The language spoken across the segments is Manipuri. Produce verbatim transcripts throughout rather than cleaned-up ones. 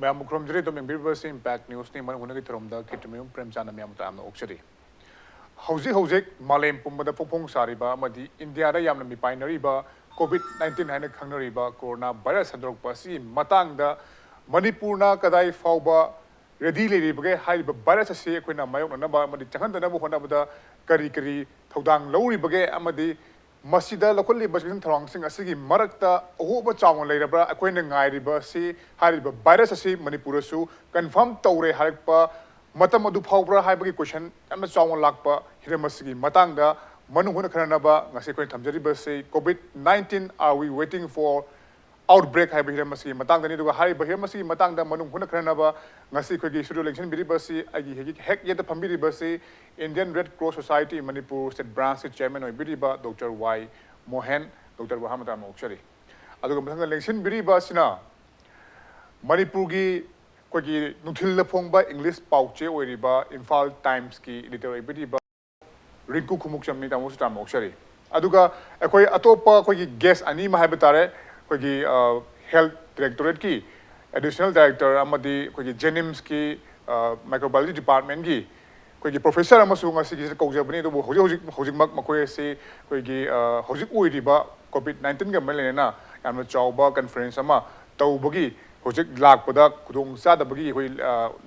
ꯃꯌꯥꯝꯕꯨ ꯈꯨꯔꯨꯝꯖꯔꯤ꯫ ꯑꯗꯨꯝ ꯌꯦꯡꯕꯤꯔꯤꯕꯁꯤ ꯏꯝꯄꯦꯛ ꯅ꯭ꯌꯨꯁꯅꯤ꯫ ꯃꯅꯨꯡ ꯍꯨꯠꯅꯒꯤ ꯊꯧꯔꯝꯗ ꯀꯤꯔꯇꯤꯃꯌꯨꯝ ꯄ꯭ꯔꯦꯝꯆꯥꯟꯅ ꯃꯌꯥꯝꯕꯨ ꯇꯔꯥꯝꯅ ꯑꯣꯛꯆꯔꯤ꯫ ꯍꯧꯖꯤꯛ ꯍꯧꯖꯤꯛ ꯃꯥꯂꯦꯝ ꯄꯨꯝꯕꯗ ꯐꯣꯡ ꯐꯣꯡ ꯁꯥꯔꯤꯕ ꯑꯃꯗꯤ ꯏꯟꯗꯤꯌꯥꯗ ꯌꯥꯝꯅ ꯃꯤꯄꯥꯏꯅꯔꯤꯕ ꯀꯣꯚꯤꯗ ꯅꯥꯏꯟꯇꯤꯟ ꯍꯥꯏꯅ ꯈꯪꯅꯔꯤꯕ ꯀꯣꯔꯣꯅꯥ ꯚꯥꯏꯔꯁ ꯁꯟꯗꯣꯔꯛꯄ ꯑꯁꯤꯒꯤ ꯃꯇꯥꯡꯗ ꯃꯅꯤꯄꯨꯔꯅ ꯀꯗꯥꯏ ꯐꯥꯎꯕ ꯔꯦꯗꯤ ꯂꯩꯔꯤꯕꯒꯦ? ꯍꯥꯏꯔꯤꯕ ꯚꯥꯏꯔꯁ ꯑꯁꯤ ꯑꯩꯈꯣꯏꯅ ꯃꯥꯌꯣꯛꯅꯅꯕ ꯑꯃꯗꯤ ꯆꯪꯍꯟꯗꯅꯕ ꯍꯣꯠꯅꯕꯗ ꯀꯔꯤ ꯀꯔꯤ ꯊꯧꯗꯥꯡ ꯂꯧꯔꯤꯕꯒꯦ? ꯑꯃꯗꯤ ꯃꯁꯤꯗ ꯂꯧꯈꯠꯂꯤꯕ ꯆꯦꯛꯁꯤꯟ ꯊꯧꯔꯥꯡꯁꯤꯡ ꯑꯁꯤꯒꯤ ꯃꯔꯛꯇ ꯑꯍꯣꯕ ꯆꯥꯎꯅ ꯂꯩꯔꯕ꯭ꯔꯥ? ꯑꯩꯈꯣꯏꯅ ꯉꯥꯏꯔꯤꯕ ꯑꯁꯤ ꯍꯥꯏꯔꯤꯕ ꯚꯥꯏꯔꯁ ꯑꯁꯤ ꯃꯅꯤꯄꯨꯔꯗꯁꯨ ꯀꯟꯐꯥꯔꯝ ꯇꯧꯔꯦ ꯍꯥꯏꯔꯛꯄ ꯃꯇꯝ ꯑꯗꯨ ꯐꯥꯎꯕ꯭ꯔꯥ ꯍꯥꯏꯕꯒꯤ ꯀꯣꯏꯁꯟ ꯌꯥꯝꯅ ꯆꯥꯎꯅ ꯂꯥꯛꯄ ꯍꯤꯔꯝ ꯑꯁꯤꯒꯤ ꯃꯇꯥꯡꯗ ꯃꯅꯨꯡ ꯍꯨꯠꯅ ꯈꯟꯅꯅꯕ ꯉꯁꯤ ꯑꯩꯈꯣꯏꯅ ꯊꯝꯖꯔꯤꯕꯁꯤ COVID nineteen, Are we waiting for outbreak ꯍꯥꯏꯕ ꯍꯤꯔꯝ ꯑꯁꯤꯒꯤ ꯃꯇꯥꯡꯗꯅꯤ꯫ ꯑꯗꯨꯒ ꯍꯥꯏꯔꯤꯕ ꯍꯤꯔꯝ ꯑꯁꯤꯒꯤ ꯃꯇꯥꯡꯗ ꯃꯅꯨꯡ ꯍꯨꯠꯅ ꯈꯟꯅꯅꯕ ꯉꯁꯤ ꯑꯩꯈꯣꯏꯒꯤ ꯁ꯭ꯇꯨꯗꯤꯑꯣ ꯂꯦꯡꯁꯤꯟꯕꯤꯔꯤꯕ ꯑꯁꯤ ꯑꯩꯒꯤ ꯍꯦꯛ ꯍꯦꯛ ꯌꯦꯠꯇ ꯐꯝꯕꯤꯔꯤꯕ ꯑꯁꯤ Indian Red Cross Society Manipur State Branch ꯀꯤ ꯆꯤꯌꯔꯃꯦꯟ ꯑꯣꯏꯕꯤꯔꯤꯕ ꯗꯣꯛꯇꯔ ꯋꯥꯏ ꯃꯣꯍꯦꯟ꯫ ꯗꯣꯛꯇꯔꯕꯨ ꯑꯍꯥꯟꯕꯗ ꯌꯥꯝꯅ ꯑꯣꯛꯆꯔꯤ꯫ ꯑꯗꯨꯒ ꯃꯊꯪꯗ ꯂꯦꯡꯁꯤꯟꯕꯤꯔꯤꯕ ꯑꯁꯤꯅ ꯃꯅꯤꯄꯨꯔꯒꯤ ꯑꯩꯈꯣꯏꯒꯤ ꯅꯨꯡꯊꯤꯜꯗ ꯐꯣꯡꯕ ꯏꯪꯂꯤꯁ ꯄꯥꯎꯆꯦ ꯑꯣꯏꯔꯤꯕ ꯏꯝꯐꯥꯜ ꯇꯥꯏꯝꯁꯀꯤ ꯏꯗꯤꯇꯔ ꯑꯣꯏꯕꯤꯔꯤꯕ ꯔꯤꯡꯀꯨ ꯈꯨꯃꯨꯛꯆꯝꯅꯤ꯫ ꯇꯥꯃꯣꯁꯨ ꯇꯥꯃꯣ ꯑꯣꯛꯆꯔꯤ꯫ ꯑꯗꯨꯒ ꯑꯩꯈꯣꯏ ꯑꯇꯣꯞꯄ ꯑꯩꯈꯣꯏꯒꯤ ꯒꯦꯁ ꯑꯅꯤ ꯑꯃ ꯍꯥꯏꯕ ꯇꯥꯔꯦ, ꯑꯩꯈꯣꯏꯒꯤ ꯍꯦꯜꯊ ꯗꯥꯏꯔꯦꯛꯇꯣꯔꯦꯠꯀꯤ ꯑꯦꯗꯤꯁꯅꯦꯜ ꯗꯥꯏꯔꯦꯛꯇꯔ ꯑꯃꯗꯤ ꯑꯩꯈꯣꯏꯒꯤ ꯖꯦꯅꯤꯝꯁꯀꯤ ꯃꯥꯏꯀ꯭ꯔꯣꯕꯥꯏꯑꯣꯂꯣꯖꯤ ꯗꯤꯄꯥꯔꯠꯃꯦꯟꯒꯤ ꯑꯩꯈꯣꯏꯒꯤ ꯄ꯭ꯔꯣꯐꯦꯁꯔ ꯑꯃꯁꯨ ꯉꯁꯤꯒꯤꯁꯤꯗ ꯀꯧꯖꯕꯅꯤ꯫ ꯑꯗꯨꯕꯨ ꯍꯧꯖꯤꯛ ꯍꯧꯖꯤꯛ ꯍꯧꯖꯤꯛꯃꯛ ꯃꯈꯣꯏ ꯑꯁꯤ ꯑꯩꯈꯣꯏꯒꯤ ꯍꯧꯖꯤꯛ ꯑꯣꯏꯔꯤꯕ ꯀꯣꯚꯤꯗ ꯅꯥꯏꯟꯇꯤꯟꯒ ꯃꯔꯤ ꯂꯩꯅꯅ ꯌꯥꯝꯅ ꯆꯥꯎꯕ ꯀꯟꯐꯔꯦꯟꯁ ꯑꯃ ꯇꯧꯕꯒꯤ ꯍꯧꯖꯤꯛ ꯂꯥꯛꯄꯗ ꯈꯨꯗꯣꯡ ꯆꯥꯗꯕꯒꯤ ꯑꯩꯈꯣꯏ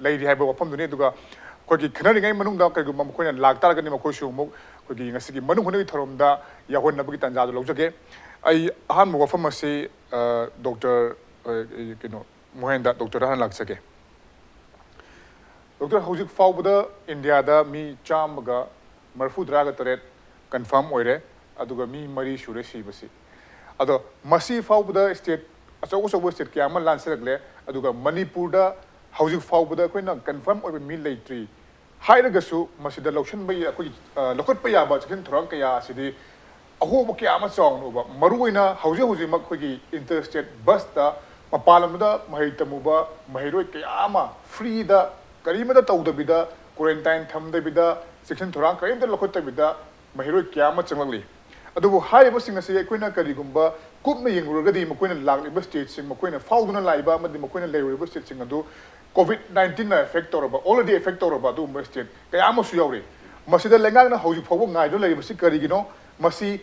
ꯂꯩꯔꯤ ꯍꯥꯏꯕ ꯋꯥꯐꯝꯗꯨꯅꯤ꯫ ꯑꯗꯨꯒ ꯑꯩꯈꯣꯏꯒꯤ ꯈꯟꯅꯔꯤꯉꯩ ꯃꯅꯨꯡꯗ ꯀꯔꯤꯒꯨꯝꯕ ꯃꯈꯣꯏꯅ ꯂꯥꯛꯇꯥꯔꯒꯗꯤ ꯃꯈꯣꯏꯁꯨ ꯑꯃꯨꯛ ꯑꯩꯈꯣꯏꯒꯤ ꯉꯁꯤꯒꯤ ꯃꯅꯨꯡ ꯍꯨꯠꯅꯒꯤ ꯊꯧꯔꯝꯗ ꯌꯥꯎꯍꯟꯅꯕꯒꯤ ꯇꯥꯟꯖꯥꯗꯨ ꯂꯧꯖꯒꯦ꯫ ꯑꯩ ꯑꯍꯥꯟꯕ ꯋꯥꯐꯝ ꯑꯁꯤ ꯗꯣꯛꯇꯔ ꯀꯩꯅꯣ ꯃꯣꯍꯦꯟꯗ, ꯗꯣꯛꯇꯔꯗ ꯍꯥꯟꯅ ꯂꯥꯛꯆꯒꯦ꯫ ꯗꯣꯛꯇꯔ, ꯍꯧꯖꯤꯛ ꯐꯥꯎꯕꯗ ꯏꯟꯗꯤꯌꯥꯗ ꯃꯤ ꯆꯥꯝꯃꯒ ꯃꯔꯤꯐꯨ ꯇꯔꯥꯒ ꯇꯔꯦꯠ ꯀꯟꯐꯥꯔꯝ ꯑꯣꯏꯔꯦ, ꯑꯗꯨꯒ ꯃꯤ ꯃꯔꯤ ꯁꯨꯔꯦ ꯁꯤꯕꯁꯤ꯫ ꯑꯗꯣ ꯃꯁꯤ ꯐꯥꯎꯕꯗ ꯁ꯭ꯇꯦꯠ ꯑꯆꯧ ꯑꯆꯧꯕ ꯁ꯭ꯇꯦꯠ ꯀꯌꯥ ꯑꯃ ꯂꯥꯟꯁꯤꯜꯂꯛꯂꯦ, ꯑꯗꯨꯒ ꯃꯅꯤꯄꯨꯔꯗ ꯍꯧꯖꯤꯛ ꯐꯥꯎꯕꯗ ꯑꯩꯈꯣꯏꯅ ꯀꯟꯐꯥꯔꯝ ꯑꯣꯏꯕ ꯃꯤ ꯂꯩꯇ꯭ꯔꯤ꯫ ꯍꯥꯏꯔꯒꯁꯨ ꯃꯁꯤꯗ ꯂꯧꯁꯤꯟꯕ ꯌꯥ-, ꯑꯩꯈꯣꯏꯒꯤ ꯂꯧꯈꯠꯄ ꯌꯥꯕ ꯆꯦꯛꯁꯤꯟ ꯊꯧꯔꯥꯡ ꯀꯌꯥ ꯑꯁꯤꯗꯤ ꯑꯍꯣꯕ ꯀꯌꯥ ꯑꯃ ꯆꯥꯎꯅ ꯎꯕ꯫ ꯃꯔꯨꯑꯣꯏꯅ ꯍꯧꯖꯤꯛ ꯍꯧꯖꯤꯛꯃꯛ ꯑꯩꯈꯣꯏꯒꯤ ꯏꯟꯇꯔ ꯁ꯭ꯇꯦꯠ ꯕꯁꯇ ꯃꯄꯥꯟ ꯂꯝꯗ ꯃꯍꯩ ꯇꯝꯃꯨꯕ ꯃꯍꯩꯔꯣꯏ ꯀꯌꯥ ꯑꯃ ꯐ꯭ꯔꯤꯗ ꯀꯔꯤꯃꯠꯇ ꯇꯧꯗꯕꯤꯗ, ꯀ꯭ꯋꯥꯔꯦꯟꯇꯥꯏꯟ ꯊꯝꯗꯕꯤꯗ, ꯆꯦꯛꯁꯤꯟ ꯊꯧꯔꯥꯡ ꯀꯔꯤꯝꯇ ꯂꯧꯈꯠꯇꯕꯤꯗ ꯃꯍꯩꯔꯣꯏ ꯀꯌꯥ ꯑꯃ ꯆꯪꯂꯛꯂꯤ꯫ ꯑꯗꯨꯕꯨ ꯍꯥꯏꯔꯤꯕꯁꯤꯡ ꯑꯁꯤ ꯑꯩꯈꯣꯏꯅ ꯀꯔꯤꯒꯨꯝꯕ ꯀꯨꯞꯅ ꯌꯦꯡꯂꯨꯔꯒꯗꯤ, ꯃꯈꯣꯏꯅ ꯂꯥꯛꯂꯤꯕ stateꯁꯤꯡ, ꯃꯈꯣꯏꯅ ꯐꯥꯎꯗꯨꯅ ꯂꯥꯛꯏꯕ ꯑꯃꯗꯤ ꯃꯈꯣꯏꯅ ꯂꯩꯔꯨꯔꯤꯕ stateꯁꯤꯡ ꯑꯗꯨ COVID nineteenꯅ affect ꯇꯧꯔꯕ, already affect ꯇꯧꯔꯕ ꯑꯗꯨꯒꯨꯝꯕ state ꯀꯌꯥ ꯑꯃꯁꯨ ꯌꯥꯎꯔꯤ꯫ ꯃꯁꯤꯗ ꯂꯩꯉꯥꯛꯅ ꯍꯧꯖꯤꯛ ꯐꯥꯎꯕ ꯉꯥꯏꯗꯨꯅ ꯂꯩꯔꯤꯕꯁꯤ ꯀꯔꯤꯒꯤꯅꯣ? ꯃꯁꯤ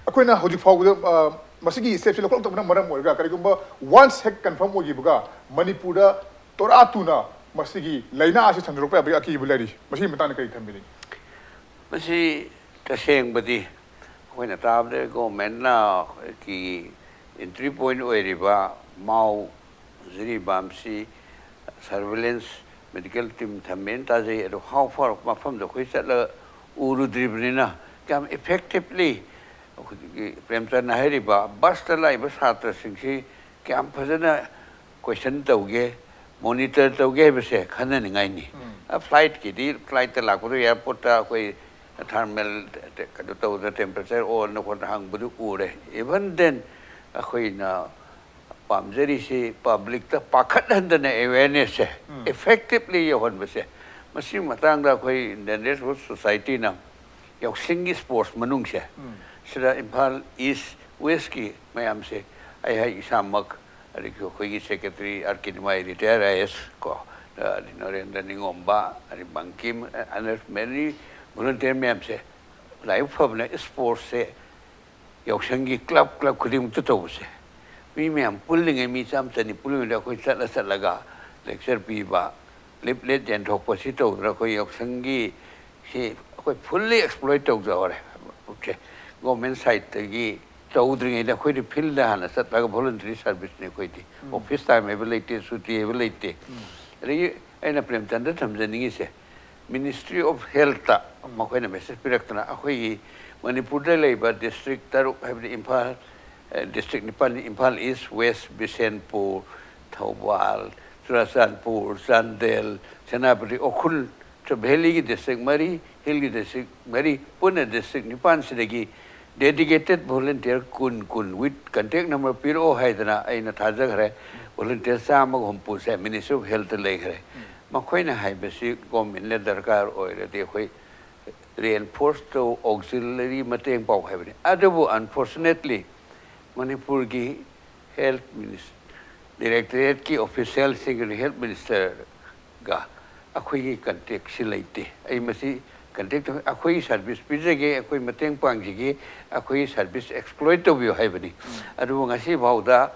ꯑꯩꯈꯣꯏꯅ ꯍꯧꯖꯤꯛ ꯐꯥꯎꯕꯗ, ꯑ, ꯃꯁꯤꯒꯤ stepꯁꯤ ꯂꯧꯈꯠꯂꯛꯇꯕꯅ ꯃꯔꯝ ꯑꯣꯏꯔꯒ, ꯀꯔꯤꯒꯨꯝꯕ once ꯍꯦꯛ confirm ꯑꯣꯏꯈꯤꯕꯒ, ꯃꯅꯤꯄꯨꯔꯗ ꯇꯣꯔꯥ ꯇꯨꯅ ꯃꯁꯤꯒꯤ ꯂꯥꯏꯅꯥ ꯑꯁꯤ ꯁꯟꯗꯣꯔꯛꯄ ꯌꯥꯕꯒꯤ ꯑꯀꯤꯕ ꯂꯩꯔꯤ꯫ ꯃꯁꯤꯒꯤ ꯃꯇꯥꯡꯗ ꯀꯔꯤ ꯊꯝꯕꯤꯅꯤꯡꯉꯤ? ꯃꯁꯤ ꯇꯁꯦꯡꯕꯗꯤ ꯑꯩꯈꯣꯏꯅ ꯇꯥꯕꯗ governmentꯅ ꯑꯩꯈꯣꯏꯒꯤ entry point ꯑꯣꯏꯔꯤꯕ ꯃꯥꯎ ꯖꯤꯔꯤꯕꯥꯝꯁꯤ surveillance medical team ꯊꯝꯃꯦꯅ ꯇꯥꯖꯩ꯫ ꯑꯗꯣ how far ꯃꯐꯝꯗ ꯑꯩꯈꯣꯏ ꯆꯠꯂꯒ ꯎꯔꯨꯗ꯭ꯔꯤꯕꯅꯤꯅ ꯀꯌꯥꯝ effectively ꯑꯩꯈꯣꯏꯒꯤ ꯄ꯭ꯔꯦꯝꯆꯟꯗ ꯍꯥꯏꯔꯤꯕ busꯇ ꯂꯥꯛꯏꯕ ꯁꯥꯇ꯭ꯔꯁꯤꯡꯁꯤ ꯀꯌꯥꯝ ꯐꯖꯅ question ꯇꯧꯒꯦ, monitor ꯇꯧꯒꯦ ꯍꯥꯏꯕꯁꯦ ꯈꯟꯅꯅꯤꯡꯉꯥꯏꯅꯤ꯫ Flightꯀꯤꯗꯤ flightꯇ ꯂꯥꯛꯄꯗꯣ airportꯇ ꯑꯩꯈꯣꯏ thermal ꯀꯩꯅꯣ ꯇꯧꯗꯅ temperature ꯑꯣꯟꯅ ꯈꯣꯠꯅ ꯍꯪꯕꯗꯨ ꯎꯔꯦ꯫ Even then ꯑꯩꯈꯣꯏꯅ ꯄꯥꯝꯖꯔꯤꯁꯤ publicꯇ ꯄꯥꯈꯠꯍꯟꯗꯅ awarenessꯁꯦ effectively ꯌꯧꯍꯟꯕꯁꯦ꯫ ꯃꯁꯤꯒꯤ ꯃꯇꯥꯡꯗ ꯑꯩꯈꯣꯏ Indian Red Cross Societyꯅ ꯌꯥꯎꯁꯪꯒꯤ sports ꯃꯅꯨꯡꯁꯦ ꯁꯤꯗ ꯏꯝꯐꯥꯜ East Westꯀꯤ ꯃꯌꯥꯝꯁꯦ ꯑꯩ ꯏꯁꯥꯃꯛ, ꯑꯗꯒꯤ ꯑꯩꯈꯣꯏꯒꯤ secretary R K Nimai, retired I A S ꯀꯣ, ꯑꯗꯩ ꯅꯔꯦꯟꯗ꯭ꯔ ꯅꯤꯉꯣꯝꯕ, ꯑꯗꯩ ꯕꯪꯀꯤꯝ, and many volunteer ꯃꯌꯥꯝꯁꯦ ꯂꯥꯏꯕꯛ ꯐꯕꯅ sportsꯁꯦ ꯌꯥꯎꯁꯪꯒꯤ club club ꯈꯨꯗꯤꯡꯃꯛꯇ ꯇꯧꯕꯁꯦ, ꯃꯤ ꯃꯌꯥꯝ ꯄꯨꯜꯂꯤꯉꯩ, ꯃꯤ ꯆꯥꯝꯃ ꯆꯅꯤ ꯄꯨꯜꯂꯤꯉꯩꯗ ꯑꯩꯈꯣꯏ ꯆꯠꯂ ꯆꯠꯂꯒ lecture ꯄꯤꯕ, leaflet ꯌꯦꯟꯊꯣꯛꯄ, ꯁꯤ ꯇꯧꯗꯅ ꯑꯩꯈꯣꯏ ꯌꯥꯎꯁꯪꯒꯤ ꯁꯤ ꯑꯩꯈꯣꯏ fully exploit ꯇꯧꯖꯍꯧꯔꯦ꯫ Okay, government sideꯇꯒꯤ ꯇꯧꯗ꯭ꯔꯤꯉꯩꯗ ꯑꯩꯈꯣꯏꯗꯤ fieldꯗ ꯍꯥꯟꯅ ꯆꯠꯂꯒ voluntary serviceꯅꯤ ꯑꯩꯈꯣꯏꯗꯤ꯫ Office time ꯍꯥꯏꯕ ꯂꯩꯇꯦ, ꯁꯨꯇꯤ ꯍꯥꯏꯕ ꯂꯩꯇꯦ꯫ ꯑꯗꯒꯤ ꯑꯩꯅ ꯄ꯭ꯔꯦꯝꯆꯟꯗ ꯊꯝꯖꯅꯤꯡꯉꯤꯁꯦ, Ministry of Healthꯇ ꯃꯈꯣꯏꯅ message ꯄꯤꯔꯛꯇꯅ ꯑꯩꯈꯣꯏꯒꯤ ꯃꯅꯤꯄꯨꯔꯗ ꯂꯩꯕ district ꯇꯔꯨꯛ, ꯍꯥꯏꯕꯗꯤ ꯏꯝꯐꯥꯜ, ꯑꯦ, district ꯅꯤꯄꯥꯜꯅꯤ: Imphal East, West, Bishnupur, Thoubal, Churachandpur, Chandel, Senapati, Ukhrul, ꯁꯨ valleyꯒꯤ district ꯃꯔꯤ, hillꯒꯤ district ꯃꯔꯤ, ꯄꯨꯟꯅ district ꯅꯤꯄꯥꯟꯁꯤꯗꯒꯤ dedicated volunteer ꯀꯨꯟ, ꯀꯨꯟ with contact number ꯄꯤꯔꯛꯑꯣ ꯍꯥꯏꯗꯅ ꯑꯩꯅ ꯊꯥꯖꯈ꯭ꯔꯦ꯫ Volunteer ꯆꯥꯝꯃꯒ ꯍꯨꯝꯐꯨꯁꯦ Ministry of Healthꯇ ꯂꯩꯈ꯭ꯔꯦ꯫ ꯃꯈꯣꯏꯅ ꯍꯥꯏꯕꯁꯤ governmentꯅ ꯗꯔꯀꯥꯔ ꯑꯣꯏꯔꯗꯤ ꯑꯩꯈꯣꯏ ꯔꯤꯑꯦꯟꯐꯣꯔꯁ ꯇꯧ, ꯑꯣꯛꯖꯤꯂꯔꯤ ꯃꯇꯦꯡ ꯄꯥꯎ ꯍꯥꯏꯕꯅꯤ꯫ ꯑꯗꯨꯕꯨ ꯑꯟꯐꯣꯔꯆꯨꯅꯦꯠꯂꯤ ꯃꯅꯤꯄꯨꯔꯒꯤ ꯍꯦꯜꯠ ꯃꯤꯅꯤꯁ-, ꯗꯤꯔꯦꯛꯇꯣꯔꯦꯠꯀꯤ ꯑꯣꯐꯤꯁꯤꯌꯦꯜꯁꯤꯡꯒꯤ ꯍꯦꯜꯠ ꯃꯤꯅꯤꯁꯇꯔꯒ ꯑꯩꯈꯣꯏꯒꯤ ꯀꯟꯇꯦꯛꯁꯤ ꯂꯩꯇꯦ꯫ ꯑꯩ ꯃꯁꯤ ꯀꯟꯇꯦꯛ ꯇꯧ-, ꯑꯩꯈꯣꯏꯒꯤ ꯁꯥꯔꯚꯤꯁ ꯄꯤꯖꯒꯦ, ꯑꯩꯈꯣꯏ ꯃꯇꯦꯡ ꯄꯥꯡꯖꯒꯦ, ꯑꯩꯈꯣꯏꯒꯤ ꯁꯥꯔꯚꯤꯁ ꯑꯦꯛꯁꯄ꯭ꯂꯣꯏꯠ ꯇꯧꯕꯤꯌꯨ ꯍꯥꯏꯕꯅꯤ꯫ ꯑꯗꯨꯕꯨ ꯉꯁꯤ ꯐꯥꯎꯗ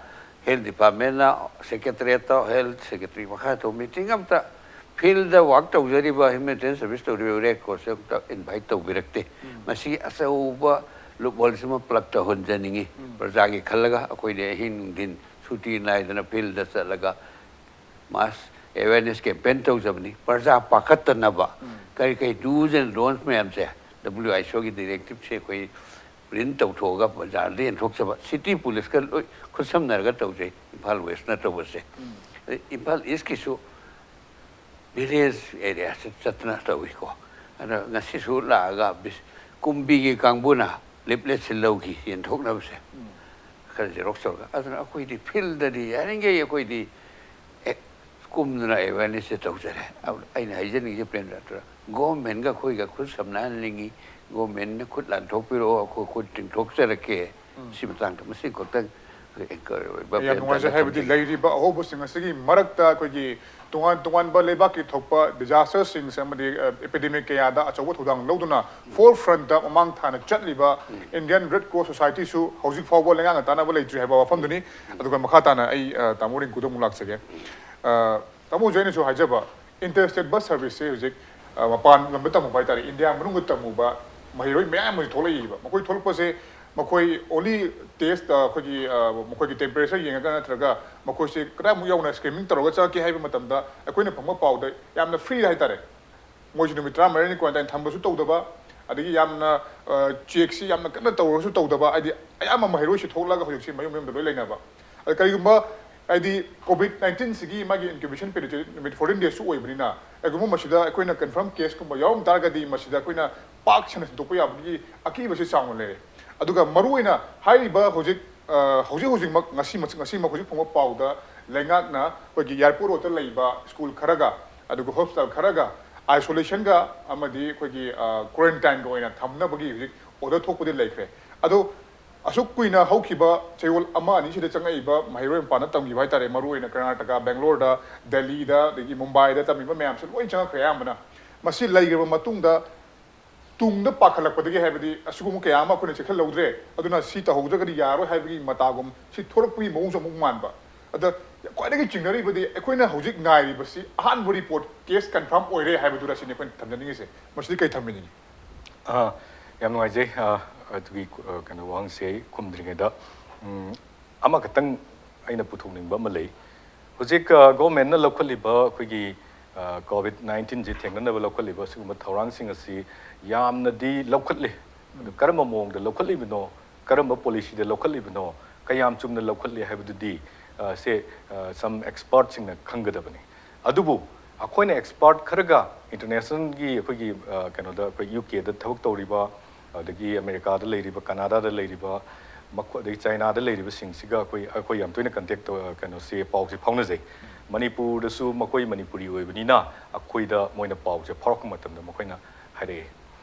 ꯍꯦꯜꯠ ꯗꯤꯄꯥꯔꯠꯃꯦꯟꯅ ꯁꯦꯀ꯭ꯔꯦꯇꯔꯤꯌꯦꯠꯇ ꯍꯦꯜꯠ ꯁꯦꯀ꯭ꯔꯦꯇꯔꯤ ꯃꯈꯥ ꯊꯣꯛ ꯃꯤꯇꯤꯡ ꯑꯝꯇ ꯐꯤꯜꯗ ꯋꯥꯛ ꯇꯧꯖꯔꯤꯕ ꯍ꯭ꯌꯨꯃꯦꯅꯤꯇꯦꯔꯤꯌꯟ ꯁꯥꯔꯚꯤꯁ ꯇꯧꯔꯤꯕ ꯔꯦꯗ ꯀ꯭ꯔꯣꯁꯁꯦ ꯑꯝꯇ ꯏꯟꯚꯥꯏꯠ ꯇꯧꯕꯤꯔꯛꯇꯦ꯫ ꯃꯁꯤ ꯑꯆꯧꯕ ꯂꯨꯞꯍꯣꯜꯁꯤꯃ ꯄ꯭ꯂꯛ ꯇꯧꯍꯟꯖꯅꯤꯡꯉꯤ꯫ ꯄ꯭ꯔꯖꯥꯒꯤ ꯈꯜꯂꯒ ꯑꯩꯈꯣꯏꯅ ꯑꯍꯤꯡ ꯅꯨꯡꯊꯤꯟ ꯁꯨꯇꯤ ꯅꯥꯏꯗꯅ ꯐꯤꯜꯗ ꯆꯠꯂꯒ ꯃꯥꯁ ꯑꯦꯋꯦꯔꯅꯦꯁ ꯀꯦꯝꯄꯦꯟ ꯇꯧꯖꯕꯅꯤ꯫ ꯄ꯭ꯔꯖꯥ ꯄꯥꯈꯠꯇꯅꯕ ꯀꯔꯤ ꯀꯔꯤ ꯗꯨꯁ ꯑꯦꯟ ꯗꯣꯟꯁ ꯃꯌꯥꯝꯁꯦ ꯗꯕ꯭ꯂꯤꯎ ꯑꯩꯆ ꯑꯣꯒꯤ ꯗꯤꯔꯦꯛꯇꯤꯞꯁꯦ ꯑꯩꯈꯣꯏ ꯄ꯭ꯔꯤꯟꯠ ꯇꯧꯊꯣꯛꯑꯒ ꯕꯖꯥꯔꯗ ꯌꯦꯟꯊꯣꯛꯆꯕ, ꯁꯤꯇꯤ ꯄꯨꯂꯤꯁꯀ ꯂꯣꯏ ꯈꯨꯠꯁꯝꯅꯔꯒ ꯇꯧꯖꯩ꯫ ꯏꯝꯐꯥꯜ ꯋꯦꯁꯅ ꯇꯧꯕꯁꯦ꯫ ꯑꯗꯩ ꯏꯝꯐꯥꯜ ꯏꯁꯀꯤꯁꯨ ꯚꯤꯂꯦꯖ ꯑꯦꯔꯤꯌꯥꯁꯤ ꯆꯠꯇꯅ ꯇꯧꯏꯀꯣ꯫ ꯑꯗꯣ ꯉꯁꯤꯁꯨ ꯂꯥꯛꯑꯒ ꯕꯤꯁ-, ꯀꯨꯝꯕꯤꯒꯤ ꯀꯥꯡꯕꯨꯅ ꯂꯤꯞꯂꯦꯠꯁꯤ ꯂꯧꯈꯤ ꯌꯦꯟꯊꯣꯛꯅꯕꯁꯦ꯫ ꯈꯔ ꯖꯦꯔꯣꯛꯁ ꯇꯧꯔꯒ꯫ ꯑꯗꯨꯅ ꯑꯩꯈꯣꯏꯗꯤ ꯐꯤꯜꯗꯗꯤ ꯌꯥꯔꯤꯈꯩ ꯑꯩꯈꯣꯏꯗꯤ ꯑꯦ, ꯀꯨꯝꯗꯅ ꯑꯦꯋꯦꯔꯅꯦꯁꯁꯦ ꯇꯧꯖꯔꯦ꯫ ꯑꯗꯨ ꯑꯩꯅ ꯍꯥꯏꯖꯅꯤꯡꯉꯤꯁꯦ ꯄ꯭ꯔꯦꯝꯆꯟꯗ꯭ꯔ, ꯒꯣꯔꯃꯦꯟꯒ ꯑꯩꯈꯣꯏꯒ ꯈꯨꯠ ꯁꯝꯅꯍꯟꯅꯤꯡꯉꯤ꯫ ꯒꯣꯔꯃꯦꯟꯅ ꯈꯨꯠ ꯂꯥꯟꯊꯣꯛꯄꯤꯔꯛꯑꯣ, ꯑꯩꯈꯣꯏ ꯈꯨꯠ ꯇꯤꯡꯊꯣꯛꯆꯔꯛꯀꯦ꯫ ꯁꯤ ꯃꯇꯥꯡꯗ ꯃꯁꯤ ꯈꯛꯇꯪ ꯑꯩꯈꯣꯏ ꯑꯦꯡꯀꯔ ꯑꯣꯏꯕ ꯌꯥꯝ ꯄ꯭ꯔꯦꯝꯆꯟꯗ꯭ꯔ ꯅꯨꯡꯉꯥꯏꯖꯩ꯫ ꯍꯥꯏꯕꯗꯤ ꯊꯝꯖꯒꯦ꯫ ꯂꯩꯔꯤꯕ ꯑꯍꯧꯕꯁꯤꯡ ꯑꯁꯤꯒꯤ ꯃꯔꯛꯇ ꯑꯩꯈꯣꯏꯒꯤ ꯇꯣꯉꯥꯟ ꯇꯣꯉꯥꯟꯕ ꯂꯩꯕꯥꯛꯀꯤ ꯊꯣꯛꯄ ꯗꯤꯖꯥꯁꯇꯔꯁꯤꯡꯁꯦ ꯑꯃꯗꯤ, ꯑ, ꯑꯦꯄꯤꯗꯦꯃꯤꯛ ꯀꯌꯥꯗ ꯑꯆꯧꯕ ꯊꯧꯗꯥꯡ ꯂꯧꯗꯨꯅ ꯐꯣꯔ ꯐ꯭ꯔꯟꯠꯇ ꯃꯃꯥꯡ ꯊꯥꯅ ꯆꯠꯂꯤꯕ ꯏꯟꯗꯤꯌꯟ ꯔꯦꯗ ꯀ꯭ꯔꯣꯁ ꯁꯣꯁꯥꯏꯇꯤꯁꯨ ꯍꯧꯖꯤꯛ ꯐꯥꯎꯕ ꯂꯩꯉꯥꯛꯅ ꯇꯥꯟꯅꯕ ꯂꯩꯇ꯭ꯔꯤ ꯍꯥꯏꯕ ꯋꯥꯐꯝꯗꯨꯅꯤ꯫ ꯑꯗꯨꯒ ꯃꯈꯥ ꯇꯥꯅ ꯑꯩ, ꯑ, ꯇꯥꯃꯣ ꯔꯤꯡꯀꯨꯗ ꯑꯃꯨꯛ ꯂꯥꯛꯆꯒꯦ꯫ ꯑ, ꯇꯥꯃꯣ ꯍꯧꯖꯤꯛ ꯑꯩꯅꯁꯨ ꯍꯥꯏꯖꯕ, ꯏꯟꯇꯔ ꯁ꯭ꯇꯦꯠ ꯕꯁ ꯁꯔꯚꯤꯁꯁꯦ ꯍꯧꯖꯤꯛ, ꯑ, ꯃꯄꯥꯟ ꯂꯝꯗ ꯇꯝꯃꯨꯕ ꯍꯥꯏꯇꯥꯔꯦ, ꯏꯟꯗꯤꯌꯥ ꯃꯅꯨꯡꯗ ꯇꯝꯃꯨꯕ ꯃꯍꯩꯔꯣꯏ ꯃꯌꯥꯝ ꯑꯃꯁꯨ ꯊꯣꯛꯂꯛꯏꯕ꯫ ꯃꯈꯣꯏ ꯊꯣꯛꯂꯛꯄꯁꯦ ꯃꯈꯣꯏ ꯑꯣꯟꯂꯤ ꯇꯦꯁ, ꯑ, ꯑꯩꯈꯣꯏꯒꯤ, ꯑ, ꯃꯈꯣꯏꯒꯤ ꯇꯦꯝꯄꯔꯦꯆꯔ ꯌꯦꯡꯉꯒ ꯅꯠꯇ꯭ꯔꯒ ꯃꯈꯣꯏꯁꯦ ꯀꯗꯥꯏꯃꯨꯛ ꯌꯧꯅ ꯁ꯭ꯀ꯭ꯔꯤꯅꯤꯡ ꯇꯧꯔꯒ ꯆꯪꯉꯛꯀꯦ ꯍꯥꯏꯕ ꯃꯇꯝꯗ ꯑꯩꯈꯣꯏꯅ ꯐꯪꯕ ꯄꯥꯎꯗ ꯌꯥꯝꯅ ꯐ꯭ꯔꯤ ꯍꯥꯏꯇꯥꯔꯦ꯫ ꯃꯣꯏꯁꯨ ꯅꯨꯃꯤꯠ ꯇꯔꯥꯃꯔꯤꯅꯤ ꯀ꯭ꯋꯥꯔꯦꯟꯇꯥꯏꯟ ꯊꯝꯕꯁꯨ ꯇꯧꯗꯕ, ꯑꯗꯒꯤ ꯌꯥꯝꯅ, ꯑ, ꯆꯦꯛꯁꯤ ꯌꯥꯝꯅ ꯀꯟꯅ ꯇꯧꯔꯒꯁꯨ ꯇꯧꯗꯕ, ꯍꯥꯏꯗꯤ ꯑꯌꯥꯝꯕ ꯃꯍꯩꯔꯣꯏꯁꯤ ꯊꯣꯛꯂꯛꯑꯒ ꯍꯧꯖꯤꯛꯁꯤ ꯃꯌꯨꯝ ꯃꯌꯨꯝꯗ ꯂꯣꯏ ꯂꯩꯅꯕ꯫ ꯑꯗ ꯀꯔꯤꯒꯨꯝꯕ ꯍꯥꯏꯗꯤ ꯀꯣꯚꯤꯗ ꯅꯥꯏꯟꯇꯤꯟꯁꯤꯒꯤ ꯃꯥꯒꯤ ꯏꯟꯀ꯭ꯌꯨꯕꯦꯁꯟ ꯄꯤꯔꯤꯌꯗꯁꯦ ꯅꯨꯃꯤꯠ ꯐꯣꯔꯇꯤꯟ ꯗꯦꯖꯁꯨ ꯑꯣꯏꯕꯅꯤꯅ, ꯀꯔꯤꯒꯨꯝꯕ ꯃꯁꯤꯗ ꯑꯩꯈꯣꯏꯅ ꯀꯟꯐꯥꯔꯝ ꯀꯦꯁꯀꯨꯝꯕ ꯌꯥꯎꯔꯝ ꯇꯥꯔꯒꯗꯤ ꯃꯁꯤꯗ ꯑꯩꯈꯣꯏꯅ ꯄꯥꯛ ꯁꯟꯅ ꯁꯟꯗꯣꯛꯄ ꯌꯥꯕꯒꯤ ꯑꯀꯤꯕꯁꯤ ꯆꯥꯎꯅ ꯂꯩꯔꯦ꯫ ꯑꯗꯨꯒ ꯃꯔꯨꯑꯣꯏꯅ ꯍꯥꯏꯔꯤꯕ ꯍꯧꯖꯤꯛ, ꯑ, ꯍꯧꯖꯤꯛ ꯍꯧꯖꯤꯛꯃꯛ ꯉꯁꯤ, ꯉꯁꯤꯃꯛ ꯍꯧꯖꯤꯛ ꯐꯪꯕ ꯄꯥꯎꯗ ꯂꯩꯉꯥꯛꯅ ꯑꯩꯈꯣꯏꯒꯤ ꯑꯦꯌꯥꯔꯄꯣꯔꯠ ꯔꯣꯗꯇ ꯂꯩꯕ ꯁ꯭ꯀꯨꯜ ꯈꯔꯒ, ꯑꯗꯨꯒ ꯍꯣꯁꯄꯤꯇꯥꯜ ꯈꯔꯒ, Isolationꯒ ꯑꯃꯗꯤ ꯑꯩꯈꯣꯏꯒꯤ quarantineꯒ ꯑꯣꯏꯅ ꯊꯝꯅꯕꯒꯤ ꯍꯧꯖꯤꯛ order ꯊꯣꯛꯄꯗꯤ ꯂꯩꯈ꯭ꯔꯦ꯫ ꯑꯗꯣ ꯑꯁꯨꯛ ꯀꯨꯏꯅ ꯍꯧꯈꯤꯕ ꯆꯌꯣꯜ ꯑꯃ ꯑꯅꯤꯁꯤꯗ ꯆꯪꯉꯛꯏꯕ ꯃꯍꯩꯔꯣꯏ ꯃꯄꯥꯅ ꯇꯝꯈꯤꯕ ꯍꯥꯏꯇꯥꯔꯦ, ꯃꯔꯨꯑꯣꯏꯅ ꯀꯔꯅꯥꯇꯀꯥ, ꯕꯦꯡꯒ꯭ꯂꯣꯔꯗ, ꯗꯦꯜꯂꯤꯗ, ꯑꯗꯒꯤ ꯃꯨꯝꯕꯥꯏꯗ ꯇꯝꯃꯤꯕ ꯃꯌꯥꯝꯁꯦ ꯂꯣꯏ ꯆꯪꯉꯛꯈ꯭ꯔꯦ ꯑꯌꯥꯝꯕꯅ꯫ ꯃꯁꯤ ꯂꯩꯈ꯭ꯔꯕ ꯃꯇꯨꯡꯗ ꯇꯨꯡꯗ ꯄꯥꯈꯠꯂꯛꯄꯗꯒꯤ, ꯍꯥꯏꯕꯗꯤ ꯑꯁꯤꯒꯨꯝꯕ ꯀꯌꯥ ꯑꯃ ꯑꯩꯈꯣꯏꯅ ꯆꯦꯛꯁꯤꯜꯍꯧꯗ꯭ꯔꯦ, ꯑꯗꯨꯅ ꯁꯤ ꯇꯧꯍꯧꯗ꯭ꯔꯒꯗꯤ ꯌꯥꯔꯣꯏ ꯍꯥꯏꯕꯒꯤ ꯃꯇꯥꯒꯨꯝ ꯁꯤ ꯊꯣꯛꯂꯛꯄꯒꯤ ꯃꯑꯣꯡꯁꯨ ꯑꯃꯨꯛ ꯃꯥꯟꯕ꯫ ꯑꯗ ꯈ꯭ꯋꯥꯏꯗꯒꯤ ꯆꯤꯡꯅꯔꯤꯕꯗꯤ ꯑꯩꯈꯣꯏꯅ ꯍꯧꯖꯤꯛ ꯉꯥꯏꯔꯤꯕꯁꯤ ꯑꯍꯥꯟꯕ report case confirm ꯑꯣꯏꯔꯦ ꯍꯥꯏꯕꯗꯨꯔ ꯁꯤꯅꯤ ꯑꯩꯈꯣꯏꯅ ꯊꯝꯖꯅꯤꯡꯉꯤꯁꯦ꯫ ꯃꯁꯤꯗꯤ ꯀꯩ ꯊꯝꯕꯤꯅꯤꯡꯉꯤ? ꯑꯥ, ꯌꯥꯝ ꯅꯨꯡꯉꯥꯏꯖꯩ꯫ ꯑꯥ, ꯑꯗꯨꯒꯤ ꯑꯥ, ꯀꯩꯅꯣ ꯋꯥꯍꯪꯁꯦ ꯑꯩ ꯈꯨꯝꯗ꯭ꯔꯤꯉꯩꯗ, ꯎꯝ, ꯑꯃꯈꯛꯇꯪ ꯑꯩꯅ ꯄꯨꯊꯣꯛꯅꯤꯡꯕ ꯑꯃ ꯂꯩ꯫ ꯍꯧꯖꯤꯛ ꯑꯥ, ꯒꯣꯔꯃꯦꯟꯅ ꯂꯧꯈꯠꯂꯤꯕ ꯑꯩꯈꯣꯏꯒꯤ ꯑꯥ, ꯀꯣꯚꯤꯗ ꯅꯥꯏꯟꯇꯤꯟꯁꯤ ꯊꯦꯡꯅꯅꯕ ꯂꯧꯈꯠꯂꯤꯕ ꯁꯤꯒꯨꯝꯕ ꯊꯧꯔꯥꯡꯁꯤꯡ ꯑꯁꯤ ꯌꯥꯝꯅꯗꯤ ꯂꯧꯈꯠꯂꯤ꯫ ꯑꯗꯨ ꯀꯔꯝꯕ ꯃꯑꯣꯡꯗ ꯂꯧꯈꯠꯂꯤꯕꯅꯣ, ꯀꯔꯝꯕ ꯄꯣꯂꯤꯁꯤꯗ ꯂꯧꯈꯠꯂꯤꯕꯅꯣ, ꯀꯌꯥꯝ ꯆꯨꯝꯅ ꯂꯧꯈꯠꯂꯤ ꯍꯥꯏꯕꯗꯨꯗꯤ ꯑꯥ, ꯁꯦ ꯑꯥ, some expertꯁꯤꯡꯅ ꯈꯪꯒꯗꯕꯅꯤ꯫ ꯑꯗꯨꯕꯨ ꯑꯩꯈꯣꯏꯅ ꯑꯦꯛꯁꯄꯥꯔꯠ ꯈꯔꯒ ꯏꯟꯇꯔꯅꯦꯁꯅꯦꯜꯒꯤ ꯑꯩꯈꯣꯏꯒꯤ ꯑꯥ, ꯀꯩꯅꯣꯗ ꯑꯩꯈꯣꯏ ꯌꯨ ꯀꯦꯗ ꯊꯕꯛ ꯇꯧꯔꯤꯕ, ꯑꯗꯒꯤ ꯑꯃꯦꯔꯤꯀꯥꯗ ꯂꯩꯔꯤꯕ, ꯀꯅꯥꯗꯥꯗ ꯂꯩꯔꯤꯕ, ꯃꯈꯣꯏ ꯑꯗꯒꯤ ꯆꯥꯏꯅꯥꯗ ꯂꯩꯔꯤꯕꯁꯤꯡꯁꯤꯒ ꯑꯩꯈꯣꯏ ꯑꯩꯈꯣꯏ ꯌꯥꯝ ꯇꯣꯏꯅ ꯀꯟꯇꯦꯛ ꯇꯧ ꯀꯩꯅꯣꯁꯦ ꯄꯥꯎꯁꯦ ꯐꯥꯎꯅꯖꯩ꯫ ꯃꯅꯤꯄꯨꯔꯗꯁꯨ ꯃꯈꯣꯏ ꯃꯅꯤꯄꯨꯔꯤ ꯑꯣꯏꯕꯅꯤꯅ ꯑꯩꯈꯣꯏꯗ ꯃꯣꯏꯅ ꯄꯥꯎꯁꯦ ꯐꯥꯎꯔꯛꯄ ꯃꯇꯝꯗ ꯃꯈꯣꯏꯅ ꯍꯥꯏꯔꯛꯑꯦ꯫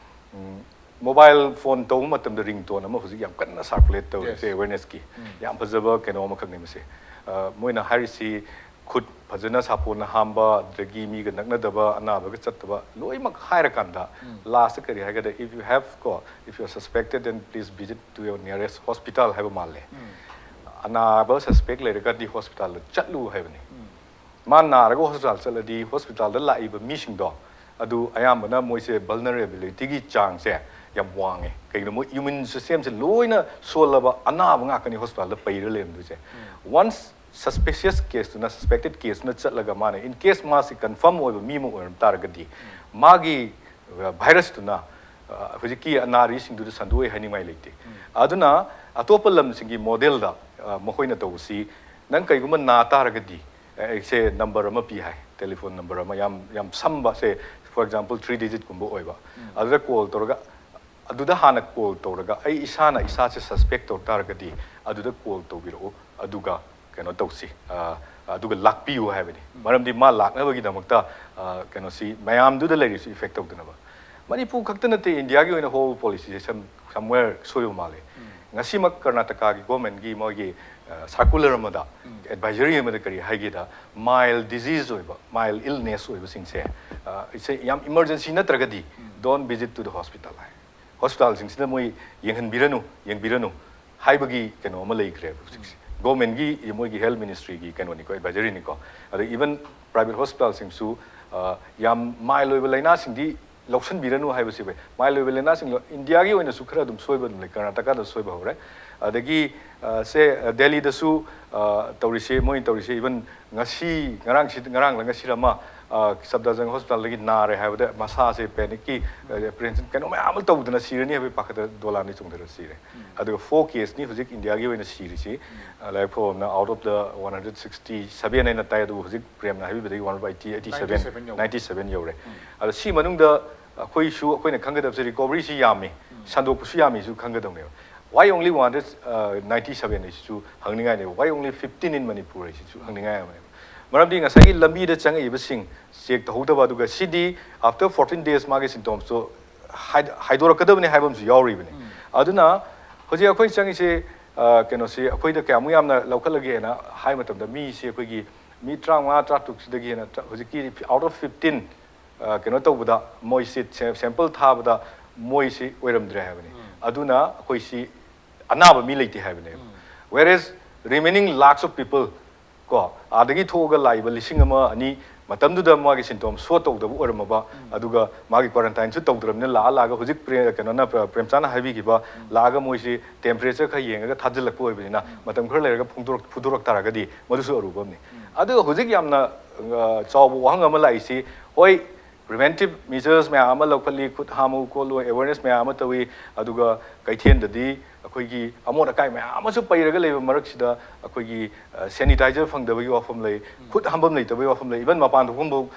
ꯎꯝ, ꯃꯣꯕꯥꯏꯜ ꯐꯣꯟ ꯇꯧꯕ ꯃꯇꯝꯗ ꯔꯤꯡꯇꯣꯟ ꯑꯃ ꯍꯧꯖꯤꯛ ꯌꯥꯝ ꯀꯟꯅ ꯁꯥꯔꯀꯨꯂꯦꯠ ꯇꯧꯔꯤꯁꯦ, Yes. ꯑꯦꯋꯦꯔꯅꯦꯁꯀꯤ ꯌꯥꯝ ꯐꯖꯕ ꯀꯩꯅꯣ ꯑꯃꯈꯛꯅꯤ ꯃꯁꯤ꯫ ꯑ, ꯃꯣꯏꯅ ꯍꯥꯏꯔꯤꯁꯤ ꯈꯨꯠ ꯐꯖꯅ ꯁꯥꯄꯣꯟꯅ ꯍꯥꯝꯕ, ꯑꯗꯒꯤ ꯃꯤꯒ ꯅꯛꯅꯗꯕ, ꯑꯅꯥꯕꯒ ꯆꯠꯇꯕ, ꯂꯣꯏꯅꯃꯛ ꯍꯥꯏꯔꯀꯥꯟꯗ ꯂꯥꯁꯇ ꯀꯔꯤ ꯍꯥꯏꯒꯗ, if you have ꯀꯣ, if you are suspected, then please visit to your nearest hospital ꯍꯥꯏꯕ ꯃꯥꯜꯂꯦ꯫ ꯑꯅꯥꯕ ꯁꯁꯄꯦꯛ ꯂꯩꯔꯒꯗꯤ ꯍꯣꯁꯄꯤꯇꯥꯜꯗ ꯆꯠꯂꯨ ꯍꯥꯏꯕꯅꯤ꯫ ꯃꯥ ꯅꯥꯔꯒ ꯍꯣꯁꯄꯤꯇꯥꯜ ꯆꯠꯂꯗꯤ ꯍꯣꯁꯄꯤꯇꯥꯜꯗ ꯂꯥꯛꯏꯕ ꯃꯤꯁꯤꯡꯗꯣ ꯑꯗꯨ ꯑꯌꯥꯝꯕꯅ ꯃꯣꯏꯁꯦ ꯚꯜꯅꯔꯦꯕꯤꯂꯤꯇꯤꯒꯤ ꯆꯥꯡꯁꯦ ꯌꯥꯝ ꯋꯥꯡꯉꯦ꯫ ꯀꯩꯒꯤꯅꯣ? ꯃꯣꯏ ꯏꯃ꯭ꯌꯨꯟ ꯁꯤꯁꯇꯦꯝꯁꯦ ꯂꯣꯏꯅ ꯁꯣꯜꯂꯕ ꯑꯅꯥꯕ ꯉꯥꯛꯇꯅꯤ ꯍꯣꯁꯄꯤꯇꯥꯜꯗ ꯄꯩꯔ ꯂꯩꯔꯝꯗꯣꯏꯁꯦ꯫ ꯋꯥꯟꯁ ꯁꯁꯄꯤꯁꯤꯌꯁ ꯀꯦꯁꯇꯨꯅ, ꯁꯁꯄꯦꯛꯇꯦꯠ ꯀꯦꯁꯇꯨꯅ ꯆꯠꯂꯒ ꯃꯥꯅ, ꯏꯟ ꯀꯦꯁ ꯃꯥꯁꯤ ꯀꯟꯐꯥꯔꯝ ꯑꯣꯏꯕ ꯃꯤ ꯑꯃ ꯑꯣꯏꯔꯝ ꯇꯥꯔꯒꯗꯤ ꯃꯥꯒꯤ ꯚꯥꯏꯔꯁꯇꯨꯅ ꯍꯧꯖꯤꯛꯀꯤ ꯑꯅꯥꯔꯤꯁꯤꯡꯗꯨꯗ ꯁꯟꯗꯣꯛꯑꯦ ꯍꯥꯏꯅꯤꯡꯉꯥꯏ ꯂꯩꯇꯦ꯫ ꯑꯗꯨꯅ ꯑꯇꯣꯞꯄ ꯂꯝꯁꯤꯡꯒꯤ ꯃꯣꯗꯦꯜꯗ ꯃꯈꯣꯏꯅ ꯇꯧꯕꯁꯤ, ꯅꯪ ꯀꯩꯒꯨꯝꯕ ꯅꯥ ꯇꯥꯔꯒꯗꯤ, ꯑꯩꯁꯦ ꯅꯝꯕꯔ ꯑꯃ ꯄꯤ ꯍꯥꯏ, ꯇꯦꯂꯤꯐꯣꯟ ꯅꯝꯕꯔ ꯑꯃ, ꯌꯥꯝ ꯌꯥꯝ ꯁꯝꯕ, ꯁꯦ ꯐꯣꯔ ꯑꯦꯛꯖꯥꯝꯄꯜ ꯊ꯭ꯔꯤ ꯗꯤꯖꯤꯠꯀꯨꯝꯕ ꯑꯣꯏꯕ, ꯑꯗꯨꯗ ꯀꯣꯜ ꯇꯧꯔꯒ, ꯑꯗꯨꯗ ꯍꯥꯟꯅ ꯀꯣꯜ ꯇꯧꯔꯒ ꯑꯩ ꯏꯁꯥꯅ ꯏꯁꯥꯁꯦ ꯁꯁꯄꯦꯛ ꯇꯧ ꯇꯥꯔꯒꯗꯤ ꯑꯗꯨꯗ ꯀꯣꯜ ꯇꯧꯕꯤꯔꯛꯎ, ꯑꯗꯨꯒ ꯀꯩꯅꯣ ꯇꯧꯁꯤ, ꯑ, ꯑꯗꯨꯒ ꯂꯥꯛꯄꯤꯌꯨ ꯍꯥꯏꯕꯅꯤ꯫ ꯃꯔꯝꯗꯤ ꯃꯥ ꯂꯥꯛꯅꯕꯒꯤꯗꯃꯛꯇ, ꯑ, ꯀꯩꯅꯣꯁꯤ ꯃꯌꯥꯝꯗꯨꯗ ꯂꯩꯔꯤꯁꯤ effect ꯇꯧꯗꯅꯕ꯫ ꯃꯅꯤꯄꯨꯔ ꯈꯛꯇ ꯅꯠꯇꯦ, ꯏꯟꯗꯤꯌꯥꯒꯤ ꯑꯣꯏꯅ whole policy ꯁꯦ some, somewhere ꯁꯣꯏꯕ ꯃꯥꯜꯂꯤ꯫ ꯉꯁꯤꯃꯛ ꯀꯔꯅꯥꯇꯀꯥꯒꯤ government ꯀꯤ ꯃꯣꯏꯒꯤ, ꯑ, circular ꯑꯃꯗ, advisory ꯑꯃꯗ ꯀꯔꯤ ꯍꯥꯏꯒꯦꯗ, mild disease ꯑꯣꯏꯕ, mild illness ꯑꯣꯏꯕꯁꯤꯡꯁꯦ, ꯑ, ꯏꯁꯦ ꯌꯥꯝ emergency ꯅꯠꯇ꯭ꯔꯒꯗꯤ don't visit to the hospital high. Hospital ꯁꯤꯡꯁꯤꯗ ꯃꯣꯏ ꯌꯦꯡꯍꯟꯕꯤꯔꯅꯨ, ꯌꯦꯡꯕꯤꯔꯅꯨ ꯍꯥꯏꯕꯒꯤ ꯀꯩꯅꯣ ꯑꯃ ꯂꯩꯈ꯭ꯔꯦꯕ ꯍꯧꯖꯤꯛꯁꯦ꯫ Government ꯀꯤ, ꯃꯣꯏꯒꯤ health ministry ꯒꯤ ꯀꯩꯅꯣꯅꯤꯀꯣ, advisory ꯅꯤꯀꯣ꯫ ꯑꯗ even private hospital ꯁꯤꯡꯁꯨ, ꯑ, ꯌꯥꯝ mild ꯑꯣꯏꯕ ꯂꯥꯏꯅꯥꯁꯤꯡꯗꯤ ꯂꯧꯁꯤꯟꯕꯤꯔꯅꯨ ꯍꯥꯏꯕꯁꯤ ꯐꯩ꯫ Mild ꯑꯣꯏꯕ ꯂꯥꯏꯅꯥꯁꯤꯡ ꯂꯣ-, ꯏꯟꯗꯤꯌꯥꯒꯤ ꯑꯣꯏꯅꯁꯨ ꯈꯔ ꯑꯗꯨꯝ ꯁꯣꯏꯕ ꯑꯗꯨꯝ ꯂꯩ, ꯀꯔꯅꯥꯇꯀꯥꯗ ꯁꯣꯏꯕ ꯍꯧꯔꯦ꯫ ꯑꯗꯒꯤ, ꯑ, ꯁꯦ, ꯑ, ꯗꯦꯜꯂꯤꯗꯁꯨ, ꯑ, ꯇꯧꯔꯤꯁꯦ, ꯃꯣꯏ ꯇꯧꯔꯤꯁꯦ, even ꯉꯁꯤ, ꯉꯔꯥꯡꯁꯤ, ꯉꯔꯥꯡꯂ ꯉꯁꯤꯔ ꯑꯃ, ꯑ, ꯁꯐꯗꯔꯖꯪ hospital ꯗꯒꯤ ꯅꯥꯔꯦ ꯍꯥꯏꯕꯗ ꯃꯁꯥꯁꯦ panic ꯀꯤ, ꯑ, apprehension ꯀꯩꯅꯣ ꯃꯌꯥꯝ ꯑꯃ ꯇꯧꯗꯅ ꯁꯤꯔꯅꯤ ꯍꯥꯏꯕꯒꯤ ꯄꯥꯈꯠꯇ ꯗꯣꯂꯥꯟꯗ ꯆꯣꯡꯊꯔ ꯁꯤꯔꯦ꯫ ꯑꯗꯨꯒ four case ꯅꯤ ꯍꯧꯖꯤꯛ ꯏꯟꯗꯤꯌꯥꯒꯤ ꯑꯣꯏꯅ ꯁꯤꯔꯤꯁꯤ꯫ ꯑ, ꯂꯥꯏꯔꯤꯛ ꯐꯕ ꯑꯃꯅ, out of the one hundred sixty seven ꯍꯥꯏꯅ ꯇꯥꯏ, ꯑꯗꯨꯕꯨ ꯍꯧꯖꯤꯛ ꯄ꯭ꯔꯦꯝꯅ ꯍꯥꯏꯕꯤꯕꯗꯒꯤ one hundred eighty, eighty seven, ninety seven ꯌꯧꯔꯦ꯫ ꯑꯗꯣ ꯁꯤ ꯃꯅꯨꯡꯗ ꯑꯩꯈꯣꯏꯁꯨ, ꯑꯩꯈꯣꯏꯅ ꯈꯪꯒꯗꯕꯁꯦ recovery ꯁꯤ ꯌꯥꯝꯃꯤ, ꯁꯟꯗꯣꯛꯄꯁꯨ ꯌꯥꯝꯃꯤꯁꯨ ꯈꯪꯒꯗꯕꯅꯦꯕ꯫ Why only one hundred ninety seven ꯍꯥꯏꯁꯤꯁꯨ ꯍꯪꯅꯤꯡꯉꯥꯏꯅꯦꯕ꯫ Why only fifteen in Manipur ꯍꯥꯏꯁꯤꯁꯨ ꯍꯪꯅꯤꯡꯉꯥꯏ ꯑꯃꯅꯦꯕ꯫ ꯃꯔꯝꯗꯤ ꯉꯁꯥꯏꯒꯤ ꯂꯝꯕꯤꯗ ꯆꯪꯉꯛꯏꯕꯁꯤꯡ check ꯇꯧꯍꯧꯗꯕ, ꯑꯗꯨꯒ ꯁꯤꯗꯤ after fourteen days ꯃꯥꯒꯤ symptoms ꯇꯣ ꯍꯥꯏ-, ꯍꯥꯏꯗꯣꯔꯛꯀꯗꯕꯅꯤ ꯍꯥꯏꯕ ꯑꯃꯁꯨ ꯌꯥꯎꯔꯤꯕꯅꯤ꯫ ꯑꯗꯨꯅ ꯍꯧꯖꯤꯛ ꯑꯩꯈꯣꯏ ꯆꯪꯉꯤꯁꯦ, ꯑ, ꯀꯩꯅꯣꯁꯤ ꯑꯩꯈꯣꯏꯗ ꯀꯌꯥꯃꯨꯛ ꯌꯥꯝꯅ ꯂꯧꯈꯠꯂꯒꯦꯅ ꯍꯥꯏ ꯃꯇꯝꯗ, ꯃꯤꯁꯤ ꯑꯩꯈꯣꯏꯒꯤ ꯃꯤ ꯇꯔꯥꯃꯉꯥ, ꯇꯔꯥꯇꯔꯨꯛꯁꯤꯗꯒꯤ ꯍꯦꯟꯅ ꯇ-, ꯍꯧꯖꯤꯛꯀꯤ out of fifteen, ꯑ, ꯀꯩꯅꯣ ꯇꯧꯕꯗ, ꯃꯣꯏꯁꯤ ꯁꯦ-, sample ꯊꯥꯕꯗ ꯃꯣꯏꯁꯤ ꯑꯣꯏꯔꯝꯗ꯭ꯔꯦ ꯍꯥꯏꯕꯅꯤ꯫ ꯑꯗꯨꯅ ꯑꯩꯈꯣꯏꯁꯤ ꯑꯅꯥꯕ ꯃꯤ ꯂꯩꯇꯦ ꯍꯥꯏꯕꯅꯦꯕ꯫ Whereas remaining lakhs of people ꯀꯣ, ꯑꯥꯗꯒꯤ ꯊꯣꯛꯑꯒ ꯂꯥꯛꯏꯕ ꯂꯤꯁꯤꯡ ꯑꯃ, ꯑꯅꯤ ꯃꯇꯝꯗꯨꯗ ꯃꯥꯒꯤ symptom show ꯇꯧꯗꯕ ꯑꯣꯏꯔꯝꯃꯕ, ꯑꯗꯨꯒ ꯃꯥꯒꯤ quarantine ꯁꯨ ꯇꯧꯗ꯭ꯔꯕꯅꯤꯅ ꯂꯥꯛꯑ ꯂꯥꯛꯑꯒ ꯍꯧꯖꯤꯛ ꯄ꯭ꯔꯦ-, ꯀꯩꯅꯣꯅ, ꯄ꯭ꯔꯦꯝꯆꯥꯟꯅ ꯍꯥꯏꯕꯤꯈꯤꯕ, ꯂꯥꯛꯑꯒ ꯃꯣꯏꯁꯤ temperature ꯈꯔ ꯌꯦꯡꯉꯒ ꯊꯥꯖꯤꯜꯂꯛꯄ ꯑꯣꯏꯕꯅꯤꯅ, ꯃꯇꯝ ꯈꯔ ꯂꯩꯔꯒ ꯐꯣꯡꯗꯣꯔꯛ-, ꯐꯨꯗꯣꯔꯛ ꯇꯥꯔꯒꯗꯤ ꯃꯗꯨꯁꯨ ꯑꯔꯨꯕ ꯑꯃꯅꯤ꯫ ꯑꯗꯨꯒ ꯍꯧꯖꯤꯛ ꯌꯥꯝꯅ, ꯑ, ꯆꯥꯎꯕ ꯋꯥꯍꯪ ꯑꯃ ꯂꯥꯛꯏꯁꯤ, ꯍꯣꯏ, preventive measures ꯃꯌꯥꯝ ꯑꯃ ꯂꯧꯈꯠꯂꯤ, ꯈꯨꯠ ꯍꯥꯝꯃꯨ ꯈꯣꯠꯂꯨ, awareness ꯃꯌꯥꯝ ꯑꯃ ꯇꯧꯏ, ꯑꯗꯨꯒ ꯀꯩꯊꯦꯜꯗꯗꯤ ꯑꯩꯈꯣꯏꯒꯤ ꯑꯃꯣꯠ ꯑꯀꯥꯏ ꯃꯌꯥꯝ ꯑꯃꯁꯨ ꯄꯩꯔꯒ ꯂꯩꯕ ꯃꯔꯛꯁꯤꯗ ꯑꯩꯈꯣꯏꯒꯤ ꯁꯦꯅꯤꯇꯥꯏꯖꯔ ꯐꯪꯗꯕꯒꯤ ꯋꯥꯐꯝ ꯂꯩ, ꯈꯨꯠ ꯍꯥꯝꯐꯝ ꯂꯩꯇꯕꯒꯤ ꯋꯥꯐꯝ ꯂꯩ, ꯏꯚꯟ ꯃꯄꯥꯟ ꯊꯣꯛꯐꯝꯐꯥꯎ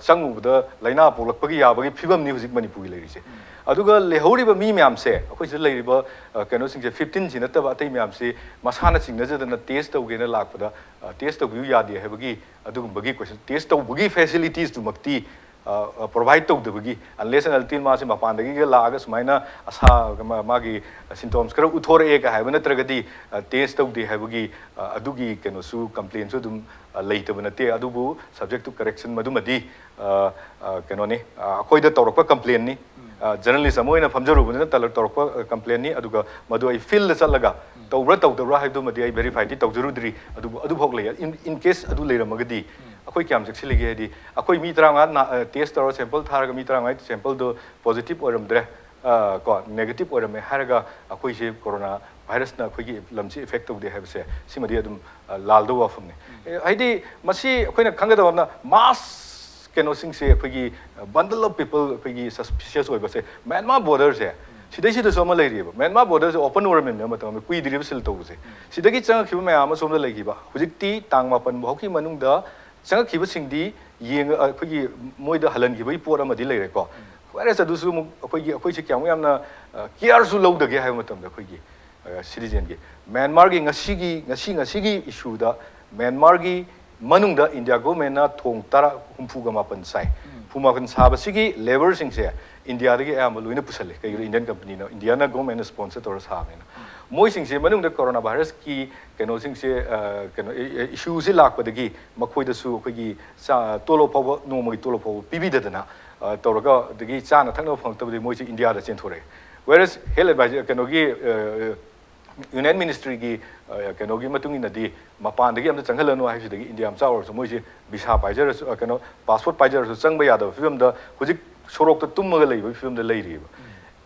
ꯆꯪꯉꯨꯕꯗ ꯂꯥꯏꯅꯥ ꯄꯣꯛꯂꯛꯄꯒꯤ ꯌꯥꯕꯒꯤ ꯐꯤꯕꯝꯅꯤ ꯍꯧꯖꯤꯛ ꯃꯅꯤꯄꯨꯔꯒꯤ ꯂꯩꯔꯤꯁꯦ꯫ ꯑꯗꯨꯒ ꯂꯩꯍꯧꯔꯤꯕ ꯃꯤ ꯃꯌꯥꯝꯁꯦ, ꯑꯩꯈꯣꯏ ꯁꯤꯗ ꯂꯩꯔꯤꯕ ꯀꯩꯅꯣꯁꯤꯡꯁꯦ, ꯐꯤꯐꯇꯤꯟꯁꯤ ꯅꯠꯇꯕ ꯑꯇꯩ ꯃꯌꯥꯝꯁꯤ ꯃꯁꯥꯅ ꯆꯤꯡꯅꯖꯗꯅ ꯇꯦꯁ ꯇꯧꯒꯦꯅ ꯂꯥꯛꯄꯗ ꯇꯦꯁ ꯇꯧꯕꯤꯌꯨ ꯌꯥꯗꯦ ꯍꯥꯏꯕꯒꯤ ꯑꯗꯨꯒꯨꯝꯕꯒꯤ ꯀꯣꯏꯁꯟ, ꯇꯦꯁ ꯇꯧꯕꯒꯤ ꯐꯦꯁꯤꯂꯤꯇꯤꯁꯇꯨꯃꯛꯇꯤ ꯄ꯭ꯔꯣꯚꯥꯏꯠ ꯇꯧꯗꯕꯒꯤ, unless and until ꯃꯥꯁꯦ ꯃꯄꯥꯟꯗꯒꯤꯒ ꯂꯥꯛꯑꯒ ꯁꯨꯃꯥꯏꯅ ꯑꯁꯥ ꯃꯥꯒꯤ ꯁꯤꯝꯇꯣꯝꯁ ꯈꯔ ꯎꯠꯊꯣꯔꯛꯑꯦꯒ ꯍꯥꯏꯕ ꯅꯠꯇ꯭ꯔꯒꯗꯤ ꯇꯦꯁ ꯇꯧꯗꯦ ꯍꯥꯏꯕꯒꯤ ꯑꯗꯨꯒꯤ ꯀꯩꯅꯣꯁꯨ, ꯀꯝꯄ꯭ꯂꯦꯟꯁꯨ ꯑꯗꯨꯝ ꯂꯩꯇꯕ ꯅꯠꯇꯦ꯫ ꯑꯗꯨꯕꯨ subject to correction ꯃꯗꯨꯃꯗꯤ ꯀꯩꯅꯣꯅꯤ, ꯑꯩꯈꯣꯏꯗ ꯇꯧꯔꯛꯄ ꯀꯝꯄ꯭ꯂꯦꯟꯅꯤ꯫ ꯖꯔꯅꯦꯂꯤꯁ ꯑꯃ ꯑꯣꯏꯅ ꯐꯝꯖꯔꯨꯕꯅꯤꯅ ꯇꯧꯔꯛꯄ ꯀꯝꯄ꯭ꯂꯦꯟꯅꯤ꯫ ꯑꯗꯨꯒ ꯃꯗꯨ ꯑꯩ ꯐꯤꯜꯗ ꯆꯠꯂꯒ ꯇꯧꯕ꯭ꯔꯥ ꯇꯧꯗꯕ꯭ꯔꯥ ꯍꯥꯏꯕꯗꯨꯃꯗꯤ ꯑꯩ ꯚꯦꯔꯤꯐꯥꯏꯗꯤ ꯇꯧꯖꯔꯨꯗ꯭ꯔꯤ꯫ ꯑꯗꯨꯕꯨ ꯑꯗꯨꯐꯥꯎ ꯂꯩ꯫ ꯏꯟ ꯀꯦꯁ ꯑꯗꯨ ꯂꯩꯔꯝꯃꯒꯗꯤ ꯑꯩꯈꯣꯏ ꯀꯌꯥꯝ ꯆꯦꯛꯁꯤꯜꯂꯤꯒꯦ ꯍꯥꯏꯗꯤ, ꯑꯩꯈꯣꯏ ꯃꯤ ꯇꯔꯥꯃꯉꯥ ꯇꯦꯁ ꯇꯧꯔ ꯁꯦꯝꯄꯜ ꯊꯥꯔꯒ ꯃꯤ ꯇꯔꯥꯃꯉꯥ ꯁꯦꯝꯄꯜꯗꯣ ꯄꯣꯖꯤꯇꯤꯞ ꯑꯣꯏꯔꯝꯗ꯭ꯔꯦ, ꯀꯣ, ꯅꯦꯒꯦꯇꯤꯞ ꯑꯣꯏꯔꯝꯃꯦ ꯍꯥꯏꯔꯒ ꯑꯩꯈꯣꯏꯁꯦ ꯀꯣꯔꯣꯅꯥ ꯚꯥꯏꯔꯁꯅ ꯑꯩꯈꯣꯏꯒꯤ ꯂꯝꯁꯤ ꯏꯐꯦꯛ ꯇꯧꯗꯦ ꯍꯥꯏꯕꯁꯦ, ꯁꯤꯃꯗꯤ ꯑꯗꯨꯝ ꯂꯥꯜꯗꯧꯕ ꯋꯥꯐꯝꯅꯤ꯫ ꯍꯥꯏꯗꯤ ꯃꯁꯤ ꯑꯩꯈꯣꯏꯅ ꯈꯪꯒꯗꯕ ꯑꯃꯅ, ꯃꯥꯁ ꯀꯩꯅꯣꯁꯤꯡꯁꯦ, ꯑꯩꯈꯣꯏꯒꯤ bundle of people, ꯑꯩꯈꯣꯏꯒꯤ suspicious ꯑꯣꯏꯕꯁꯦ, ꯃ꯭ꯌꯥꯟꯃꯥꯔ ꯕꯣꯔꯗꯔꯁꯦ, ꯁꯤꯗꯩꯁꯤꯗꯁꯨ ꯑꯃ ꯂꯩꯔꯤꯑꯕ꯫ ꯃ꯭ꯌꯥꯟꯃꯥꯔ ꯕꯣꯔꯗꯔꯁꯦ ꯑꯣꯄꯟ ꯑꯣꯏꯔꯝꯃꯤꯕꯅꯦ ꯃꯇꯝ ꯑꯃ, ꯀꯨꯏꯗ꯭ꯔꯤꯕ ꯁꯤꯜ ꯇꯧꯕꯁꯦ꯫ ꯁꯤꯗꯒꯤ ꯆꯪꯉꯛꯈꯤꯕ ꯃꯌꯥꯝ ꯑꯃ ꯁꯣꯝꯗ ꯂꯩꯈꯤꯕ꯫ ꯍꯧꯖꯤꯛꯇꯤ ꯇꯥꯡ ꯃꯥꯄꯟ ꯐꯥꯎꯒꯤ ꯃꯅꯨꯡꯗ ꯆꯪꯉꯛꯈꯤꯕꯁꯤꯡꯗꯤ ꯌꯦꯡꯉ-, ꯑꯩꯈꯣꯏꯒꯤ ꯃꯣꯏꯗ ꯍꯜꯍꯟꯈꯤꯕꯒꯤ ꯄꯣꯠ ꯑꯃꯗꯤ ꯂꯩꯔꯦꯀꯣ꯫ ꯋꯥꯏꯔꯁ ꯑꯗꯨꯁꯨ ꯑꯃꯨꯛ ꯑꯩꯈꯣꯏꯒꯤ, ꯑꯩꯈꯣꯏꯁꯦ ꯀꯌꯥꯃꯨꯛ ꯌꯥꯝꯅ ꯀꯤꯌꯔꯁꯨ ꯂꯧꯗꯒꯦ ꯍꯥꯏꯕ ꯃꯇꯝꯗ, ꯑꯩꯈꯣꯏꯒꯤ ꯁꯤꯇꯤꯖꯦꯟꯒꯤ, ꯃ꯭ꯌꯥꯟꯃꯥꯔꯒꯤ ꯉꯁꯤꯒꯤ, ꯉꯁꯤ, ꯉꯁꯤꯒꯤ ꯏꯁꯨꯗ ꯃ꯭ꯌꯥꯟꯃꯥꯔꯒꯤ ꯃꯅꯨꯡꯗ ꯏꯟꯗꯤꯌꯥ ꯒꯣꯔꯃꯦꯟꯅ ꯊꯣꯡ ꯇꯔꯥ, ꯍꯨꯝꯐꯨꯒ ꯃꯥꯄꯟ ꯁꯥꯏ꯫ ꯍꯨꯝꯐꯨ ꯃꯥꯄꯟ ꯁꯥꯕꯁꯤꯒꯤ ꯂꯦꯕꯔꯁꯤꯡꯁꯦ ꯏꯟꯗꯤꯌꯥꯗꯒꯤ ꯑꯌꯥꯝꯕ ꯂꯣꯏꯅ ꯄꯨꯁꯜꯂꯦ꯫ ꯀꯩꯒꯤꯅꯣ? ꯏꯟꯗꯤꯌꯟ ꯀꯝꯄꯅꯤꯅ, ꯏꯟꯗꯤꯌꯥꯅ ꯒꯣꯔꯃꯦꯟꯅ ꯁ꯭ꯄꯣꯟꯁꯔ ꯇꯧꯔ ꯁꯥꯕꯅꯤꯅ꯫ ꯃꯣꯏꯁꯤꯡꯁꯦ ꯃꯅꯨꯡꯗ ꯀꯣꯔꯣꯅꯥ ꯚꯥꯏꯔꯁꯀꯤ ꯀꯩꯅꯣꯁꯤꯡꯁꯦ, ꯑ, ꯀꯩꯅꯣ, ꯏ-, ꯏ-, ꯏꯁꯨꯁꯦ ꯂꯥꯛꯄꯗꯒꯤ ꯃꯈꯣꯏꯗꯁꯨ ꯑꯩꯈꯣꯏꯒꯤ ꯆꯥ-, ꯇꯣꯂꯣꯞ ꯐꯥꯎꯕ, ꯅꯣꯡꯃꯒꯤ ꯇꯣꯂꯣꯞ ꯐꯥꯎꯕ ꯄꯤꯕꯤꯗꯗꯅ, ꯑ, ꯇꯧꯔꯒ, ꯑꯗꯒꯤ ꯆꯥꯅ ꯊꯛꯅꯕ ꯐꯪꯉꯛꯇꯕꯗꯒꯤ ꯃꯣꯏꯁꯦ ꯏꯟꯗꯤꯌꯥꯗ ꯆꯦꯟꯊꯣꯔꯛꯑꯦ꯫ Whereas health advisor, ꯀꯩꯅꯣꯒꯤ, ꯑ, ꯌꯨꯅꯤꯌꯟ ꯃꯤꯅꯤꯁꯇ꯭ꯔꯤꯒꯤ, ꯑ, ꯀꯩꯅꯣꯒꯤ ꯃꯇꯨꯡ ꯏꯟꯅꯗꯤ ꯃꯄꯥꯟꯗꯒꯤ ꯑꯝꯇ ꯆꯪꯍꯜꯂꯅꯨ ꯍꯥꯏꯕꯁꯤꯗꯒꯤ ꯏꯟꯗꯤꯌꯥ ꯃꯆꯥ ꯑꯣꯏꯔꯁꯨ ꯃꯣꯏꯁꯦ ꯚꯤꯁꯥ ꯄꯥꯏꯖꯔꯁꯨ, ꯑ, ꯀꯩꯅꯣ, ꯄꯥꯁꯄꯣꯔꯠ ꯄꯥꯏꯖꯔꯁꯨ ꯆꯪꯕ ꯌꯥꯗꯕ ꯐꯤꯕꯝꯗ ꯍꯧꯖꯤꯛ ꯁꯣꯔꯣꯛꯇ ꯇꯨꯝꯃꯒ ꯂꯩꯕꯒꯤ ꯐꯤꯕꯝꯗ ꯂꯩꯔꯤꯑꯕ꯫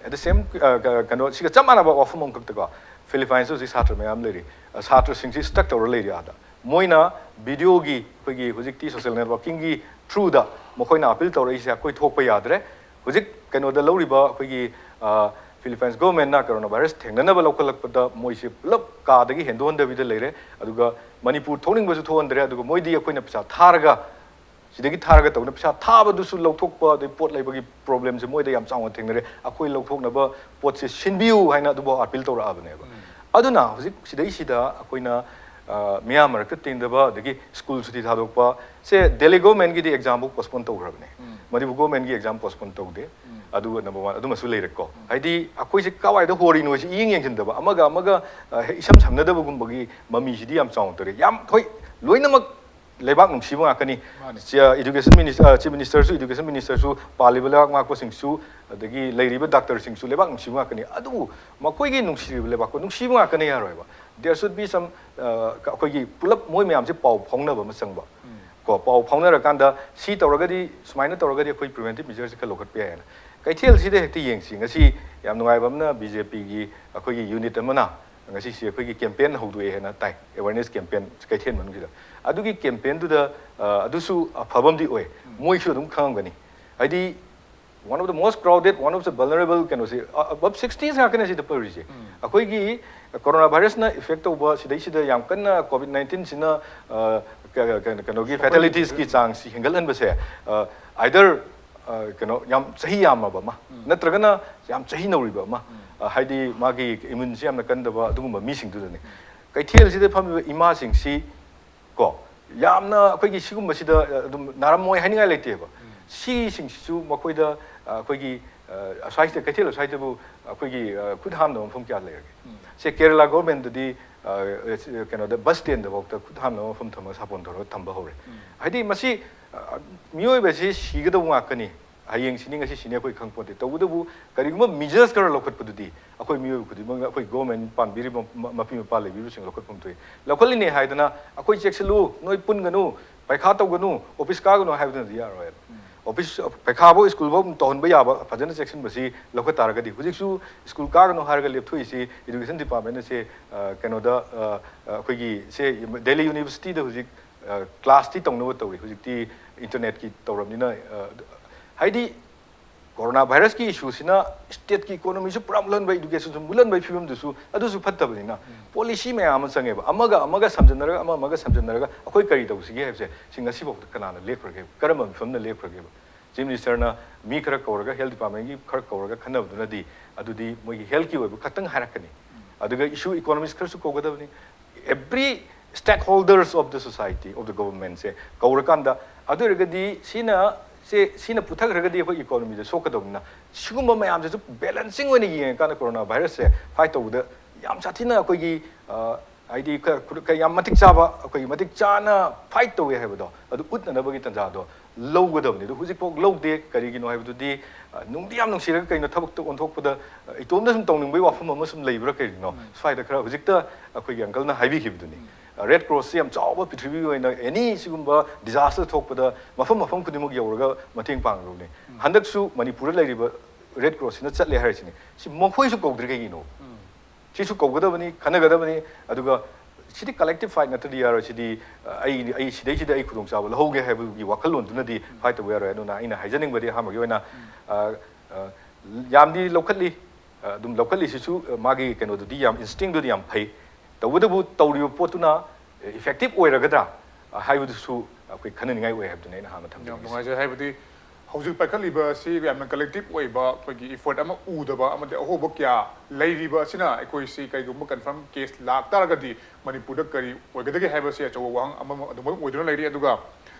At the same, ꯑ, ꯀ-, ꯀꯩꯅꯣ, ꯁꯤꯒ ꯆꯞ ꯃꯥꯟꯅꯕ ꯋꯥꯐꯝ ꯑꯃꯈꯛꯇꯀꯣ, ꯐꯤꯂꯤꯄꯥꯏꯟꯁꯇ ꯍꯧꯖꯤꯛ ꯁꯥꯇ꯭ꯔ ꯃꯌꯥꯝ ꯂꯩꯔꯤ꯫ ꯑ, ꯁꯥꯇ꯭ꯔꯁꯤꯡꯁꯤ stuck ꯇꯧꯔ ꯂꯩꯔꯤ ꯑꯥꯗ꯫ ꯃꯣꯏꯅ ꯚꯤꯗꯤꯑꯣꯒꯤ, ꯑꯩꯈꯣꯏꯒꯤ ꯍꯧꯖꯤꯛꯇꯤ social networkingꯒꯤ throughꯗ ꯃꯈꯣꯏꯅ ꯑꯄꯤꯜ ꯇꯧꯔꯛꯏꯁꯦ, ꯑꯩꯈꯣꯏ ꯊꯣꯛꯄ ꯌꯥꯗ꯭ꯔꯦ꯫ ꯍꯧꯖꯤꯛ ꯀꯩꯅꯣꯗ ꯂꯧꯔꯤꯕ ꯑꯩꯈꯣꯏꯒꯤ, ꯑ, ꯐꯤꯂꯤꯄꯥꯏꯟꯁ ꯒꯣꯔꯃꯦꯟꯅ ꯀꯣꯔꯣꯅꯥ ꯚꯥꯏꯔꯁ ꯊꯦꯡꯅꯅꯕ ꯂꯧꯈꯠꯂꯛꯄꯗ ꯃꯣꯏꯁꯦ ꯄꯨꯂꯞ ꯀꯥꯗꯒꯤ ꯍꯦꯟꯗꯣꯛꯍꯟꯗꯕꯤꯗ ꯂꯩꯔꯦ꯫ ꯑꯗꯨꯒ ꯃꯅꯤꯄꯨꯔ ꯊꯣꯛꯅꯤꯡꯕꯁꯨ ꯊꯣꯛꯍꯟꯗ꯭ꯔꯦ꯫ ꯑꯗꯨꯒ ꯃꯣꯏꯗꯤ ꯑꯩꯈꯣꯏꯅ ꯄꯩꯁꯥ ꯊꯥꯔꯒ, ꯁꯤꯗꯒꯤ ꯊꯥꯔꯒ ꯇꯧꯅ ꯄꯩꯁꯥ ꯊꯥꯕꯗꯨꯁꯨ ꯂꯧꯊꯣꯛꯄ, ꯑꯗꯩ ꯄꯣꯠ ꯂꯩꯕꯒꯤ ꯄ꯭ꯔꯣꯕ꯭ꯂꯦꯝꯁꯦ ꯃꯣꯏꯗ ꯌꯥꯝ ꯆꯥꯎꯅ ꯊꯦꯡꯅꯔꯦ꯫ ꯑꯩꯈꯣꯏ ꯂꯧꯊꯣꯛꯅꯕ ꯄꯣꯠꯁꯦ ꯁꯤꯟꯕꯤꯌꯨ ꯍꯥꯏꯅ ꯑꯗꯨꯐꯥꯎ ꯑꯥꯄꯤꯜ ꯇꯧꯔꯛꯑꯕꯅꯦꯕ꯫ ꯑꯗꯨꯅ ꯍꯧꯖꯤꯛ ꯁꯤꯗꯩꯁꯤꯗ ꯑꯩꯈꯣꯏꯅ, ꯑ, ꯃꯤꯌꯥꯝ ꯃꯔꯛꯇ ꯇꯤꯟꯗꯕ, ꯑꯗꯒꯤ ꯁ꯭ꯀꯨꯜ ꯁꯨꯇꯤ ꯊꯥꯗꯣꯛꯄ, ꯁꯦ ꯗꯦꯜꯂꯤ ꯒꯣꯔꯃꯦꯟꯒꯤꯗꯤ ꯑꯦꯛꯖꯥꯝꯐꯥꯎ ꯄꯣꯁꯄꯣꯟ ꯇꯧꯈ꯭ꯔꯕꯅꯦ꯫ ꯃꯅꯤꯄꯨꯔ ꯒꯣꯔꯃꯦꯟꯒꯤ ꯑꯦꯛꯖꯥꯝ ꯄꯣꯁꯄꯣꯟ ꯇꯧꯗꯦ꯫ ꯑꯗꯨꯒ ꯅꯝꯕꯔ ꯋꯥꯟ ꯑꯗꯨꯃꯁꯨ ꯂꯩꯔꯦꯀꯣ꯫ ꯍꯥꯏꯗꯤ ꯑꯩꯈꯣꯏꯁꯦ ꯀꯋꯥꯏꯗ ꯍꯣꯔꯤꯅꯣꯁꯦ ꯏꯌꯦꯡ ꯌꯦꯡꯁꯤꯟꯗꯕ, ꯑꯃꯒ ꯑꯃꯒ, ꯑ, ꯍꯦꯛ ꯏꯁꯝ ꯁꯝꯅꯗꯕꯒꯨꯝꯕꯒꯤ ꯃꯃꯤꯁꯤꯗꯤ ꯌꯥꯝ ꯆꯥꯎꯅ ꯇꯧꯔꯦ꯫ ꯌꯥꯝ ꯍꯣꯏ, ꯂꯣꯏꯅꯃꯛ ꯂꯩꯕꯥꯛ ꯅꯨꯡꯁꯤꯕ ꯉꯥꯛꯀꯅꯤ꯫ ꯃꯥꯅꯤ꯫ ꯆ-, education minister, chief ministerꯁꯨ, education ministerꯁꯨ, ꯄꯥꯜꯂꯤꯕ ꯂꯩꯕꯥꯛ ꯉꯥꯛꯄꯁꯤꯡꯁꯨ, ꯑꯗꯒꯤ ꯂꯩꯔꯤꯕ ꯗꯥꯛꯇꯔꯁꯤꯡꯁꯨ ꯂꯩꯕꯥꯛ ꯅꯨꯡꯁꯤꯕ ꯉꯥꯛꯀꯅꯤ꯫ ꯑꯗꯨꯕꯨ ꯃꯈꯣꯏꯒꯤ ꯅꯨꯡꯁꯤꯔꯤꯕ ꯂꯩꯕꯥꯛꯄꯨ ꯅꯨꯡꯁꯤꯕ ꯉꯥꯛꯀꯅꯤ ꯍꯥꯏꯔꯣꯏꯕ꯫ There should be some, ꯑ, ꯑꯩꯈꯣꯏꯒꯤ ꯄꯨꯂꯞ ꯃꯣꯏ ꯃꯌꯥꯝꯁꯦ ꯄꯥꯎ ꯐꯥꯎꯅꯕ ꯑꯃ ꯆꯪꯕ꯫ ꯀꯣ, ꯄꯥꯎ ꯐꯥꯎꯅꯔꯀꯥꯟꯗ ꯁꯤ ꯇꯧꯔꯒꯗꯤ, ꯁꯨꯃꯥꯏꯅ ꯇꯧꯔꯒꯗꯤ ꯑꯩꯈꯣꯏ preventive measureꯁꯦ ꯈꯔ ꯂꯧꯈꯠꯄ ꯌꯥꯏ ꯍꯥꯏꯅ꯫ ꯀꯩꯊꯦꯜꯁꯤꯗ ꯍꯦꯛꯇ ꯌꯦꯡꯁꯤ꯫ ꯉꯁꯤ ꯌꯥꯝ ꯅꯨꯡꯉꯥꯏꯕ ꯑꯃꯅ, BJPꯒꯤ ꯑꯩꯈꯣꯏꯒꯤ unit ꯑꯃꯅ ꯉꯁꯤꯁꯦ ꯑꯩꯈꯣꯏꯒꯤ campaign ꯍꯧꯗꯣꯛꯑꯦ ꯍꯥꯏꯅ ꯇꯥꯏ, awareness campaign ꯀꯩꯊꯦꯜ ꯃꯅꯨꯡꯁꯤꯗ꯫ ꯑꯗꯨꯒꯤ campaignꯗꯨꯗ, ꯑ, ꯑꯗꯨꯁꯨ ꯑꯐꯕ ꯑꯃꯗꯤ ꯑꯣꯏ꯫ ꯃꯣꯏꯁꯨ ꯑꯗꯨꯝ ꯈꯪꯉꯝꯒꯅꯤ꯫ ꯍꯥꯏꯗꯤ, one of the most crowded, one of the vulnerable ꯀꯩꯅꯣꯁꯦ, ꯑ, above sixties ꯉꯥꯛꯇꯅꯦ ꯁꯤꯗ ꯄꯩꯔꯤꯁꯦ꯫ ꯑꯩꯈꯣꯏꯒꯤ ꯀꯣꯔꯣꯅꯥ ꯚꯥꯏꯔꯁꯅ effect ꯇꯧꯕ ꯁꯤꯗꯩꯁꯤꯗ ꯌꯥꯝ ꯀꯟꯅ COVID nineteenꯁꯤꯅ, ꯑ, ꯀ-, ꯀ-, ꯀꯩꯅꯣꯒꯤ fatalities ꯀꯤ ꯆꯥꯡꯁꯤ ꯍꯦꯟꯒꯠꯍꯟꯕꯁꯦ, ꯑ, either, ꯑ, ꯀꯩꯅꯣ, ꯌꯥꯝ ꯆꯍꯤ ꯌꯥꯝꯃꯕ ꯑꯃ, ꯅꯠꯇ꯭ꯔꯒꯅ ꯌꯥꯝ ꯆꯍꯤ ꯅꯧꯔꯤꯕ ꯑꯃ, ꯑ, ꯍꯥꯏꯗꯤ ꯃꯥꯒꯤ immuneꯁꯤ ꯌꯥꯝꯅ ꯀꯟꯗꯕ ꯑꯗꯨꯒꯨꯝꯕ ꯃꯤꯁꯤꯡꯗꯨꯗꯅꯤ꯫ ꯀꯩꯊꯦꯜꯁꯤꯗ ꯐꯝꯃꯤꯕ ꯏꯃꯥꯁꯤꯡꯁꯤ ꯀꯣ, ꯌꯥꯝꯅ ꯑꯩꯈꯣꯏꯒꯤ ꯁꯤꯒꯨꯝꯕꯁꯤꯗ, ꯑ, ꯑꯗꯨꯝ ꯅꯥꯔꯝꯃꯣꯏ ꯍꯥꯏꯅꯤꯡꯉꯥꯏ ꯂꯩꯇꯦꯕ꯫ ꯁꯤꯁꯤꯡꯁꯤꯁꯨ ꯃꯈꯣꯏꯗ, ꯑ, ꯑꯩꯈꯣꯏꯒꯤ, ꯑ, ꯑꯁ꯭ꯋꯥꯏꯁꯤꯗ, ꯀꯩꯊꯦꯜ ꯑꯁ꯭ꯋꯥꯏꯗꯕꯨ ꯑꯩꯈꯣꯏꯒꯤ, ꯑ, ꯈꯨꯠ ꯍꯥꯝꯅꯕ ꯃꯐꯝ ꯀꯌꯥ ꯂꯩꯔꯒꯦ? ꯁꯦ, ꯀꯦꯔꯂꯥ ꯒꯣꯔꯃꯦꯟꯗꯗꯤ, ꯑ, ꯑ, ꯀꯩꯅꯣꯗ, ꯕꯁ ꯁ꯭ꯇꯦꯟꯗꯐꯥꯎꯗ ꯈꯨꯠ ꯍꯥꯝꯅꯕ ꯃꯐꯝ ꯊꯝꯃꯒ ꯁꯥꯄꯣꯟ ꯇꯧꯔꯒ ꯊꯝꯕ ꯍꯧꯔꯦ꯫ ꯍꯥꯏꯗꯤ ꯃꯁꯤ, ꯑ, ꯃꯤꯑꯣꯏꯕꯁꯤ ꯁꯤꯒꯗꯧꯕ ꯉꯥꯛꯇꯅꯤ꯫ ꯍꯌꯦꯡ ꯁꯤꯅꯤ, ꯉꯁꯤ ꯁꯤꯅꯤ ꯑꯩꯈꯣꯏ ꯈꯪꯄꯣꯟꯇꯦ꯫ ꯇꯧꯕꯇꯕꯨ ꯀꯔꯤꯒꯨꯝꯕ measures ꯈꯔ ꯂꯧꯈꯠꯄꯗꯨꯗꯤ ꯑꯩꯈꯣꯏ ꯃꯤꯑꯣꯏꯕ ꯈꯨꯗꯤꯡꯃꯛꯅ, ꯑꯩꯈꯣꯏ ꯒꯣꯔꯃꯦꯟ ꯄꯥꯟꯕꯤꯔꯤꯕ ꯃ-, ꯃꯄꯤ ꯃꯄꯥ ꯂꯩꯕꯤꯔꯤꯕꯁꯤꯡ ꯂꯧꯈꯠꯐꯝ ꯊꯣꯛꯏ꯫ ꯂꯧꯈꯠꯂꯤꯅꯦ ꯍꯥꯏꯗꯅ ꯑꯩꯈꯣꯏ ꯆꯦꯛꯁꯤꯜꯂꯨ, ꯅꯣꯏ ꯄꯨꯟꯒꯅꯨ, ꯄꯩꯈꯥ ꯇꯧꯒꯅꯨ, ꯑꯣꯐꯤꯁ ꯀꯥꯒꯅꯨ ꯍꯥꯏꯕꯗꯨꯅꯗꯤ ꯌꯥꯔꯣꯏꯕ꯫ ꯑꯣꯐꯤꯁ, ꯄꯩꯈꯥꯐꯧ ꯁ꯭ꯀꯨꯜꯐꯧ ꯇꯧꯍꯟꯕ ꯌꯥꯕ ꯐꯖꯅ ꯆꯦꯛꯁꯤꯟꯕꯁꯤ ꯂꯧꯈꯠ ꯇꯥꯔꯒꯗꯤ, ꯍꯧꯖꯤꯛꯁꯨ ꯁ꯭ꯀꯨꯜ ꯀꯥꯒꯅꯨ ꯍꯥꯏꯔꯒ ꯂꯦꯞꯊꯣꯛꯏꯁꯤ education department ꯁꯦ, ꯑ, ꯀꯩꯅꯣꯗ, ꯑ, ꯑ, ꯑꯩꯈꯣꯏꯒꯤ ꯁꯦ ꯗꯦꯜꯂꯤ ꯌꯨꯅꯤꯚꯔꯁꯤꯇꯤꯗ ꯍꯧꯖꯤꯛ, ꯑ, ꯀ꯭ꯂꯥꯁꯇꯤ ꯇꯧꯅꯕ ꯇꯧꯔꯤ꯫ ꯍꯧꯖꯤꯛꯇꯤ internetꯀꯤ ꯇꯧꯔꯕꯅꯤꯅ, ꯑ, ꯍꯥꯏꯗꯤ ꯀꯣꯔꯣꯅꯥ ꯚꯥꯏꯔꯁꯀꯤ ꯏꯁꯨꯁꯤꯅ ꯁ꯭ꯇꯦꯠꯀꯤ ꯏꯀꯣꯅꯣꯃꯤꯁꯨ ꯄꯨꯔꯥ ꯃꯨꯠꯍꯟꯕ, ꯏꯗꯨꯀꯦꯁꯟꯁꯨ ꯃꯨꯠꯍꯟꯕꯒꯤ ꯐꯤꯕꯝꯗꯨꯁꯨ ꯑꯗꯨꯁꯨ ꯐꯠꯇꯕꯅꯤꯅ, ꯄꯣꯂꯤꯁꯤ ꯃꯌꯥꯝ ꯑꯃ ꯆꯪꯉꯦꯕ꯫ ꯑꯃꯒ ꯑꯃꯒ ꯁꯝꯖꯟꯅꯔꯒ, ꯑꯃ ꯑꯃꯒ ꯁꯝꯖꯟꯅꯔꯒ ꯑꯩꯈꯣꯏ ꯀꯔꯤ ꯇꯧꯁꯤꯒꯦ ꯍꯥꯏꯕꯁꯦ, ꯁꯤ ꯉꯁꯤꯐꯥꯎꯗ ꯀꯅꯥꯅ ꯂꯦꯞꯈ꯭ꯔꯒꯦ? ꯀꯔꯝꯕ ꯃꯤꯐꯝꯅ ꯂꯦꯞꯈ꯭ꯔꯒꯦꯕ? ꯆꯤꯐ ꯃꯤꯅꯤꯁꯇꯔꯅ ꯃꯤ ꯈꯔ ꯀꯧꯔꯒ, ꯍꯦꯜꯊ ꯗꯤꯄꯥꯔꯠꯃꯦꯟꯒꯤ ꯈꯔ ꯀꯧꯔꯒ ꯈꯟꯅꯕꯗꯨꯅꯗꯤ, ꯑꯗꯨꯗꯤ ꯃꯣꯏꯒꯤ ꯍꯦꯜꯊꯀꯤ ꯑꯣꯏꯕ ꯈꯛꯇꯪ ꯍꯥꯏꯔꯛꯀꯅꯤ꯫ ꯑꯗꯨꯒ ꯏꯁꯨ ꯏꯀꯣꯅꯣꯃꯤꯁ ꯈꯔꯁꯨ ꯀꯧꯒꯗꯕꯅꯤ꯫ Every stakeholders of the society, of the government ꯁꯦ ꯀꯧꯔꯀꯥꯟꯗ, ꯑꯗꯨ ꯑꯣꯏꯔꯒꯗꯤ ꯁꯤꯅ, ꯁꯦ, ꯁꯤꯅ ꯄꯨꯊꯈ꯭ꯔꯒꯗꯤ ꯑꯩꯈꯣꯏ ꯏꯀꯣꯅꯣꯃꯤꯗ ꯁꯣꯛꯀꯗꯕꯅꯤꯅ, ꯁꯤꯒꯨꯝꯕ ꯃꯌꯥꯝꯁꯤꯁꯨ ꯕꯦꯂꯦꯟꯁꯤꯡ ꯑꯣꯏꯅ ꯌꯦꯡꯉꯀꯥꯟꯗ ꯀꯣꯔꯣꯅꯥ ꯚꯥꯏꯔꯁꯁꯦ ꯐꯥꯏꯠ ꯇꯧꯕꯗ ꯌꯥꯝ ꯁꯥꯊꯤꯅ ꯑꯩꯈꯣꯏꯒꯤ, ꯑ, ꯍꯥꯏꯗꯤ ꯈ-, ꯈꯨ-, ꯈ-, ꯌꯥꯝ ꯃꯇꯤꯛ ꯆꯥꯕ, ꯑꯩꯈꯣꯏꯒꯤ ꯃꯇꯤꯛ ꯆꯥꯅ ꯐꯥꯏꯠ ꯇꯧꯋꯦ ꯍꯥꯏꯕꯗꯣ ꯑꯗꯨ ꯎꯠꯅꯅꯕꯒꯤ ꯇꯥꯟꯖꯥꯗꯣ ꯂꯧꯒꯗꯕꯅꯤ꯫ ꯑꯗꯨ ꯍꯧꯖꯤꯛꯐꯥꯎ ꯂꯧꯗꯦ꯫ ꯀꯔꯤꯒꯤꯅꯣ ꯍꯥꯏꯕꯗꯨꯗꯤ, ꯑ, ꯅꯨꯡꯗꯤ ꯌꯥꯝ ꯅꯨꯡꯁꯤꯔꯒ ꯀꯩꯅꯣ ꯊꯕꯛꯇ ꯑꯣꯟꯊꯣꯛꯄꯗ, ꯑ, ꯏꯇꯣꯝꯗ ꯁꯨꯝ ꯇꯧꯅꯤꯡꯕꯒꯤ ꯋꯥꯐꯝ ꯑꯃ ꯁꯨꯝ ꯂꯩꯕ꯭ꯔꯥ ꯀꯔꯤꯅꯣ? ꯎꯝ꯫ ꯁ꯭ꯋꯥꯏꯗ ꯈꯔ ꯍꯧꯖꯤꯛꯇ ꯑꯩꯈꯣꯏꯒꯤ ꯑꯪꯀꯜꯅ ꯍꯥꯏꯕꯤꯈꯤꯕꯗꯨꯅꯤ꯫ ꯎꯝ꯫ ꯑ, ꯔꯦꯗ ꯀ꯭ꯔꯣꯁꯁꯤ ꯌꯥꯝ ꯆꯥꯎꯕ, ꯄ꯭ꯔꯤꯊꯤꯕꯤꯒꯤ ꯑꯣꯏꯅ ꯑꯦꯅꯤ ꯁꯤꯒꯨꯝꯕ ꯗꯤꯖꯥꯁꯇꯔ ꯊꯣꯛꯄꯗ ꯃꯐꯝ ꯃꯐꯝ ꯈꯨꯗꯤꯡꯃꯛ ꯌꯧꯔꯒ ꯃꯇꯦꯡ ꯄꯥꯡꯂꯨꯕꯅꯤ꯫ ꯎꯝ꯫ ꯍꯟꯗꯛꯁꯨ ꯃꯅꯤꯄꯨꯔꯗ ꯂꯩꯔꯤꯕ ꯔꯦꯗ ꯀ꯭ꯔꯣꯁꯁꯤꯅ ꯆꯠꯂꯦ ꯍꯥꯏꯔꯤꯁꯤꯅꯤ꯫ ꯁꯤ ꯃꯈꯣꯏꯁꯨ ꯀꯧꯗ꯭ꯔꯤ ꯀꯩꯒꯤꯅꯣ? ꯎꯝ꯫ ꯁꯤꯁꯨ ꯀꯧꯒꯗꯕꯅꯤ, ꯈꯟꯅꯒꯗꯕꯅꯤ꯫ ꯑꯗꯨꯒ ꯁꯤꯗꯤ ꯀꯂꯦꯛꯇꯤꯚ ꯐꯥꯏꯠ ꯅꯠꯇ꯭ꯔꯗꯤ ꯌꯥꯔꯣꯏ꯫ ꯁꯤꯗꯤ, ꯑ, ꯑꯩ, ꯑꯩ ꯁꯤꯗꯩꯁꯤꯗ ꯑꯩ ꯈꯨꯗꯣꯡꯆꯥꯕ ꯂꯧꯍꯧꯒꯦ ꯍꯥꯏꯕꯒꯤ ꯋꯥꯈꯜꯂꯣꯟꯗꯨꯅꯗꯤ ꯐꯥꯏꯠ ꯇꯧꯕ ꯌꯥꯔꯣꯏ꯫ ꯑꯗꯨꯅ ꯑꯩꯅ ꯍꯥꯏꯖꯅꯤꯡꯕꯗꯤ ꯑꯍꯥꯟꯕꯒꯤ ꯑꯣꯏꯅ, ꯑ, ꯑ, ꯌꯥꯝꯗꯤ ꯂꯧꯈꯠꯂꯤ꯫ ꯑ, ꯑꯗꯨꯝ ꯂꯧꯈꯠꯂꯤꯁꯤꯁꯨ, ꯑ, ꯃꯥꯒꯤ ꯀꯩꯅꯣꯗꯨꯗꯤ ꯌꯥꯝ, ꯏꯟꯁꯇꯤꯡꯗꯨꯗꯤ ꯌꯥꯝ ꯐꯩ꯫ ꯇꯧꯕꯇꯕꯨ ꯇꯧꯔꯤꯕ ꯄꯣꯠꯇꯨꯅ ꯏꯐꯦꯛꯇꯤꯚ ꯑꯣꯏꯔꯒꯗ꯭ꯔꯥ, ꯑ, ꯍꯥꯏꯕꯗꯨꯁꯨ ꯑꯩꯈꯣꯏ ꯈꯟꯅꯅꯤꯡꯉꯥꯏ ꯑꯣꯏ ꯍꯥꯏꯕꯗꯨꯅꯤ ꯑꯩꯅ ꯑꯍꯥꯟꯕ ꯌꯥꯝ ꯊꯝꯖꯅꯤꯡꯉꯤꯁꯦ꯫ ꯅꯨꯡꯉꯥꯏꯖꯩ꯫ ꯍꯥꯏꯕꯗꯤ ꯍꯧꯖꯤꯛ ꯄꯥꯏꯈꯠꯂꯤꯕ ꯑꯁꯤ ꯌꯥꯝꯅ ꯀꯂꯦꯛꯇꯤꯚ ꯑꯣꯏꯕ ꯑꯩꯈꯣꯏꯒꯤ ꯏꯐꯔꯠ ꯑꯃ ꯎꯗꯕ ꯑꯃꯗꯤ ꯑꯍꯣꯕ ꯀꯌꯥ ꯂꯩꯔꯤꯕ ꯑꯁꯤꯅ ꯑꯩꯈꯣꯏꯁꯤ ꯀꯔꯤꯒꯨꯝꯕ ꯀꯟꯐꯥꯔꯝ ꯀꯦꯁ ꯂꯥꯛꯇꯥꯔꯒꯗꯤ ꯃꯅꯤꯄꯨꯔꯗ ꯀꯔꯤ ꯑꯣꯏꯒꯗꯒꯦ ꯍꯥꯏꯕꯁꯤ ꯑꯆꯧꯕ ꯋꯥꯍꯪ ꯑꯃ ꯑꯗꯨꯃꯛ ꯑꯣꯏꯗꯨꯅ ꯂꯩꯔꯤ꯫ ꯑꯗꯨꯒ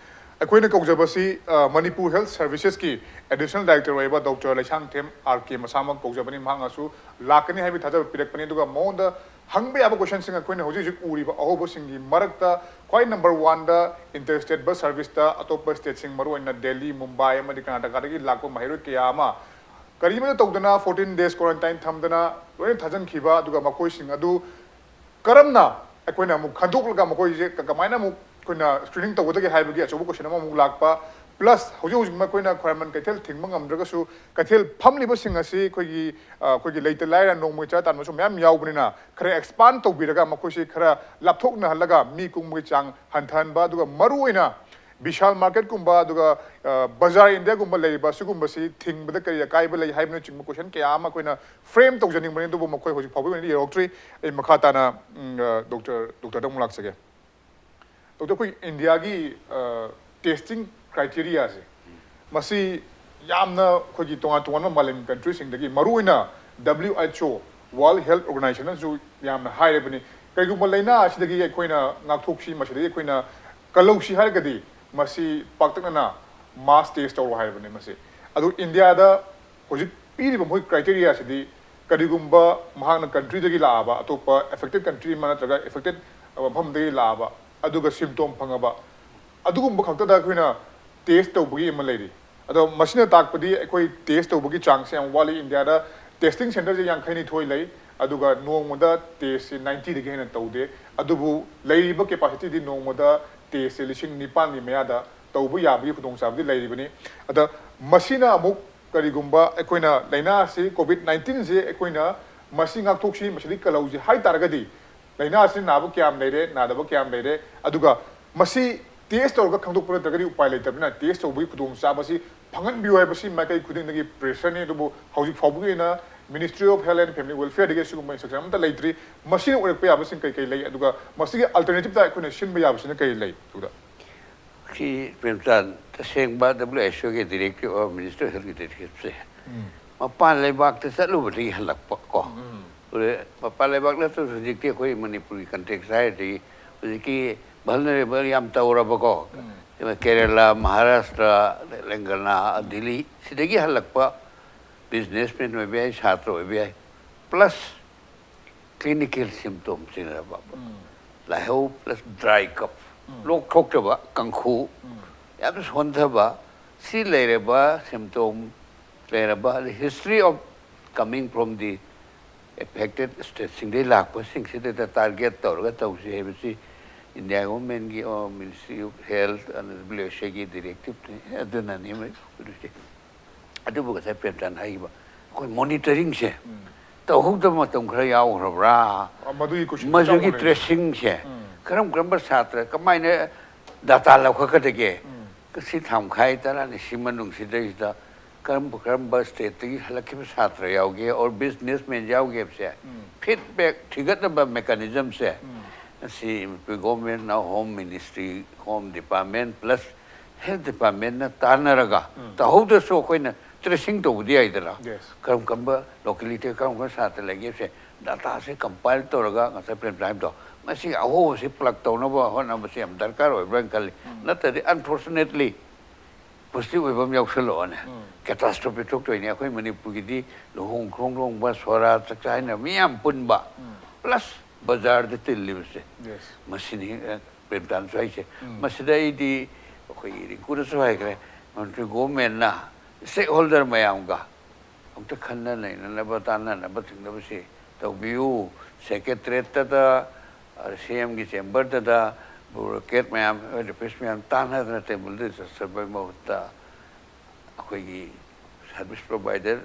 ꯑꯩꯈꯣꯏꯅ ꯀꯧꯖꯕꯁꯤ, ꯑ, ꯃꯅꯤꯄꯨꯔ ꯍꯦꯜꯊ ꯁꯔꯚꯤꯁꯦꯁꯀꯤ ꯑꯦꯗꯤꯁꯅꯦꯜ ꯗꯥꯏꯔꯦꯛꯇꯔ ꯑꯣꯏꯕ ꯗꯣꯛꯇꯔ ꯂꯩꯁꯥꯡꯊꯦꯝ ꯑꯥꯔ ꯀꯦ ꯃꯁꯥꯃꯛ ꯀꯧꯖꯕꯅꯤ꯫ ꯃꯍꯥꯛꯅꯁꯨ ꯂꯥꯛꯀꯅꯤ ꯍꯥꯏꯕꯒꯤ ꯊꯥꯖꯕ ꯄꯤꯔꯛꯄꯅꯤ꯫ ꯑꯗꯨꯒ ꯃꯉꯣꯟꯗ ꯍꯪꯕ ꯌꯥꯕ ꯀꯣꯏꯁꯟꯁꯤꯡ ꯑꯩꯈꯣꯏꯅ ꯍꯧꯖꯤꯛ ꯍꯧꯖꯤꯛ ꯎꯔꯤꯕ ꯑꯍꯧꯕꯁꯤꯡꯒꯤ ꯃꯔꯛꯇ ꯈ꯭ꯋꯥꯏ ꯅꯝꯕꯔ ꯋꯥꯟꯗ ꯏꯟꯇꯔ ꯁ꯭ꯇꯦꯠ ꯕꯁ ꯁꯔꯚꯤꯁꯇ ꯑꯇꯣꯞꯄ ꯁ꯭ꯇꯦꯠꯁꯤꯡ, ꯃꯔꯨꯑꯣꯏꯅ ꯗꯦꯜꯂꯤ, ꯃꯨꯝꯕꯥꯏ ꯑꯃꯗꯤ ꯀꯔꯅꯥꯇꯀꯥꯗꯒꯤ ꯂꯥꯛꯄ ꯃꯍꯩꯔꯣꯏ ꯀꯌꯥ ꯑꯃ ꯀꯔꯤꯃꯠꯇ ꯇꯧꯗꯅ ꯐꯣꯔꯇꯤꯟ ꯗꯦꯖ ꯀ꯭ꯋꯥꯔꯦꯟꯇꯥꯏꯟ ꯊꯝꯗꯅ ꯂꯣꯏꯅ ꯊꯥꯖꯤꯟꯈꯤꯕ, ꯑꯗꯨꯒ ꯃꯈꯣꯏꯁꯤꯡ ꯑꯗꯨ ꯀꯔꯝꯅ ꯑꯩꯈꯣꯏꯅ ꯑꯃꯨꯛ ꯈꯟꯗꯣꯛꯂꯒ ꯃꯈꯣꯏꯁꯦ ꯀ-, ꯀꯃꯥꯏꯅ ꯑꯃꯨꯛ ꯑꯩꯈꯣꯏꯅ ꯁ꯭ꯀ꯭ꯔꯤꯅꯤꯡ ꯇꯧꯒꯗꯒꯦ ꯍꯥꯏꯕꯒꯤ ꯑꯆꯧꯕ ꯀꯣꯏꯁꯟ ꯑꯃꯃꯨꯛ ꯂꯥꯛꯄ꯫ ꯄ꯭ꯂꯁ ꯍꯧꯖꯤꯛ ꯍꯧꯖꯤꯛ ꯃꯈꯣꯏꯅ ꯈ꯭ꯋꯥꯏꯔꯝꯕꯟ ꯀꯩꯊꯦꯜ ꯊꯤꯡꯕ ꯉꯝꯗ꯭ꯔꯒꯁꯨ ꯀꯩꯊꯦꯜ ꯐꯝꯂꯤꯕꯁꯤꯡ ꯑꯁꯤ ꯑꯩꯈꯣꯏꯒꯤ, ꯑ, ꯑꯩꯈꯣꯏꯒꯤ ꯂꯩꯇ ꯂꯥꯏꯔ ꯅꯣꯡꯃꯒꯤ ꯆꯔꯥ ꯇꯥꯟꯕꯁꯨ ꯃꯌꯥꯝ ꯌꯥꯎꯕꯅꯤꯅ ꯈꯔ ꯑꯦꯛꯁꯄꯥꯟ ꯇꯧꯕꯤꯔꯒ ꯃꯈꯣꯏꯁꯤ ꯈꯔ ꯂꯥꯞꯊꯣꯛꯅꯍꯜꯂꯒ ꯃꯤ ꯀꯨꯝꯕꯒꯤ ꯆꯥꯡ ꯍꯟꯊꯍꯟꯕ, ꯑꯗꯨꯒ ꯃꯔꯨꯑꯣꯏꯅ ꯕꯤꯁꯥꯜ ꯃꯥꯔꯀꯦꯠꯀꯨꯝꯕ, ꯑꯗꯨꯒ ꯕꯖꯥꯔ ꯏꯟꯗꯤꯌꯥꯒꯨꯝꯕ ꯂꯩꯔꯤꯕ, ꯁꯤꯒꯨꯝꯕꯁꯤ ꯊꯤꯡꯕꯗ ꯀꯔꯤ ꯑꯀꯥꯏꯕ ꯂꯩ ꯍꯥꯏꯕꯅꯆꯤꯡꯕ ꯀꯣꯏꯁꯟ ꯀꯌꯥ ꯑꯃ ꯑꯩꯈꯣꯏꯅ ꯐ꯭ꯔꯦꯝ ꯇꯧꯖꯅꯤꯡꯕꯅꯤ, ꯑꯗꯨꯕꯨ ꯃꯈꯣꯏ ꯍꯧꯖꯤꯛ ꯐꯥꯎꯕꯒꯤ ꯑꯣꯏꯅꯗꯤ ꯌꯧꯔꯛꯇ꯭ꯔꯤ꯫ ꯑꯩ ꯃꯈꯥ ꯇꯥꯅ ꯗꯣꯛꯇꯔ ꯗꯣꯛꯇꯔꯗ ꯑꯃꯨꯛ ꯂꯥꯛꯆꯒꯦ꯫ ꯗꯣꯛꯇꯔ, ꯑꯩꯈꯣꯏ ꯏꯟꯗꯤꯌꯥꯒꯤ ꯇꯦꯁꯇꯤꯡ ꯀ꯭ꯔꯥꯏꯇꯦꯔꯤꯌꯥꯁꯦ, ꯃꯁꯤ ꯌꯥꯝꯅ ꯑꯩꯈꯣꯏꯒꯤ ꯇꯣꯉꯥꯟ ꯇꯣꯉꯥꯟꯕ ꯃꯥꯂꯦꯝꯒꯤ ꯀꯟꯇ꯭ꯔꯤꯁꯤꯡꯗꯒꯤ, ꯃꯔꯨꯑꯣꯏꯅ W H O, World Health Organizationꯅꯁꯨ ꯌꯥꯝꯅ ꯍꯥꯏꯔꯕꯅꯤ, ꯀꯩꯒꯨꯝꯕ ꯂꯥꯏꯅꯥ ꯑꯁꯤꯗꯒꯤ ꯑꯩꯈꯣꯏꯅ ꯉꯥꯛꯊꯣꯛꯁꯤ, ꯃꯁꯤꯗꯒꯤ ꯑꯩꯈꯣꯏꯅ ꯀꯜꯍꯧꯁꯤ ꯍꯥꯏꯔꯒꯗꯤ, ꯃꯁꯤ ꯄꯥꯛꯇꯛꯅꯅ ꯃꯥꯁ ꯇꯦꯁ ꯇꯧꯔꯣ ꯍꯥꯏꯔꯕꯅꯤ꯫ ꯃꯁꯤ ꯑꯗꯨ ꯏꯟꯗꯤꯌꯥꯗ ꯍꯧꯖꯤꯛ ꯄꯤꯔꯤꯕ ꯃꯈꯣꯏ ꯀ꯭ꯔꯥꯏꯇꯦꯔꯤꯌꯥꯁꯤꯗꯤ, ꯀꯔꯤꯒꯨꯝꯕ ꯃꯍꯥꯛꯅ ꯀꯟꯇ꯭ꯔꯤꯗꯒꯤ ꯂꯥꯛꯑꯕ, ꯑꯇꯣꯞꯄ ꯑꯦꯐꯦꯛꯇꯦꯠ ꯀꯟꯇ꯭ꯔꯤ ꯑꯃ ꯅꯠꯇ꯭ꯔꯒ ꯑꯦꯐꯦꯛꯇꯦꯠ ꯃꯐꯝꯗꯒꯤ ꯂꯥꯛꯑꯕ, ꯑꯗꯨꯒ ꯁꯤꯝꯇꯣꯝ ꯐꯪꯉꯕ, ꯑꯗꯨꯒꯨꯝꯕ ꯈꯛꯇꯗ ꯑꯩꯈꯣꯏꯅ ꯇꯦꯁ ꯇꯧꯕꯒꯤ ꯑꯃ ꯂꯩꯔꯤ꯫ ꯑꯗꯣ ꯃꯁꯤꯅ ꯇꯥꯛꯄꯗꯤ ꯑꯩꯈꯣꯏ ꯇꯦꯁ ꯇꯧꯕꯒꯤ ꯆꯥꯡꯁꯦ ꯌꯥꯝ ꯋꯥꯠꯂꯤ꯫ ꯏꯟꯗꯤꯌꯥꯗ ꯇꯦꯁꯇꯤꯡ ꯁꯦꯟꯇꯔꯁꯦ ꯌꯥꯡꯈꯩꯅꯤꯊꯣꯏ ꯂꯩ, ꯑꯗꯨꯒ ꯅꯣꯡꯃꯗ ꯇꯦꯁꯁꯦ ꯅꯥꯏꯟꯇꯤꯗꯒꯤ ꯍꯦꯟꯅ ꯇꯧꯗꯦ꯫ ꯑꯗꯨꯕꯨ ꯂꯩꯔꯤꯕ ꯀꯦꯄꯥꯁꯤꯇꯤꯗꯤ ꯅꯣꯡꯃꯗ ꯇꯦꯁꯁꯦ ꯂꯤꯁꯤꯡ ꯅꯤꯄꯥꯟꯒꯤ ꯃꯌꯥꯗ ꯇꯧꯕ ꯌꯥꯕꯒꯤ ꯈꯨꯗꯣꯡꯆꯥꯕꯗꯤ ꯂꯩꯔꯤꯕꯅꯤ꯫ ꯑꯗ ꯃꯁꯤꯅ ꯑꯃꯨꯛ ꯀꯔꯤꯒꯨꯝꯕ ꯑꯩꯈꯣꯏꯅ ꯂꯥꯏꯅꯥ ꯑꯁꯤ, ꯀꯣꯚꯤꯗ ꯅꯥꯏꯟꯇꯤꯟꯁꯦ, ꯑꯩꯈꯣꯏꯅ ꯃꯁꯤ ꯉꯥꯛꯊꯣꯛꯁꯤ, ꯃꯁꯤꯗꯤ ꯀꯜꯍꯧꯁꯤ ꯍꯥꯏ ꯇꯥꯔꯒꯗꯤ, ꯂꯥꯏꯅꯥ ꯑꯁꯤ ꯅꯥꯕ ꯀꯌꯥꯝ ꯂꯩꯔꯦ, ꯅꯥꯗꯕ ꯀꯌꯥꯝ ꯂꯩꯔꯦ, ꯑꯗꯨꯒ ꯃꯁꯤ ꯇꯦꯁ ꯇꯧꯔꯒ ꯈꯪꯗꯣꯛꯄ ꯅꯠꯇ꯭ꯔꯒꯗꯤ ꯎꯄꯥꯏ ꯂꯩꯇꯕꯅꯤꯅ, ꯇꯦꯁ ꯇꯧꯕꯒꯤ ꯈꯨꯗꯣꯡꯆꯥꯕ ꯑꯁꯤ ꯐꯪꯍꯟꯕꯤꯌꯨ ꯍꯥꯏꯕꯁꯤ ꯃꯥꯏꯀꯩ ꯈꯨꯗꯤꯡꯗꯒꯤ ꯄ꯭ꯔꯦꯁꯔꯅꯤ꯫ ꯑꯗꯨꯕꯨ ꯍꯧꯖꯤꯛ ꯐꯥꯎꯕꯒꯤ ꯑꯣꯏꯅ Ministry of Health and Family Welfareꯗꯒꯤ ꯑꯁꯤꯒꯨꯝꯕ instruction ꯑꯃꯠꯇ ꯂꯩꯇ꯭ꯔꯤ꯫ ꯃꯁꯤꯅ ꯑꯣꯏꯔꯛꯄ ꯌꯥꯕꯁꯤꯡ ꯀꯩ ꯀꯩ ꯂꯩ, ꯑꯗꯨꯒ ꯃꯁꯤꯒꯤ alternative ꯑꯩꯈꯣꯏꯅ ꯁꯤꯟꯕ ꯌꯥꯕꯁꯤꯅ ꯀꯔꯤ ꯂꯩ? ꯑꯗꯨꯗ ꯁꯤ ꯄ꯭ꯔꯦꯝꯆꯥꯟ, ꯇꯁꯦꯡꯕ W H Oꯒꯤ directive, Ministry of Healthꯀꯤ directiveꯁꯦ ꯃꯄꯥꯟ ꯂꯩꯕꯥꯛꯇ ꯆꯠꯂꯨꯕꯗꯒꯤ ꯍꯜꯂꯛꯄ ꯀꯣ꯫ ꯑꯗꯨ ꯃꯄꯥꯟ ꯂꯩꯕꯥꯛ ꯅꯠꯇ꯭ꯔꯁꯨ ꯍꯧꯖꯤꯛꯇꯤ ꯑꯩꯈꯣꯏ ꯃꯅꯤꯄꯨꯔꯒꯤ context ꯍꯥꯏꯔꯗꯤ ꯍꯧꯖꯤꯛꯀꯤ vulnerable ꯌꯥꯝ ꯇꯧꯔꯕꯀꯣ꯫ ꯀꯦꯔꯦꯂꯥ, ꯃꯍꯥꯔꯥꯁꯇ꯭ꯔ, ꯂꯦꯡꯒꯅꯥ, ꯗꯤꯜꯂꯤ, ꯁꯤꯗꯒꯤ ꯍꯜꯂꯛꯄ businessman ꯑꯣꯏꯕ ꯌꯥꯏ, ꯁꯥꯇ꯭ꯔ ꯑꯣꯏꯕ ꯌꯥꯏ, plus clinical symptoms ꯂꯩꯔꯕ, ꯂꯥꯏꯍꯧ plus dry cough, ꯂꯣꯛ ꯊꯣꯛꯇꯕ, ꯀꯥꯡꯈꯨ, ꯌꯥꯝ ꯁꯣꯟꯊꯕ, ꯁꯤ ꯂꯩꯔꯕ symptom ꯂꯩꯔꯕ, ꯑꯗꯩ history of coming from the affected stateꯁꯤꯡꯗꯒꯤ ꯂꯥꯛꯄꯁꯤꯡꯁꯤꯗ target ꯇꯧꯔꯒ ꯇꯧꯁꯤ ꯍꯥꯏꯕꯁꯤ India governmentꯀꯤ, Ministry of Health and W H Oꯒꯤ directiveꯅꯤ꯫ ꯑꯗꯨꯅꯅꯤ ꯃꯣꯏ ꯄꯨꯔꯤꯁꯦ꯫ ꯑꯗꯨꯕꯨ ꯉꯁꯥꯏ ꯄ꯭ꯔꯦꯝꯆꯥꯟ ꯍꯥꯏꯈꯤꯕ ꯑꯩꯈꯣꯏ monitoringꯁꯦ ꯇꯧꯍꯧꯗꯕ ꯃꯇꯝ ꯈꯔ ꯌꯥꯎꯈ꯭ꯔꯕ꯭ꯔꯥ? ꯃꯗꯨꯒꯤ question ꯃꯗꯨꯒꯤ ꯆꯥꯎꯅ ꯂꯩ꯫ tracingꯁꯦ ꯀꯔꯝ ꯀꯔꯝꯕ ꯁꯥꯇ꯭ꯔ ꯀꯃꯥꯏꯅ ꯗꯥꯇꯥ ꯂꯧꯈꯠꯀꯗꯒꯦ? ꯁꯤ ꯊꯥ ꯃꯈꯥꯏ ꯇꯔꯥꯅꯤ ꯁꯤ ꯃꯅꯨꯡꯁꯤꯗꯩꯁꯤꯗ ꯀꯔꯝꯕ ꯀꯔꯝꯕ ꯁ꯭ꯇꯦꯠꯇꯒꯤ ꯍꯜꯂꯛꯈꯤꯕ ꯁꯥꯇ꯭ꯔ ꯌꯥꯎꯒꯦ ꯑꯣꯔ ꯕꯤꯖꯤꯅꯦꯁꯃꯦꯟ ꯌꯥꯎꯒꯦ ꯍꯥꯏꯕꯁꯦ ꯐꯤꯗꯕꯦꯛ ꯊꯤꯒꯠꯅꯕ ꯃꯦꯀꯥꯅꯤꯖꯝꯁꯦ ꯑꯁꯤ ꯒꯣꯔꯃꯦꯟꯅ home ministry, home department plus health ꯗꯤꯄꯥꯔꯠꯃꯦꯟꯅ ꯇꯥꯟꯅꯔꯒ ꯇꯧꯍꯧꯗ꯭ꯔꯁꯨ ꯑꯩꯈꯣꯏꯅ ꯇ꯭ꯔꯦꯁꯤꯡ ꯇꯧꯕꯗꯤ ꯌꯥꯏꯗꯅ꯫ Yes. ꯀꯔꯝ ꯀꯔꯝꯕ ꯂꯣꯀꯦꯂꯤꯇꯤ ꯀꯔꯝ ꯀꯔꯝꯕ ꯁꯥꯇ꯭ꯔ ꯂꯩꯒꯦ ꯍꯥꯏꯕꯁꯦ ꯗꯥꯇꯥꯁꯦ ꯀꯝꯄꯥꯏꯜ ꯇꯧꯔꯒ ꯉꯁꯥꯏ ꯄ꯭ꯔꯦꯝꯖꯥꯟ ꯍꯥꯏꯕꯗꯣ ꯃꯁꯤꯒꯤ ꯑꯍꯣꯕꯁꯤ ꯄ꯭ꯂꯛ ꯇꯧꯅꯕ ꯍꯣꯠꯅꯕꯁꯤ ꯌꯥꯝ ꯗꯔꯀꯥꯔ ꯑꯣꯏꯕ꯭ꯔꯥꯅ ꯈꯜꯂꯤ꯫ ꯅꯠꯇ꯭ꯔꯗꯤ ꯑꯟꯐꯣꯔꯆꯨꯅꯦꯠꯂꯤ ꯄꯣꯖꯤꯇꯤꯚ ꯑꯣꯏꯕ ꯑꯃ ꯌꯥꯎꯁꯜꯂꯛꯑꯣꯅꯦ꯫ ꯀꯦꯇꯥꯁꯇ꯭ꯔꯣꯐꯤ ꯊꯣꯛꯇꯣꯏꯅꯦ꯫ ꯑꯩꯈꯣꯏ ꯃꯅꯤꯄꯨꯔꯒꯤꯗꯤ ꯂꯨꯍꯣꯡ ꯈꯣꯡꯗꯣꯡꯕ, ꯁꯣꯔꯥ, ꯆꯥꯛꯆꯥ ꯍꯥꯏꯅ ꯃꯤ ꯌꯥꯝ ꯄꯨꯟꯕ ꯄ꯭ꯂꯁ ꯕꯖꯥꯔꯗ ꯇꯤꯜꯂꯤꯕꯁꯦ Yes. ꯃꯁꯤꯅꯤ꯫ ꯑ, ꯄ꯭ꯔꯦꯝꯆꯥꯟꯁꯨ ꯍꯥꯏꯁꯦ꯫ ꯃꯁꯤꯗ ꯑꯩꯗꯤ ꯑꯩꯈꯣꯏꯒꯤ ꯔꯤꯡꯀꯨꯗꯁꯨ ꯍꯥꯏꯈ꯭ꯔꯦ, ꯃꯅꯤꯄꯨꯔ ꯒꯣꯚꯔꯟꯃꯦꯟꯠꯅ ꯁ꯭ꯇꯦꯛꯍꯣꯜꯗꯔ ꯃꯌꯥꯝꯒ ꯑꯝꯇ ꯈꯟꯅ ꯅꯩꯅꯅꯕ, ꯇꯥꯟꯅꯅꯕ ꯊꯤꯡꯅꯕꯁꯤ ꯇꯧꯕꯤꯌꯨ꯫ ꯁꯦꯀ꯭ꯔꯦꯇꯔꯤꯌꯦꯠꯇꯗ, ꯁꯤ ꯑꯦꯝꯒꯤ ꯆꯦꯝꯕꯔꯗꯗ, ꯕ꯭ꯌꯨꯔꯣꯀ꯭ꯔꯦꯠ ꯃꯌꯥꯝ, ꯑꯣꯐꯤꯁ ꯃꯌꯥꯝ ꯇꯥꯟꯅꯗꯅ ꯇꯦꯕꯜꯗ ꯆꯠꯆꯕꯒꯤ ꯃꯍꯨꯠꯇ ꯑꯩꯈꯣꯏꯒꯤ service provider,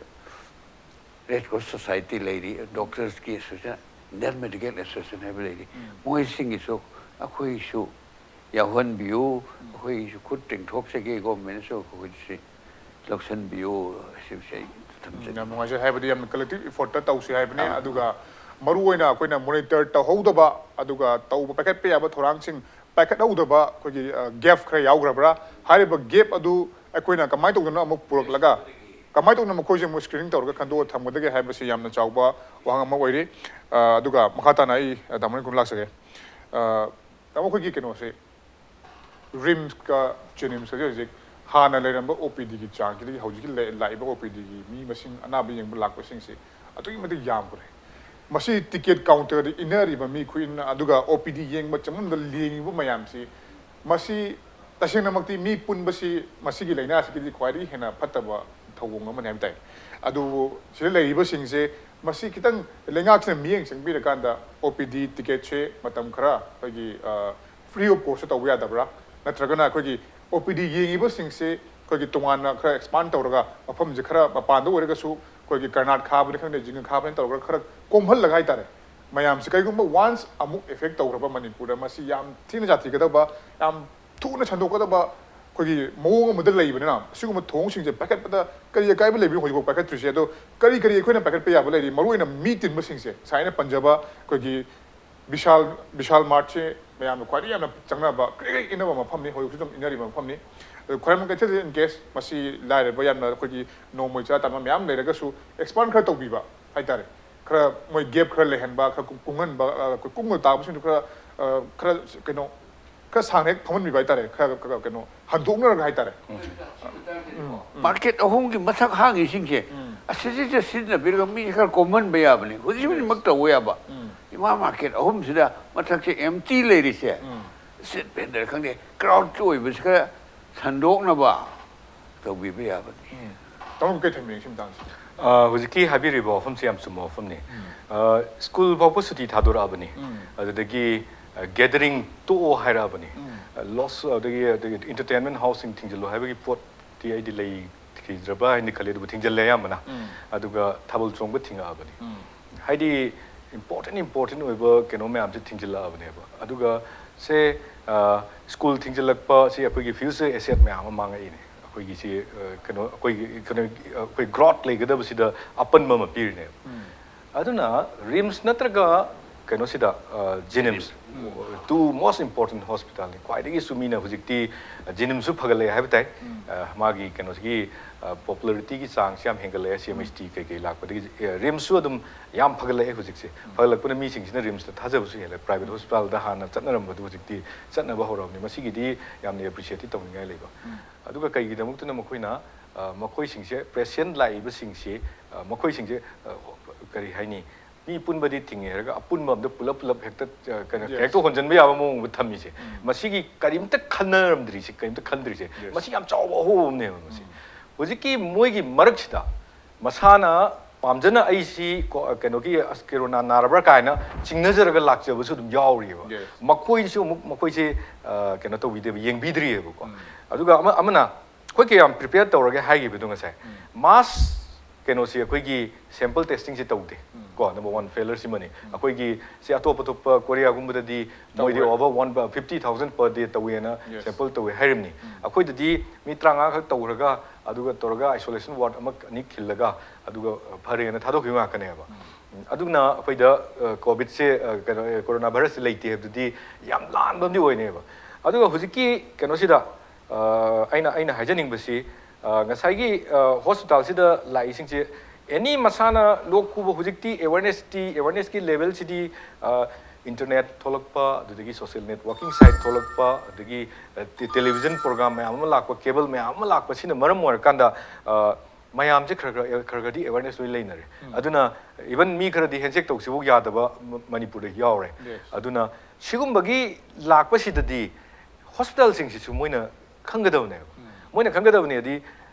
red cross society ꯂꯩꯔꯤ, ꯗꯣꯛꯇꯔꯁꯀꯤ ꯑꯦꯁꯣꯁꯤꯌꯦꯁꯟ, ꯏꯟꯗꯤꯌꯟ ꯃꯦꯗꯤꯀꯦꯜ ꯑꯦꯁꯣꯁꯤꯌꯦꯁꯟ ꯍꯥꯏꯕ ꯂꯩꯔꯤ, ꯃꯣꯏꯁꯤꯡꯒꯤꯁꯨ ꯑꯩꯈꯣꯏꯁꯨ ꯌꯥꯎꯍꯟꯕꯤꯌꯨ, ꯑꯩꯈꯣꯏꯒꯤꯁꯨ ꯈꯨꯠ ꯇꯤꯡꯊꯣꯛꯆꯒꯦ, ꯒꯣꯔꯃꯦꯟꯅꯁꯨ ꯑꯩꯈꯣꯏꯁꯤ ꯂꯧꯁꯤꯟꯕꯤꯌꯨ ꯍꯥꯏꯕꯁꯤ ꯑꯩ ꯊꯝꯖꯒꯦ꯫ ꯌꯥꯝ ꯅꯨꯡꯉꯥꯏꯖꯩ꯫ ꯍꯥꯏꯕꯗꯤ ꯌꯥꯝꯅ ꯀꯂꯦꯛꯇꯤꯚ ꯏꯐꯣꯔꯠꯇ ꯇꯧꯁꯤ ꯍꯥꯏꯕꯅꯤ꯫ ꯑꯗꯨꯒ ꯃꯔꯨ ꯑꯣꯏꯅ ꯑꯩꯈꯣꯏꯅ ꯃꯣꯅꯤꯇꯔ ꯇꯧꯍꯧꯗꯕ, ꯑꯗꯨꯒ ꯇꯧꯕ ꯄꯥꯏꯈꯠꯄ ꯌꯥꯕ ꯊꯧꯔꯥꯡꯁꯤꯡ ꯄꯥꯏꯈꯠꯍꯧꯗꯕ ꯑꯩꯈꯣꯏꯒꯤ ꯒꯦꯞ ꯈꯔ ꯌꯥꯎꯈ꯭ꯔꯕ꯭ꯔꯥ? ꯍꯥꯏꯔꯤꯕ ꯒꯦꯞ ꯑꯗꯨ ꯑꯩꯈꯣꯏꯅ ꯀꯃꯥꯏꯅ ꯇꯧꯗꯅ ꯑꯃꯨꯛ ꯄꯨꯔꯛꯂꯒ ꯀꯃꯥꯏꯅ ꯇꯧꯗꯅ ꯃꯈꯣꯏꯁꯦ ꯑꯃꯨꯛ ꯁ꯭ꯀ꯭ꯔꯤꯅꯤꯡ ꯇꯧꯔꯒ ꯈꯟꯗꯣꯛꯑ ꯊꯝꯒꯗꯒꯦ ꯍꯥꯏꯕꯁꯤ ꯌꯥꯝꯅ ꯆꯥꯎꯕ ꯋꯥꯍꯪ ꯑꯃ ꯑꯣꯏꯔꯤ꯫ ꯑ, ꯑꯗꯨꯒ ꯃꯈꯥ ꯇꯥꯅ ꯑꯩ, ꯑ, ꯇꯥꯃꯣ ꯅꯤꯡꯀꯨꯝ ꯂꯥꯛꯆꯒꯦ꯫ ꯑ, ꯇꯥꯃꯣ, ꯑꯩꯈꯣꯏꯒꯤ ꯀꯩꯅꯣꯁꯦ, ꯔꯤꯝꯁꯀ ꯖꯦꯅꯤꯝꯁꯀꯁꯦ ꯍꯧꯖꯤꯛ ꯍꯥꯟꯅ ꯂꯩꯔꯝꯕ ꯑꯣ ꯄꯤ ꯗꯤꯒꯤ ꯆꯥꯡꯁꯤꯗꯒꯤ ꯍꯧꯖꯤꯛꯀꯤ ꯂꯩ-, ꯂꯥꯛꯏꯕ ꯑꯣ ꯄꯤ ꯗꯤꯒꯤ ꯃꯤ ꯃꯁꯤꯡ, ꯑꯅꯥꯕ ꯌꯦꯡꯕ ꯂꯥꯛꯄꯁꯤꯡꯁꯦ ꯑꯗꯨꯛꯀꯤ ꯃꯇꯤꯛ ꯌꯥꯝꯈ꯭ꯔꯦ꯫ ꯃꯁꯤ ꯇꯤꯀꯦꯠ ꯀꯥꯎꯟꯇꯔꯗ ꯏꯟꯅꯔꯤꯕ ꯃꯤ ꯈꯨꯌꯤꯟ, ꯑꯗꯨꯒ ꯑꯣ ꯄꯤ ꯗꯤ ꯌꯦꯡꯕ ꯆꯪꯐꯝꯗ ꯂꯦꯡꯉꯤꯕ ꯃꯌꯥꯝꯁꯤ, ꯃꯁꯤ ꯇꯁꯦꯡꯅꯃꯛꯇꯤ ꯃꯤ ꯄꯨꯟꯕꯁꯤ ꯃꯁꯤꯒꯤ ꯂꯥꯏꯅꯥꯁꯤꯒꯤꯗꯤ ꯈ꯭ꯋꯥꯏꯗꯒꯤ ꯍꯦꯟꯅ ꯐꯠꯇꯕ ꯊꯧꯑꯣꯡ ꯑꯃꯅꯤ ꯍꯥꯏꯕ ꯇꯥꯏ꯫ ꯑꯗꯨꯕꯨ ꯁꯤꯗ ꯂꯩꯔꯤꯕꯁꯤꯡꯁꯦ, ꯃꯁꯤ ꯈꯤꯇꯪ ꯂꯩꯉꯥꯛꯁꯤꯅ ꯃꯤꯠꯌꯦꯡ ꯆꯪꯕꯤꯔꯀꯥꯟꯗ ꯑꯣ ꯄꯤ ꯗꯤ ꯇꯤꯀꯦꯠꯁꯦ ꯃꯇꯝ ꯈꯔ ꯑꯩꯈꯣꯏꯒꯤ, ꯑ, ꯐ꯭ꯔꯤ ꯑꯣꯐ ꯀꯣꯁꯇ ꯇꯧꯕ ꯌꯥꯗꯕ꯭ꯔꯥ? ꯅꯠꯇ꯭ꯔꯒꯅ ꯑꯩꯈꯣꯏꯒꯤ ꯑꯣ ꯄꯤ ꯗꯤ ꯌꯦꯡꯉꯤꯕꯁꯤꯡꯁꯦ ꯑꯩꯈꯣꯏꯒꯤ ꯇꯣꯉꯥꯟꯅ ꯈꯔ ꯑꯦꯛꯁꯄꯥꯟ ꯇꯧꯔꯒ ꯃꯐꯝꯁꯦ ꯈꯔ ꯃꯄꯥꯟꯗ ꯑꯣꯏꯔꯒꯁꯨ ꯑꯩꯈꯣꯏꯒꯤ ꯀꯔꯅꯥꯠ ꯈꯥꯕꯅꯤ ꯈꯪꯗꯦ, ꯖꯤꯡꯒ ꯈꯥꯕꯅꯤ ꯇꯧꯔꯒ ꯈꯔ ꯀꯣꯝꯍꯜꯂꯒ ꯍꯥꯏꯇꯥꯔꯦ꯫ ꯃꯌꯥꯝꯁꯦ ꯀꯩꯒꯨꯝꯕ ꯋꯥꯟꯁ ꯑꯃꯨꯛ ꯑꯦꯐꯦꯛ ꯇꯧꯈ꯭ꯔꯕ ꯃꯅꯤꯄꯨꯔꯗ ꯃꯁꯤ ꯌꯥꯝ ꯊꯤꯅ ꯁꯥꯊꯤꯒꯗꯕ, ꯌꯥꯝ ꯊꯨꯅ ꯁꯟꯗꯣꯛꯀꯗꯕ ꯑꯩꯈꯣꯏꯒꯤ ꯃꯑꯣꯡ ꯑꯃꯗ ꯂꯩꯕꯅꯤꯅ, ꯁꯤꯒꯨꯝꯕ ꯊꯣꯡꯁꯤꯡꯁꯦ ꯄꯥꯏꯈꯠꯄꯗ ꯀꯔꯤ ꯑꯀꯥꯏꯕ ꯂꯩꯕꯅꯣ ꯍꯧꯖꯤꯛꯐꯥꯎ ꯄꯥꯏꯈꯠꯇ꯭ꯔꯤꯁꯦ? ꯑꯗꯣ ꯀꯔꯤ ꯀꯔꯤ ꯑꯩꯈꯣꯏꯅ ꯄꯥꯏꯈꯠꯄ ꯌꯥꯕ ꯂꯩꯔꯤ? ꯃꯔꯨꯑꯣꯏꯅ ꯃꯤ ꯇꯤꯟꯕꯁꯤꯡꯁꯦ, ꯉꯁꯥꯏ ꯑꯩꯅ ꯄꯟꯖꯕ ꯑꯩꯈꯣꯏꯒꯤ ꯕꯤꯁꯥꯜ, ꯕꯤꯁꯥꯜ ꯃꯥꯔꯠꯁꯤ ꯃꯌꯥꯝꯅ ꯈ꯭ꯋꯥꯏꯗꯒꯤ ꯌꯥꯝꯅ ꯆꯪꯅꯕ, ꯀ꯭ꯔꯤꯛ ꯀ꯭ꯔꯤꯛ ꯏꯟꯅꯕ ꯃꯐꯝꯅꯤ, ꯍꯧꯖꯤꯛꯁꯨ ꯑꯗꯨꯝ ꯏꯟꯅꯔꯤꯕ ꯃꯐꯝꯅꯤ꯫ ꯑꯗꯨ ꯈ꯭ꯋꯥꯏꯔꯝꯕꯟ ꯀꯩꯊꯦꯜꯁꯦ in case ꯃꯁꯤ ꯂꯥꯏꯔꯕ ꯌꯥꯝꯅ ꯑꯩꯈꯣꯏꯒꯤ ꯅꯣꯡꯃꯩ ꯆꯔꯥ ꯇꯥꯟꯕ ꯃꯌꯥꯝ ꯂꯩꯔꯒꯁꯨ expand ꯈꯔ ꯇꯧꯕꯤꯕ ꯍꯥꯏꯇꯥꯔꯦ, ꯈꯔ ꯃꯣꯏ gap ꯈꯔ ꯂꯩꯍꯟꯕ, ꯈꯔ ꯀꯨꯡꯍꯟꯕ, ꯑ, ꯑꯩꯈꯣꯏ ꯀꯨꯡꯅ ꯇꯥꯕꯁꯤꯡꯗꯨ ꯈꯔ, ꯑ, ꯈꯔ ꯀꯩꯅꯣ, ꯈꯔ ꯁꯥꯡꯅ ꯍꯦꯛ ꯐꯝꯍꯟꯕꯤꯕ ꯍꯥꯏꯇꯥꯔꯦ, ꯈꯔ, ꯈꯔ ꯀꯩꯅꯣ ꯍꯟꯗꯣꯛꯅꯔꯒ ꯍꯥꯏꯇꯥꯔꯦ꯫ ꯃꯥꯔꯀꯦꯠ ꯑꯍꯨꯝꯒꯤ ꯃꯊꯛ ꯍꯥꯡꯉꯤꯁꯤꯡꯁꯦ ꯑꯁꯤꯁꯤꯗ ꯁꯤꯖꯤꯟꯅꯕꯤꯔꯒ ꯃꯤꯁꯦ ꯈꯔ ꯀꯣꯝꯍꯟꯕ ꯌꯥꯕꯅꯤ꯫ ꯍꯧꯖꯤꯛ ꯍꯧꯖꯤꯛꯃꯛ ꯇꯧꯕ ꯌꯥꯕ꯫ ꯏꯃꯥ ꯃꯥꯔꯀꯦꯠ ꯑꯍꯨꯝꯁꯤꯗ ꯃꯊꯛꯁꯦ empty ꯂꯩꯔꯤꯁꯦ, street vendor ꯈꯪꯗꯦ, crowdꯀꯤ ꯑꯣꯏꯕꯁꯤ ꯈꯔ ꯁꯟꯗꯣꯛꯅꯕ ꯇꯧꯕꯤꯕ ꯌꯥꯕꯅꯤ꯫ ꯇꯥꯃꯣ ꯀꯩ ꯊꯝꯕꯤꯅꯤꯡꯉꯤ ꯁꯤ ꯃꯇꯥꯡꯁꯤꯗ? ꯑ, ꯍꯧꯖꯤꯛꯀꯤ ꯍꯥꯏꯕꯤꯔꯤꯕ ꯋꯥꯐꯝꯁꯦ ꯌꯥꯝ ꯆꯨꯝꯕ ꯋꯥꯐꯝꯅꯤ꯫ ꯑ, ꯁ꯭ꯀꯨꯜ ꯐꯥꯎꯕ ꯁꯨꯇꯤ ꯊꯥꯗꯣꯔꯛꯑꯕꯅꯤ꯫ ꯑꯗꯨꯗꯒꯤ, ꯑ, gathering ꯇꯣꯛꯑꯣ ꯍꯥꯏꯔꯛꯑꯕꯅꯤ꯫ ꯑ, loss, ꯑꯗꯒꯤ, ꯑꯗꯒꯤ entertainment houseꯁꯤꯡ ꯊꯤꯡꯖꯤꯜꯂꯣ ꯍꯥꯏꯕꯒꯤ ꯄꯣꯠꯇꯤ ꯑꯩꯗꯤ ꯂꯩꯈꯤꯗ꯭ꯔꯕ꯭ꯔꯥ ꯍꯥꯏꯅ ꯈꯜꯂꯤ, ꯑꯗꯨꯕꯨ ꯊꯤꯡꯖꯤꯜꯂꯦ ꯑꯌꯥꯝꯕꯅ꯫ ꯑꯗꯨꯒ ꯊꯥꯕꯜ ꯆꯣꯡꯕ ꯊꯤꯡꯉꯛꯑꯕꯅꯤ꯫ ꯍꯥꯏꯗꯤ important important ꯑꯣꯏꯕ ꯀꯩꯅꯣ ꯃꯌꯥꯝꯁꯦ ꯊꯤꯡꯖꯤꯜꯂꯛꯑꯕꯅꯦꯕ꯫ ꯑꯗꯨꯒ ꯁꯦ, ꯑ, ꯁ꯭ꯀꯨꯜ ꯊꯤꯡꯖꯤꯜꯂꯛꯄ ꯁꯤ ꯑꯩꯈꯣꯏꯒꯤ future asset ꯃꯌꯥꯝ ꯑꯃ ꯃꯥꯡꯉꯛꯏꯅꯦ꯫ ꯑꯩꯈꯣꯏꯒꯤ ꯁꯤ, ꯑ, ꯀꯩꯅꯣ, ꯑꯩꯈꯣꯏꯒꯤ, ꯀꯩꯅꯣ, ꯑꯩꯈꯣꯏ growth ꯂꯩꯒꯗꯕꯁꯤꯗ ꯑꯄꯟꯕ ꯑꯃ ꯄꯤꯔꯤꯅꯦꯕ꯫ ꯑꯗꯨꯅ RIMS ꯅꯠꯇ꯭ꯔꯒ ꯀꯩꯅꯣꯁꯤꯗ, ꯑ, JNIMS, two most important hospitalꯅꯤ꯫ ꯈ꯭ꯋꯥꯏꯗꯒꯤꯁꯨ ꯃꯤꯅ ꯍꯧꯖꯤꯛꯇꯤ, ꯑ, JNIMSꯁꯨ ꯐꯒꯠꯂꯛꯑꯦ ꯍꯥꯏꯕ ꯇꯥꯏ꯫ ꯑ, ꯃꯥꯒꯤ ꯀꯩꯅꯣꯁꯤꯒꯤ, ꯑ, popularityꯒꯤ ꯆꯥꯡꯁꯤ ꯌꯥꯝ ꯍꯦꯟꯒꯠꯂꯛꯑꯦ, CMHT ꯀꯩꯀꯩ ꯂꯥꯛꯄꯗꯒꯤ꯫ ꯑ, RIMSꯁꯨ ꯑꯗꯨꯝ ꯌꯥꯝ ꯐꯒꯠꯂꯛꯑꯦ ꯍꯧꯖꯤꯛꯁꯦ꯫ ꯐꯒꯠꯂꯛꯄꯅ ꯃꯤꯁꯤꯡꯁꯤꯅ RIMSꯇ ꯊꯥꯖꯕꯁꯨ ꯍꯦꯜꯂꯦ꯫ Private hospitalꯗ ꯍꯥꯟꯅ ꯆꯠꯅꯔꯝꯕꯗꯨ ꯍꯧꯖꯤꯛꯇꯤ ꯆꯠꯅꯕ ꯍꯧꯔꯕꯅꯤ꯫ ꯃꯁꯤꯒꯤꯗꯤ ꯌꯥꯝꯅ appreciateꯇꯤ ꯇꯧꯅꯤꯡꯉꯥꯏ ꯂꯩꯕ꯫ ꯑꯗꯨꯒ ꯀꯩꯒꯤꯗꯃꯛꯇꯅ ꯃꯈꯣꯏꯅ, ꯑ, ꯃꯈꯣꯏꯁꯤꯡꯁꯦ, patient ꯂꯥꯛꯏꯕꯁꯤꯡꯁꯤ, ꯑ, ꯃꯈꯣꯏꯁꯤꯡꯁꯦ, ꯑ, ꯀꯔꯤ ꯍꯥꯏꯅꯤ, ꯃꯤ ꯄꯨꯟꯕꯗꯤ ꯊꯤꯡꯉꯦ ꯍꯥꯏꯔꯒ ꯑꯄꯨꯟꯕ ꯑꯝꯗ ꯄꯨꯂꯞ ꯄꯨꯂꯞ ꯍꯦꯛꯇ, ꯑ, ꯀꯩꯅꯣ, Yes. ꯍꯦꯛꯇ ꯍꯣꯟꯖꯟꯕ ꯌꯥꯕ ꯃꯑꯣꯡꯗ ꯊꯝꯃꯤꯁꯦ, ꯃꯁꯤꯒꯤ ꯀꯔꯤꯝꯇ ꯈꯟꯅꯔꯝꯗ꯭ꯔꯤꯁꯦ, ꯀꯔꯤꯝꯇ ꯈꯟꯗ꯭ꯔꯤꯁꯦ, ꯃꯁꯤ ꯌꯥꯝ ꯆꯥꯎꯕ ꯑꯍꯣꯕ ꯑꯃꯅꯦꯕ꯫ ꯃꯁꯤ ꯍꯧꯖꯤꯛꯀꯤ ꯃꯣꯏꯒꯤ ꯃꯔꯛꯁꯤꯗ ꯃꯁꯥꯅ ꯄꯥꯝꯖꯅ ꯑꯩꯁꯤ ꯀꯣ-, ꯀꯩꯅꯣꯒꯤ, ꯑꯁ, ꯀꯣꯔꯣꯅꯥ ꯅꯥꯔꯕ꯭ꯔꯥ ꯀꯥꯏꯅ ꯆꯤꯡꯅꯖꯔꯒ ꯂꯥꯛꯆꯕꯁꯨ ꯑꯗꯨꯝ ꯌꯥꯎꯔꯤꯑꯕ꯫ Yes. ꯃꯈꯣꯏꯁꯨ ꯑꯃꯨꯛ ꯃꯈꯣꯏꯁꯦ, ꯑ, ꯀꯩꯅꯣ ꯇꯧꯕꯤꯗꯦꯕ, ꯌꯦꯡꯕꯤꯗ꯭ꯔꯤꯑꯕꯀꯣ꯫ ꯑꯗꯨꯒ ꯑꯃ-, ꯑꯃꯅ ꯑꯩꯈꯣꯏ ꯀꯌꯥꯝ prepare ꯇꯧꯔꯒꯦ ꯍꯥꯏꯈꯤꯕꯗꯣ ꯉꯁꯥꯏ, mass ꯀꯩꯅꯣꯁꯤ ꯑꯩꯈꯣꯏꯒꯤ sample testing ꯁꯤ ꯇꯧꯗꯦ꯫ ꯀꯣ, number one failure ꯁꯤꯃꯅꯤ꯫ ꯑꯩꯈꯣꯏꯒꯤ ꯁꯤ ꯑꯇꯣꯞ ꯑꯇꯣꯞꯄ ꯀꯣꯔꯤꯌꯥꯒꯨꯝꯕꯗ ꯃꯣꯏꯗꯤ ꯇꯧꯋꯦ꯫ Over one fifty thousand per day ꯇꯧꯋꯦꯅ Yes. Sample ꯇꯧꯋꯦ ꯍꯥꯏꯔꯤꯕꯅꯤ꯫ ꯑꯩꯈꯣꯏꯗꯗꯤ ꯃꯤ ꯇꯔꯥꯃꯉꯥ ꯈꯛ ꯇꯧꯔꯒ, ꯑꯗꯨꯒ ꯇꯧꯔꯒ isolation ward ꯑꯃ ꯑꯅꯤ ꯈꯤꯜꯂꯒ, ꯑꯗꯨꯒ ꯐꯔꯦꯅ ꯊꯥꯗꯣꯛꯈꯤꯕ ꯉꯥꯛꯇꯅꯦꯕ꯫ ꯑꯗꯨꯅ ꯑꯩꯈꯣꯏꯗ ꯀꯣꯚꯤꯠꯁꯦ, ꯀꯩꯅꯣ, ꯀꯣꯔꯣꯅꯥ ꯚꯥꯏꯔꯁꯁꯦ ꯂꯩꯇꯦ ꯍꯥꯏꯕꯗꯨꯗꯤ ꯌꯥꯝ ꯂꯥꯟꯕ ꯑꯃꯗꯤ ꯑꯣꯏꯅꯦꯕ꯫ ꯑꯗꯨꯒ ꯍꯧꯖꯤꯛꯀꯤ ꯀꯩꯅꯣꯁꯤꯗ ꯑꯩꯅ ꯑꯩꯅ ꯍꯥꯏꯖꯅꯤꯡꯕꯁꯤ, ꯉꯁꯥꯏꯒꯤ ꯍꯣꯁꯄꯤꯇꯥꯜꯁꯤꯗ ꯂꯥꯛꯏꯁꯤꯡꯁꯦ ꯑꯦꯅꯤ ꯃꯁꯥꯅ ꯂꯣꯛ ꯈꯨꯕ, ꯍꯧꯖꯤꯛꯇꯤ awareness ꯇꯤ, awareness ꯀꯤ level ꯁꯤꯗꯤ internet ꯊꯣꯛꯂꯛꯄ, ꯑꯗꯨꯗꯒꯤ social networking site ꯊꯣꯛꯂꯛꯄ, ꯑꯗꯒꯤ television program ꯃꯌꯥꯝ ꯑꯃ ꯂꯥꯛꯄ, cable ꯃꯌꯥꯝ ꯑꯃ ꯂꯥꯛꯄꯁꯤꯅ ꯃꯔꯝ ꯑꯣꯏꯔꯀꯥꯟꯗ ꯃꯌꯥꯝꯁꯦ ꯈꯔ ꯈꯔ ꯈꯔ ꯈꯔꯗꯤ awareness ꯂꯣꯏ ꯂꯩꯅꯔꯦ꯫ ꯑꯗꯨꯅ even ꯃꯤ ꯈꯔꯗꯤ handshake ꯇꯧꯁꯤꯐꯥꯎ ꯌꯥꯗꯕ ꯃꯅꯤꯄꯨꯔꯗ ꯌꯥꯎꯔꯦ꯫ Yes. ꯑꯗꯨꯅ ꯁꯤꯒꯨꯝꯕꯒꯤ ꯂꯥꯛꯄꯁꯤꯗꯗꯤ ꯍꯣꯁꯄꯤꯇꯥꯜꯁꯤꯡꯁꯤꯁꯨ ꯃꯣꯏꯅ ꯈꯪꯒꯗꯕꯅꯦꯕ꯫ ꯃꯣꯏꯅ ꯈꯪꯒꯗꯕꯅꯦꯗꯤ,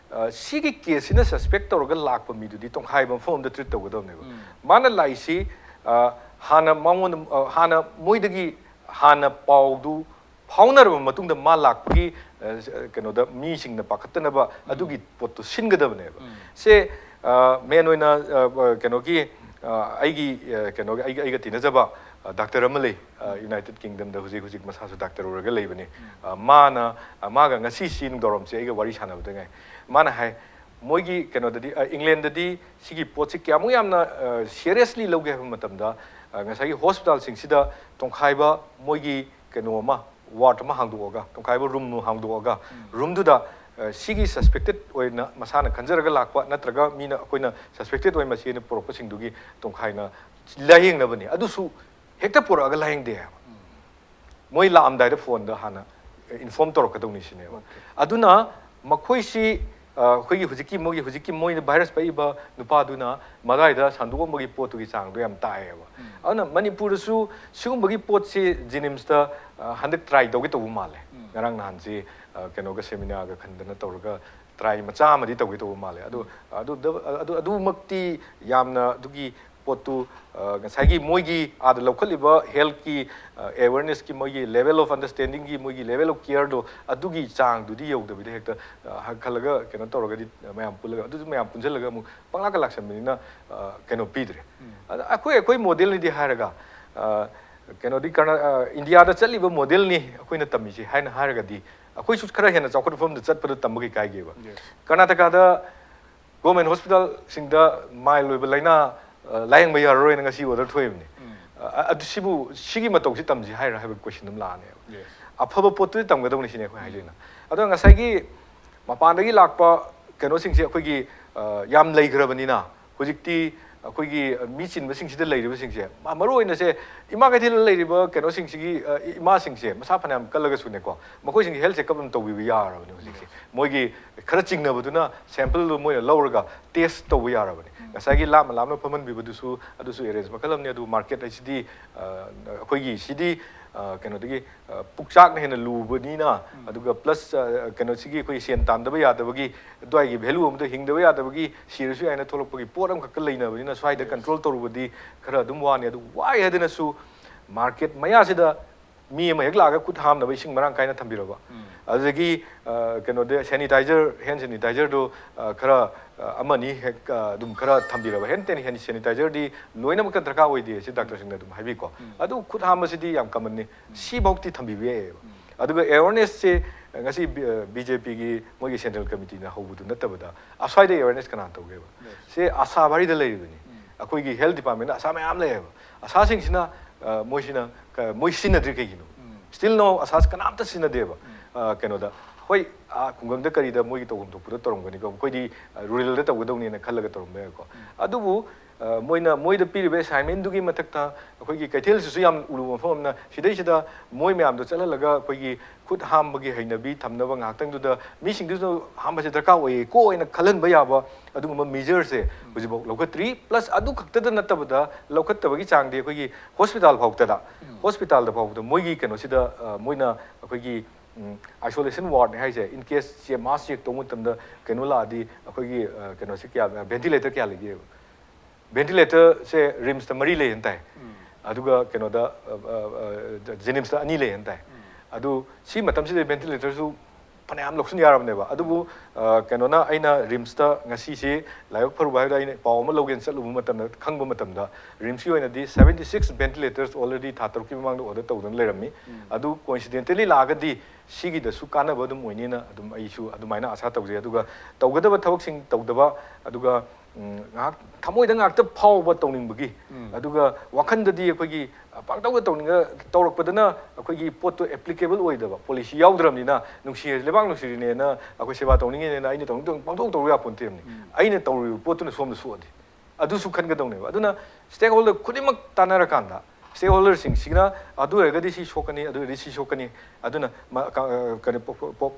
ꯁꯤꯒꯤ case ꯁꯤꯅ suspect ꯇꯧꯔꯒ ꯂꯥꯛꯄ ꯃꯤꯗꯨꯗꯤ ꯇꯣꯡꯈꯥꯏꯕ ꯃꯐꯝ ꯑꯃꯗ treat ꯇꯧꯒꯗꯕꯅꯦꯕ꯫ ꯃꯥꯅ ꯂꯥꯛꯏꯁꯤ ꯍꯥꯟꯅ ꯃꯉꯣꯟꯗ, ꯍꯥꯟꯅ ꯃꯣꯏꯗꯒꯤ ꯍꯥꯟꯅ ꯄꯥꯎꯗꯨ ꯐꯥꯎꯅꯔꯕ ꯃꯇꯨꯡꯗ ꯃꯥ ꯂꯥꯛꯄꯒꯤ ꯀꯩꯅꯣꯗ ꯃꯤꯁꯤꯡꯅ ꯄꯥꯈꯠꯇꯅꯕ ꯑꯗꯨꯒꯤ ꯄꯣꯠꯇꯨ ꯁꯤꯟꯒꯗꯕꯅꯦꯕ꯫ ꯁꯦ main ꯑꯣꯏꯅ ꯀꯩꯅꯣꯒꯤ, ꯑꯩꯒꯤ ꯀꯩꯅꯣꯒꯤ ꯑꯩꯒ ꯑꯩꯒ ꯇꯤꯟꯅꯖꯕ ꯗꯥꯛꯇꯔ ꯑꯃ ꯂꯩ꯫ United Kingdom ꯗ ꯍꯧꯖꯤꯛ ꯍꯧꯖꯤꯛ ꯃꯁꯥꯁꯨ ꯗꯥꯛꯇꯔ ꯑꯣꯏꯔꯒ ꯂꯩꯕꯅꯤ꯫ ꯃꯥꯅ, ꯃꯥꯒ ꯉꯁꯤꯁꯤ ꯅꯨꯡꯗꯥꯡꯋꯥꯏꯔꯝꯁꯦ ꯑꯩꯒ ꯋꯥꯔꯤ ꯁꯥꯟꯅꯕꯗ ꯉꯥꯏ꯫ ꯃꯥꯅ ꯍꯥꯏ, ꯃꯣꯏꯒꯤ ꯀꯩꯅꯣꯗꯗꯤ, ꯏꯪꯂꯦꯟꯗꯗꯤ ꯁꯤꯒꯤ ꯄꯣꯠꯁꯤ ꯀꯌꯥꯃꯨꯛ ꯌꯥꯝꯅ seriously ꯂꯧꯒꯦ ꯍꯥꯏꯕ ꯃꯇꯝꯗ, ꯉꯁꯥꯏꯒꯤ ꯍꯣꯁꯄꯤꯇꯥꯜꯁꯤꯡꯁꯤꯗ ꯇꯣꯡꯈꯥꯏꯕ ꯃꯣꯏꯒꯤ ꯀꯩꯅꯣ ꯑꯃ, ward ꯑꯃ ꯍꯥꯡꯗꯣꯛꯑꯒ, ꯇꯣꯡꯈꯥꯏꯕ room ꯍꯥꯡꯗꯣꯛꯑꯒ, room ꯗꯨꯗ ꯁꯤꯒꯤ suspected ꯑꯣꯏꯅ ꯃꯁꯥꯅ ꯈꯟꯖꯔꯒ ꯂꯥꯛꯄ ꯅꯠꯇ꯭ꯔꯒ ꯃꯤꯅ, ꯑꯩꯈꯣꯏꯅ suspected ꯑꯣꯏ ꯃꯁꯤꯅ ꯄꯨꯔꯛꯄꯁꯤꯡꯗꯨꯒꯤ ꯇꯣꯡꯈꯥꯏꯅ ꯂꯥꯌꯦꯡꯅꯕꯅꯤ꯫ ꯑꯗꯨꯁꯨ ꯍꯦꯛꯇ ꯄꯨꯔꯛꯑꯒ ꯂꯥꯌꯦꯡꯗꯦ ꯍꯥꯏꯕ꯫ ꯃꯣꯏ ꯂꯥꯛꯑꯝꯗꯥꯏꯗ phone ꯗ ꯍꯥꯟꯅ inform ꯇꯧꯔꯛꯀꯗꯧꯅꯤ ꯁꯤꯅꯦꯕ꯫ ꯑꯗꯨꯅ ꯃꯈꯣꯏꯁꯤ, ꯑꯩꯈꯣꯏꯒꯤ ꯍꯧꯖꯤꯛꯀꯤ, ꯃꯣꯏꯒꯤ ꯍꯧꯖꯤꯛꯀꯤ ꯃꯣꯏꯅ virus ꯄꯛꯏꯕ ꯅꯨꯄꯥꯗꯨꯅ ꯃꯗꯥꯏꯗ ꯁꯟꯗꯣꯛꯑꯝꯕꯒꯤ ꯄꯣꯠꯇꯨꯒꯤ ꯆꯥꯡꯗꯣ ꯌꯥꯝ ꯇꯥꯛꯑꯦꯕ꯫ ꯑꯗꯨꯅ ꯃꯅꯤꯄꯨꯔꯗꯁꯨ ꯁꯤꯒꯨꯝꯕꯒꯤ ꯄꯣꯠꯁꯤ JNIMS ꯇ ꯍꯟꯗꯛ try ꯇꯧꯒꯦ ꯇꯧꯕ ꯃꯥꯜꯂꯦ꯫ ꯉꯔꯥꯡ ꯅꯍꯥꯟꯁꯤ ꯀꯩꯅꯣꯒ seminar ꯒ ꯈꯟꯗꯅ ꯇꯧꯔꯒ try ꯃꯆꯥ ꯑꯃꯗꯤ ꯇꯧꯒꯦ ꯇꯧꯕ ꯃꯥꯜꯂꯦ꯫ ꯑꯗꯨ, ꯑꯗꯨ, ꯑꯗꯨ, ꯑꯗꯨꯃꯛꯇꯤ ꯌꯥꯝꯅ ꯑꯗꯨꯒꯤ ꯄꯣꯠꯇꯨ, ꯑ, ꯉꯁꯥꯏꯒꯤ ꯃꯣꯏꯒꯤ ꯑꯥꯗ ꯂꯧꯈꯠꯂꯤꯕ healthꯀꯤ, ꯑ, awarenessꯀꯤ ꯃꯣꯏꯒꯤ level of understandingꯒꯤ ꯃꯣꯏꯒꯤ level of careꯗꯣ ꯑꯗꯨꯒꯤ ꯆꯥꯡꯗꯨꯗꯤ ꯌꯧꯗꯕꯤꯗ ꯍꯦꯛꯇ, ꯑ, ꯍꯟꯈꯠꯂꯒ ꯀꯩꯅꯣ ꯇꯧꯔꯒꯗꯤ, ꯑ, ꯃꯌꯥꯝ ꯄꯨꯜꯂꯒ ꯑꯗꯨꯁꯨ ꯃꯌꯥꯝ ꯄꯨꯟꯁꯤꯜꯂꯒ ꯑꯃꯨꯛ ꯄꯪꯂꯥꯛꯀ ꯂꯥꯛꯁꯟꯕꯅꯤꯅ, ꯑ, ꯀꯩꯅꯣ ꯄꯤꯗ꯭ꯔꯦ꯫ ꯑꯗ ꯑꯩꯈꯣꯏ, ꯑꯩꯈꯣꯏ modelꯅꯤꯗꯤ ꯍꯥꯏꯔꯒ, ꯑ, ꯀꯩꯅꯣꯗꯤ ꯀꯔꯅꯥ-, ꯑ, ꯏꯟꯗꯤꯌꯥꯗ ꯆꯠꯂꯤꯕ modelꯅꯤ ꯑꯩꯈꯣꯏꯅ ꯇꯝꯃꯤꯁꯤ ꯍꯥꯏꯅ ꯍꯥꯏꯔꯒꯗꯤ ꯑꯩꯈꯣꯏꯁꯨ ꯈꯔ ꯍꯦꯟꯅ ꯆꯥꯎꯈꯠꯄ ꯃꯐꯝꯗ ꯆꯠꯄꯗ ꯇꯝꯕ ꯀꯩ ꯀꯥꯏꯒꯦꯕ? Yes. ꯀꯔꯅꯥꯇꯀꯥꯗ government hospitalꯁꯤꯡꯗ mild ꯑꯣꯏꯕ ꯂꯥꯏꯅꯥ, ꯑ, ꯂꯥꯌꯦꯡꯕ ꯌꯥꯔꯔꯣꯏꯅ ꯉꯁꯤ order ꯊꯣꯛꯏꯕꯅꯤ꯫ ꯎꯝ꯫ ꯑ, ꯑꯗꯨ ꯁꯤꯕꯨ, ꯁꯤꯒꯤ ꯃꯇꯧꯁꯤ ꯇꯝꯁꯤ ꯍꯥꯏꯔ ꯍꯥꯏꯕ question ꯑꯃ ꯂꯥꯛꯑꯅꯦꯕ꯫ Yes. ꯑꯐꯕ ꯄꯣꯠꯇꯨꯗꯤ ꯇꯝꯒꯗꯧꯅꯤ ꯁꯤꯅꯤ ꯑꯩꯈꯣꯏ ꯍꯥꯏꯖꯩꯅ꯫ ꯑꯗꯣ ꯉꯁꯥꯏꯒꯤ ꯃꯄꯥꯟꯗꯒꯤ ꯂꯥꯛꯄ ꯀꯩꯅꯣꯁꯤꯡꯁꯦ ꯑꯩꯈꯣꯏꯒꯤ, ꯑ, ꯌꯥꯝ ꯂꯩꯈ꯭ꯔꯕꯅꯤꯅ ꯍꯧꯖꯤꯛꯇꯤ ꯑꯩꯈꯣꯏꯒꯤ ꯃꯤ ꯆꯤꯟꯕꯁꯤꯡꯁꯤꯗ ꯂꯩꯔꯤꯕꯁꯤꯡꯁꯦ, ꯃ-, ꯃꯔꯨ ꯑꯣꯏꯅꯁꯦ ꯏꯃꯥ ꯀꯩꯊꯦꯜꯗ ꯂꯩꯔꯤꯕ ꯀꯩꯅꯣꯁꯤꯡꯁꯤꯒꯤ, ꯑ, ꯏ-, ꯏꯃꯥꯁꯤꯡꯁꯦ ꯃꯁꯥ ꯐꯅꯌꯥꯝ ꯀꯜꯂꯒꯁꯨꯅꯦꯀꯣ, ꯃꯈꯣꯏꯁꯤꯡꯒꯤ health checkup ꯑꯗꯨꯝ ꯇꯧꯕꯤꯕ ꯌꯥꯔꯕꯅꯤ ꯍꯧꯖꯤꯛꯁꯦ꯫ ꯃꯣꯏꯒꯤ ꯈꯔ ꯆꯤꯡꯅꯕꯗꯨꯅ sampleꯗꯨ ꯃꯣꯏꯅ ꯂꯧꯔꯒ test ꯇꯧꯕ ꯌꯥꯔꯕꯅꯤ꯫ ꯉꯁꯥꯏꯒꯤ ꯂꯥꯞꯅ ꯂꯥꯞꯅ ꯐꯝꯍꯟꯕꯤꯕꯗꯨꯁꯨ, ꯑꯗꯨꯁꯨ arrange ꯃꯈꯜ ꯑꯃꯅꯤ꯫ ꯑꯗꯨ market ꯍꯥꯏꯁꯤꯗꯤ, ꯑ, ꯑꯩꯈꯣꯏꯒꯤ ꯁꯤꯗꯤ, ꯑ, ꯀꯩꯅꯣꯗꯒꯤ, ꯑ, ꯄꯨꯛꯆꯥꯛꯅ ꯍꯦꯟꯅ ꯂꯨꯕꯅꯤꯅ, ꯑꯗꯨꯒ plus, ꯑ, ꯀꯩꯅꯣꯁꯤꯒꯤ ꯑꯩꯈꯣꯏ ꯁꯦꯟ ꯇꯥꯟꯗꯕ ꯌꯥꯗꯕꯒꯤ, ꯑꯗꯨꯋꯥꯏꯒꯤ value ꯑꯃꯗ ꯍꯤꯡꯗꯕ ꯌꯥꯗꯕꯒꯤ ꯁꯤꯔꯁꯨ ꯌꯥꯏꯅ ꯊꯣꯛꯂꯛꯄꯒꯤ ꯄꯣꯠ ꯑꯃꯈꯛꯇ ꯂꯩꯅꯕꯅꯤꯅ ꯁ꯭ꯋꯥꯏꯗ control ꯇꯧꯔꯨꯕꯗꯤ ꯈꯔ ꯑꯗꯨꯝ ꯋꯥꯅꯤ꯫ ꯑꯗꯨ ꯋꯥꯏ ꯍꯥꯏꯗꯅꯁꯨ market ꯃꯌꯥꯁꯤꯗ ꯃꯤ ꯑꯃ ꯍꯦꯛ ꯂꯥꯛꯑꯒ ꯈꯨꯠ ꯍꯥꯝꯅꯕ ꯏꯁꯤꯡ ꯃꯔꯥꯡ ꯀꯥꯏꯅ ꯊꯝꯕꯤꯔꯕ, ꯑꯗꯨꯗꯒꯤ, ꯑ, ꯀꯩꯅꯣꯗ sanitizer, hand sanitizerꯗꯨ, ꯑ, ꯈꯔ, ꯑ, ꯑꯃꯅꯤ ꯍꯦꯛ, ꯑ, ꯑꯗꯨꯝ ꯈꯔ ꯊꯝꯕꯤꯔꯕ, hand sanitizerꯗꯤ ꯂꯣꯏꯅꯃꯛꯇ ꯗꯔꯀꯥꯔ ꯑꯣꯏꯗꯦ ꯁꯤ doctorꯁꯤꯡꯅ ꯑꯗꯨꯝ ꯍꯥꯏꯕꯤꯀꯣ꯫ ꯑꯗꯨ ꯈꯨꯠ ꯍꯥꯝꯕꯁꯤꯗꯤ ꯌꯥꯝ commonꯅꯤ, ꯁꯤꯐꯧꯗꯤ ꯊꯝꯕꯤꯕ ꯌꯥꯏꯌꯦꯕ꯫ ꯑꯗꯨꯒ awarenessꯁꯦ ꯉꯁꯤ ꯕꯤ-, ꯑ, BJPꯒꯤ ꯃꯣꯏꯒꯤ central committeeꯅ ꯍꯧꯕꯗꯨ ꯅꯠꯇꯕꯗ ꯑꯁ꯭ꯋꯥꯏꯗ awareness ꯀꯅꯥ ꯇꯧꯒꯦꯕ? ꯁꯦ ꯑꯁꯥ ꯚꯥꯔꯤꯗ ꯂꯩꯔꯤꯕꯅꯤ꯫ ꯑꯩꯈꯣꯏꯒꯤ health departmentꯅ ꯑꯁꯥ ꯃꯌꯥꯝ ꯂꯩꯌꯦꯕ꯫ ꯑꯁꯥꯁꯤꯡꯁꯤꯅ, ꯑ, ꯃꯣꯏꯁꯤꯅ ꯀ-, ꯃꯣꯏ ꯁꯤꯖꯤꯟꯅꯗ꯭ꯔꯤ ꯀꯩꯒꯤꯅꯣ? Still now ꯑꯁꯥꯁꯤ ꯀꯅꯥꯝꯇ ꯁꯤꯖꯤꯟꯅꯗꯦꯕ꯫ ꯑ, ꯀꯩꯅꯣꯗ, ꯍꯣꯏ, ꯑ, ꯈꯨꯡꯒꯪꯗ ꯀꯔꯤꯗ ꯃꯣꯏꯒꯤ ꯇꯧꯐꯝ ꯊꯣꯛꯄꯗ ꯇꯧꯔꯝꯒꯅꯤꯀꯣ, ꯑꯩꯈꯣꯏꯗꯤ, ꯑ, ruralꯗ ꯇꯧꯒꯗꯧꯅꯦꯅ ꯈꯜꯂꯒ ꯇꯧꯔꯝꯕ ꯌꯥꯏꯀꯣ꯫ ꯑꯗꯨꯕꯨ, ꯑ, ꯃꯣꯏꯅ, ꯃꯣꯏꯗ ꯄꯤꯔꯤꯕ assignmentꯗꯨꯒꯤ ꯃꯊꯛꯇ ꯑꯩꯈꯣꯏꯒꯤ ꯀꯩꯊꯦꯜꯁꯤꯁꯨ ꯌꯥꯝ ꯎꯔꯨꯕ ꯃꯐꯝ ꯑꯃꯅ, ꯁꯤꯗꯩꯁꯤꯗ ꯃꯣꯏ ꯃꯌꯥꯝꯗꯣ ꯆꯠꯍꯜꯂꯒ ꯑꯩꯈꯣꯏꯒꯤ ꯈꯨꯠ ꯍꯥꯝꯕꯒꯤ ꯍꯩꯅꯕꯤ ꯊꯝꯅꯕ ꯉꯥꯏꯍꯥꯛꯇꯪꯗꯨꯗ ꯃꯤꯁꯤꯡꯗꯨꯁꯨ ꯍꯥꯝꯕꯁꯦ ꯗꯔꯀꯥꯔ ꯑꯣꯏꯌꯦꯀꯣ ꯍꯥꯏꯅ ꯈꯜꯍꯟꯕ ꯌꯥꯕ ꯑꯗꯨꯒꯨꯝꯕ measureꯁꯦ ꯍꯧꯖꯤꯛꯐꯥꯎ ꯂꯧꯈꯠꯇ꯭ꯔꯤ꯫ Plus ꯑꯗꯨ ꯈꯛꯇꯗ ꯅꯠꯇꯕꯗ, ꯂꯧꯈꯠꯇꯕꯒꯤ ꯆꯥꯡꯗꯤ ꯑꯩꯈꯣꯏꯒꯤ hospital ꯐꯥꯎꯇꯗ, hospitalꯗ ꯐꯥꯎꯕꯗ ꯃꯣꯏꯒꯤ ꯀꯩꯅꯣꯁꯤꯗ, ꯑ, ꯃꯣꯏꯅ ꯑꯩꯈꯣꯏꯒꯤ, ꯎꯝ, isolation wardꯅꯦ ꯍꯥꯏꯁꯦ, in case say mass check ꯇꯧꯕ ꯃꯇꯝꯗ ꯀꯩꯅꯣ ꯂꯥꯛꯑꯗꯤ ꯑꯩꯈꯣꯏꯒꯤ, ꯑ, ꯀꯩꯅꯣꯁꯦ ꯀꯌꯥ, ventilator ꯀꯌꯥ ꯂꯩꯒꯦꯕ? ꯚꯦꯟꯇꯤꯂꯦꯇꯔꯁꯦ ꯔꯤꯝꯁꯇ ꯃꯔꯤ ꯂꯩꯌꯦꯅ ꯇꯥꯏ, ꯑꯗꯨꯒ ꯀꯩꯅꯣꯗ ꯖꯦꯅꯤꯝꯁꯇ ꯑꯅꯤ ꯂꯩꯌꯦꯅ ꯇꯥꯏ꯫ ꯑꯗꯨ ꯁꯤ ꯃꯇꯝꯁꯤꯗ ꯚꯦꯟꯇꯤꯂꯦꯇꯔꯁꯨ ꯐꯅꯌꯥꯝ ꯂꯧꯁꯤꯟ ꯌꯥꯔꯕꯅꯦꯕ꯫ ꯑꯗꯨꯕꯨ ꯀꯩꯅꯣꯅ, ꯑꯩꯅ ꯔꯤꯝꯁꯇ ꯉꯁꯤꯁꯤ ꯂꯥꯏꯕꯛ ꯐꯔꯨꯕ ꯍꯥꯏꯕꯗ ꯑꯩꯅ ꯄꯥꯎ ꯑꯃ ꯂꯧꯒꯦꯅ ꯆꯠꯂꯨꯕ ꯃꯇꯝꯗ ꯈꯪꯕ ꯃꯇꯝꯗ, ꯔꯤꯝꯁꯀꯤ ꯑꯣꯏꯅꯗꯤ seventy six ventilators already ꯊꯥ ꯇꯔꯨꯛꯀꯤ ꯃꯃꯥꯡꯗ ꯑꯣꯔꯗꯔ ꯇꯧꯗꯨꯅ ꯂꯩꯔꯝꯃꯤ꯫ ꯑꯗꯨ ꯀꯣꯏꯟꯁꯤꯗꯦꯟꯇꯦꯜꯂꯤ ꯂꯥꯛꯑꯒꯗꯤ ꯁꯤꯒꯤꯗꯁꯨ ꯀꯥꯟꯅꯕ ꯑꯗꯨꯝ ꯑꯣꯏꯅꯤꯅ ꯑꯗꯨꯝ ꯑꯩꯁꯨ ꯑꯗꯨꯃꯥꯏꯅ ꯑꯥꯁꯥ ꯇꯧꯖꯩ꯫ ꯑꯗꯨꯒ ꯇꯧꯒꯗꯕ ꯊꯕꯛꯁꯤꯡ ꯇꯧꯗꯕ, ꯑꯗꯨꯒ ꯎꯝ, ꯉꯥꯏꯍꯥꯛ ꯊꯃꯣꯏꯗ ꯉꯥꯛꯇ ꯐꯥꯎꯕ ꯇꯧꯅꯤꯡꯕꯒꯤ, ꯑꯗꯨꯒ ꯋꯥꯈꯟꯗꯗꯤ ꯑꯩꯈꯣꯏꯒꯤ ꯄꯥꯡꯇꯧꯗ ꯇꯧꯅꯤꯡꯉ ꯇꯧꯔꯛꯄꯗꯅ ꯑꯩꯈꯣꯏꯒꯤ ꯄꯣꯠꯇꯣ ꯑꯦꯄ꯭ꯂꯤꯀꯦꯕꯜ ꯑꯣꯏꯗꯕ, ꯄꯣꯂꯤꯁꯤ ꯌꯥꯎꯗ꯭ꯔꯕꯅꯤꯅ, ꯅꯨꯡꯁꯤ ꯂꯩꯕꯥꯛ ꯅꯨꯡꯁꯤꯔꯤꯅꯦꯅ ꯑꯩꯈꯣꯏ ꯁꯦꯕꯥ ꯇꯧꯅꯤꯡꯉꯤꯅꯦꯅ ꯑꯩꯅ ꯇꯧꯅꯤꯡ ꯇꯧꯅꯤꯡ ꯄꯥꯡꯊꯣꯛ ꯇꯧꯔꯨ ꯌꯥꯄꯣꯟꯇꯦꯕꯅꯤ꯫ ꯑꯩꯅ ꯇꯧꯔꯤꯕ ꯄꯣꯠꯇꯨꯅ ꯁꯣꯝꯗ ꯁꯣꯛꯑꯗꯤ, ꯑꯗꯨꯁꯨ ꯈꯟꯒꯗꯧꯅꯦꯕ꯫ ꯑꯗꯨꯅ ꯁ꯭ꯇꯦꯛ ꯍꯣꯜꯗꯔ ꯈꯨꯗꯤꯡꯃꯛ ꯇꯥꯟꯅꯔꯀꯥꯟꯗ, ꯁ꯭ꯇꯦꯛ ꯍꯣꯜꯗꯔꯁꯤꯡꯁꯤꯅ ꯑꯗꯨ ꯑꯣꯏꯔꯒꯗꯤ ꯁꯤ ꯁꯣꯛꯀꯅꯤ, ꯑꯗꯨ ꯑꯣꯏꯔꯗꯤ ꯁꯤ ꯁꯣꯛꯀꯅꯤ, ꯑꯗꯨꯅ ꯃ-, ꯀ-, ꯀꯔꯤ, ꯄꯣ-, ꯄꯣ-,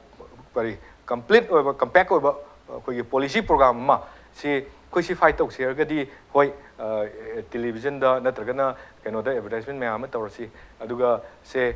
ꯀꯔꯤ, ꯀꯝꯄ꯭ꯂꯤꯠ ꯑꯣꯏꯕ, ꯀꯝꯄꯦꯛ ꯑꯣꯏꯕ ꯑꯩꯈꯣꯏꯒꯤ ꯄꯣꯂꯤꯁꯤ ꯄ꯭ꯔꯣꯒ꯭ꯔꯥꯝ ꯑꯃ, ꯁꯤ ꯑꯩꯈꯣꯏ ꯁꯤ ꯐꯥꯏꯠ ꯇꯧꯁꯦ ꯍꯥꯏꯔꯒꯗꯤ, ꯍꯣꯏ, ꯇꯦꯂꯤꯚꯤꯖꯟꯗ ꯅꯠꯇ꯭ꯔꯒꯅ ꯀꯩꯅꯣꯗ ꯑꯦꯗꯚꯔꯇꯥꯏꯖꯃꯦꯟ ꯃꯌꯥꯝ ꯑꯃ ꯇꯧꯔꯁꯤ, ꯑꯗꯨꯒ ꯁꯦ,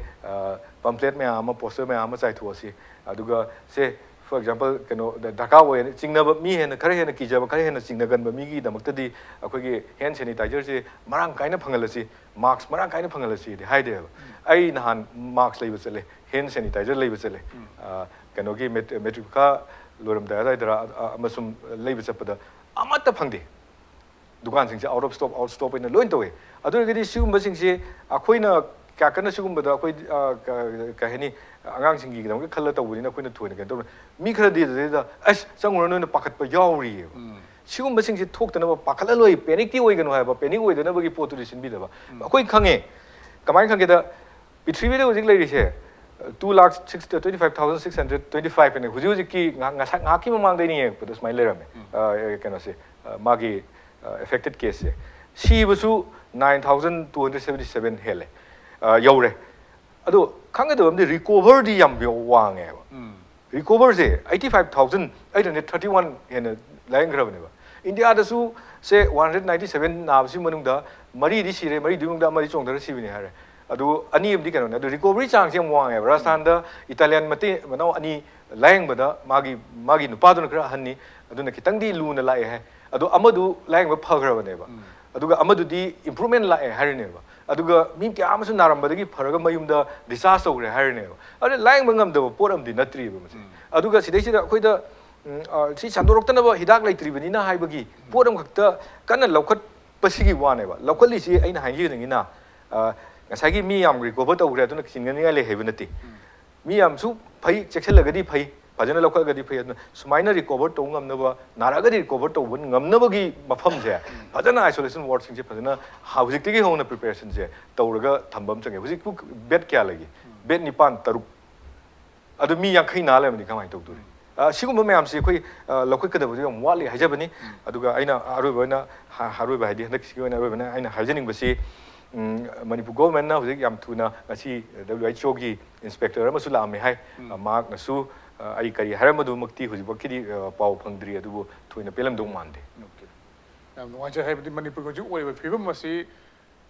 ꯄꯝꯐ꯭ꯂꯦꯠ ꯃꯌꯥꯝ ꯑꯃ, ꯄꯣꯁꯇꯔ ꯃꯌꯥꯝ ꯑꯃ ꯆꯥꯏꯊꯣꯛꯑꯁꯤ, ꯑꯗꯨꯒ ꯁꯦ, for example, ꯀꯩꯅꯣ, ꯗꯔꯀꯥꯔ ꯑꯣꯏ ꯆꯤꯡꯅꯕ, ꯃꯤ ꯍꯦꯟꯅ, ꯈꯔ ꯍꯦꯟꯅ ꯀꯤꯖꯕ, ꯈꯔ ꯍꯦꯟꯅ ꯆꯤꯡꯅꯒꯟꯕ ꯃꯤꯒꯤꯗꯃꯛꯇꯗꯤ ꯑꯩꯈꯣꯏꯒꯤ ꯍꯦꯟ ꯁꯦꯅꯤꯇꯥꯏꯖꯔꯁꯦ ꯃꯔꯥꯡ ꯀꯥꯏꯅ ꯐꯪꯍꯜꯂꯁꯤ, ꯃꯥꯛꯁ ꯃꯔꯥꯡ ꯀꯥꯏꯅ ꯐꯪꯍꯜꯂꯁꯤꯗꯤ ꯍꯥꯏꯗꯦꯕ꯫ ꯑꯩ ꯅꯍꯥꯟ ꯃꯥꯛꯁ ꯂꯩꯕ ꯆꯠꯂꯦ, ꯍꯦꯟ ꯁꯦꯅꯤꯇꯥꯏꯖꯔ ꯂꯩꯕ ꯆꯠꯂꯦ꯫ ꯑ, ꯀꯩꯅꯣꯒꯤ ꯃꯦꯠ-, ꯃꯦꯇ꯭ꯔꯤꯛ ꯄꯔꯤꯈꯥ ꯂꯣꯏꯔꯝꯗꯥꯏ ꯑꯗꯨꯋꯥꯏꯗꯔ, ꯑ, ꯑ, ꯑꯃꯁꯨꯡ ꯂꯩꯕ ꯆꯠꯄꯗ ꯑꯃꯠꯇ ꯐꯪꯗꯦ꯫ ꯗꯨꯀꯥꯟꯁꯤꯡꯁꯦ out of stock, out of stock ꯑꯣꯏꯅ ꯂꯣꯏ ꯇꯧꯋꯦ꯫ ꯑꯗꯨ ꯑꯣꯏꯔꯒꯗꯤ ꯁꯤꯒꯨꯝꯕꯁꯤꯡꯁꯦ ꯑꯩꯈꯣꯏꯅ ꯀꯌꯥ ꯀꯟꯅ ꯁꯤꯒꯨꯝꯕꯗ ꯑꯩꯈꯣꯏ, ꯑ, ꯀ-, ꯀꯩ ꯍꯥꯏꯅꯤ, ꯑꯉꯥꯡꯁꯤꯡꯒꯤꯗꯃꯛꯇ ꯈꯜꯂ ꯇꯧꯕꯅꯤꯅ ꯑꯩꯈꯣꯏꯅ ꯊꯣꯏꯅ ꯀꯩꯅꯣ ꯇꯧꯔꯣꯏ꯫ ꯃꯤ ꯈꯔꯗꯤ ꯑꯗꯨꯗꯩꯗ, "ꯑꯁ, ꯆꯪꯉꯨꯔꯅꯨ" ꯍꯥꯏꯅ ꯄꯥꯈꯠꯄ ꯌꯥꯎꯔꯤꯑꯕ꯫ ꯁꯤꯒꯨꯝꯕꯁꯤꯡꯁꯦ ꯊꯣꯛꯇꯅꯕ ꯄꯥꯈꯠꯍꯜꯂꯣꯏ, ꯄꯦꯅꯤꯛꯇꯤ ꯑꯣꯏꯒꯅꯨ ꯍꯥꯏꯕ, ꯄꯦꯅꯤꯛ ꯑꯣꯏꯗꯅꯕꯒꯤ ꯄꯣꯠꯇꯨꯗꯤ ꯁꯤꯟꯕꯤꯗꯕ꯫ ꯑꯩꯈꯣꯏ ꯈꯪꯉꯦ꯫ ꯀꯃꯥꯏꯅ ꯈꯪꯒꯦꯗ, ꯄ꯭ꯔꯤꯊꯤꯕꯤꯗ ꯍꯧꯖꯤꯛ ꯂꯩꯔꯤꯁꯦ two lakh six, twenty five thousand six hundred twenty five ꯍꯥꯏꯅ ꯍꯧꯖꯤꯛ ꯍꯧꯖꯤꯛꯀꯤ ꯉꯥꯏꯍꯥꯛ, ꯉꯁꯥꯏ ꯉꯥꯏꯍꯥꯛꯀꯤ ꯃꯃꯥꯡꯗ ꯑꯩꯅ ꯌꯦꯡꯉꯛꯄꯗ ꯁꯨꯃꯥꯏꯅ ꯂꯩꯔꯝꯃꯦ꯫ ꯑ, ꯀꯩꯅꯣꯁꯦ, ꯑ, ꯃꯥꯒꯤ, ꯑ, affected caseꯁꯦ꯫ ꯁꯤꯕꯁꯨ nine thousand two hundred seventy seven ꯍꯦꯜꯂꯦ, ꯑ, ꯌꯧꯔꯦ꯫ ꯑꯗꯣ ꯈꯪꯒꯗꯕ ꯑꯃꯗꯤ recoverꯗꯤ ꯌꯥꯝ ꯋꯥꯡꯉꯦꯕ꯫ Recoverꯁꯦ eighty five thousand eight hundred thirty one ꯍꯦꯟꯅ ꯂꯥꯏꯌꯦꯡꯈ꯭ꯔꯕꯅꯦꯕ꯫ ꯏꯟꯗꯤꯌꯥꯗꯁꯨ ꯁꯦ one hundred ninety seven ꯅꯥꯕꯁꯤ ꯃꯅꯨꯡꯗ ꯃꯔꯤꯗꯤ ꯁꯤꯔꯦ, ꯃꯔꯤꯗꯨꯒꯤ ꯃꯅꯨꯡꯗ ꯑꯃꯗꯤ ꯆꯣꯡꯊꯔ ꯁꯤꯕꯅꯤ ꯍꯥꯏꯔꯦ꯫ ꯑꯗꯨ ꯑꯅꯤ ꯑꯃꯗꯤ ꯀꯩꯅꯣꯅꯦ꯫ ꯑꯗꯨ recovery ꯆꯥꯡꯁꯦ ꯌꯥꯝ ꯋꯥꯡꯉꯦꯕ꯫ ꯔꯥꯖꯁꯊꯥꯟꯗ ꯏꯇꯥꯂꯤꯌꯥꯟ ꯃꯇꯩ ꯃꯅꯥꯎ ꯑꯅꯤ ꯂꯥꯏꯌꯦꯡꯕꯗ ꯃꯥꯒꯤ, ꯃꯥꯒꯤ ꯅꯨꯄꯥꯗꯨꯅ ꯈꯔ ꯑꯍꯟꯅꯤ, ꯑꯗꯨꯅ ꯈꯤꯇꯪꯗꯤ ꯂꯨꯅ ꯂꯥꯛꯑꯦ ꯍꯥꯏ꯫ ꯑꯗꯣ ꯑꯃꯗꯨ ꯂꯥꯌꯦꯡꯕ ꯐꯈ꯭ꯔꯕꯅꯦꯕ꯫ ꯑꯗꯨꯒ ꯑꯃꯗꯨꯗꯤ improvement ꯂꯥꯛꯑꯦ ꯍꯥꯏꯔꯤꯅꯦꯕ꯫ ꯑꯗꯨꯒ ꯃꯤ ꯀꯌꯥ ꯑꯃꯁꯨ ꯅꯥꯔꯝꯕꯗꯒꯤ ꯐꯔꯒ ꯃꯌꯨꯝꯗ discharge ꯇꯧꯈ꯭ꯔꯦ ꯍꯥꯏꯔꯤꯅꯦꯕ꯫ ꯑꯗꯨ ꯂꯥꯌꯦꯡꯕ ꯉꯝꯗꯕ ꯄꯣꯠ ꯑꯃꯗꯤ ꯅꯠꯇ꯭ꯔꯤꯕ ꯃꯁꯤ꯫ ꯑꯗꯨꯒ ꯁꯤꯗꯩꯁꯤꯗ ꯑꯩꯈꯣꯏꯗ, ꯎꯝ, ꯑ, ꯁꯤ ꯁꯟꯗꯣꯔꯛꯇꯅꯕ ꯍꯤꯗꯥꯛ ꯂꯩꯇ꯭ꯔꯤꯕꯅꯤꯅ ꯍꯥꯏꯕꯒꯤ ꯄꯣꯠ ꯑꯃꯈꯛꯇ ꯀꯟꯅ ꯂꯧꯈꯠꯄꯁꯤꯒꯤ ꯋꯥꯅꯦꯕ꯫ ꯂꯧꯈꯠꯂꯤꯁꯤ ꯑꯩꯅ ꯍꯥꯏꯖꯅꯤꯡꯉꯤꯅ, ꯑ, ꯉꯁꯥꯏꯒꯤ ꯃꯤ ꯌꯥꯝ recover ꯇꯧꯈ꯭ꯔꯦ, ꯑꯗꯨꯅ ꯆꯤꯡꯅꯅꯤꯡꯉꯥꯏ ꯂꯩ ꯍꯥꯏꯕ ꯅꯠꯇꯦ꯫ ꯃꯤ ꯌꯥꯝꯁꯨ ꯐꯩ, ꯆꯦꯛꯁꯤꯜꯂꯒꯗꯤ ꯐꯩ, ꯐꯖꯅ ꯂꯧꯈꯠꯂꯒꯗꯤ ꯐꯩ꯫ ꯑꯗꯨꯅ ꯁꯨꯃꯥꯏꯅ recover ꯇꯧꯕ ꯉꯝꯅꯕ, ꯅꯥꯔꯛꯑꯒꯗꯤ recover ꯇꯧꯕ ꯉꯝꯅꯕꯒꯤ ꯃꯐꯝꯁꯦ, ꯐꯖꯅ isolation wardꯁꯤꯡꯁꯦ ꯐꯖꯅ ꯍ-, ꯍꯧꯖꯤꯛꯇꯒꯤ ꯍꯧꯅ preparationꯁꯦ ꯇꯧꯔꯒ ꯊꯝꯕ ꯑꯃ ꯆꯪꯉꯦ꯫ ꯍꯧꯖꯤꯛꯄꯨ bed ꯀꯌꯥ ꯂꯩꯒꯦ? Bed ꯅꯤꯄꯥꯟ, ꯇꯔꯨꯛ꯫ ꯑꯗꯨ ꯃꯤ ꯌꯥꯡꯈꯩ ꯅꯥ ꯂꯩꯔꯝꯃꯗꯤ ꯀꯃꯥꯏꯅ ꯇꯧꯗꯣꯔꯤ? ꯑ, ꯁꯤꯒꯨꯝꯕ ꯃꯌꯥꯝꯁꯤ ꯑꯩꯈꯣꯏ, ꯑ, ꯂꯧꯈꯠꯀꯗꯕꯗꯨ ꯌꯥꯝ ꯋꯥꯠꯂꯤ ꯍꯥꯏꯖꯕꯅꯤ꯫ ꯑꯗꯨꯒ ꯑꯩꯅ ꯑꯔꯣꯏꯕ ꯑꯣꯏꯅ ꯍ-, ꯑꯔꯣꯏꯕ ꯍꯥꯏꯗꯤ ꯍꯟꯗꯛꯀꯤꯁꯤꯒꯤ ꯑꯣꯏꯅ ꯑꯔꯣꯏꯕꯅ ꯑꯩꯅ ꯍꯥꯏꯖꯅꯤꯡꯕꯁꯤ, ꯎꯝ, ꯃꯅꯤꯄꯨꯔ governmentꯅ ꯍꯧꯖꯤꯛ ꯌꯥꯝ ꯊꯨꯅ ꯉꯁꯤ WHOꯒꯤ inspector ꯑꯃꯁꯨ ꯂꯥꯛꯑꯝꯃꯦ ꯍꯥꯏ꯫ ꯎꯝ꯫ ꯑ, ꯃꯍꯥꯛꯅꯁꯨ, ꯑ, ꯑꯩ ꯀꯔꯤ ꯍꯥꯏꯔꯝꯕꯗꯨꯃꯛꯇꯤ ꯍꯧꯖꯤꯛꯃꯛꯀꯤꯗꯤ, ꯑ, ꯄꯥꯎ ꯐꯪꯗ꯭ꯔꯤ, ꯑꯗꯨꯕꯨ ꯊꯣꯏꯅ ꯄꯦꯜꯂꯝꯗꯧ ꯃꯥꯟꯗꯦ꯫ Okay꯫ ꯌꯥꯝ ꯅꯨꯡꯉꯥꯏꯖꯩ꯫ ꯍꯥꯏꯕꯗꯤ ꯃꯅꯤꯄꯨꯔꯒꯤ ꯍꯧꯖꯤꯛ ꯑꯣꯏꯔꯤꯕ ꯐꯤꯕꯝ ꯑꯁꯤ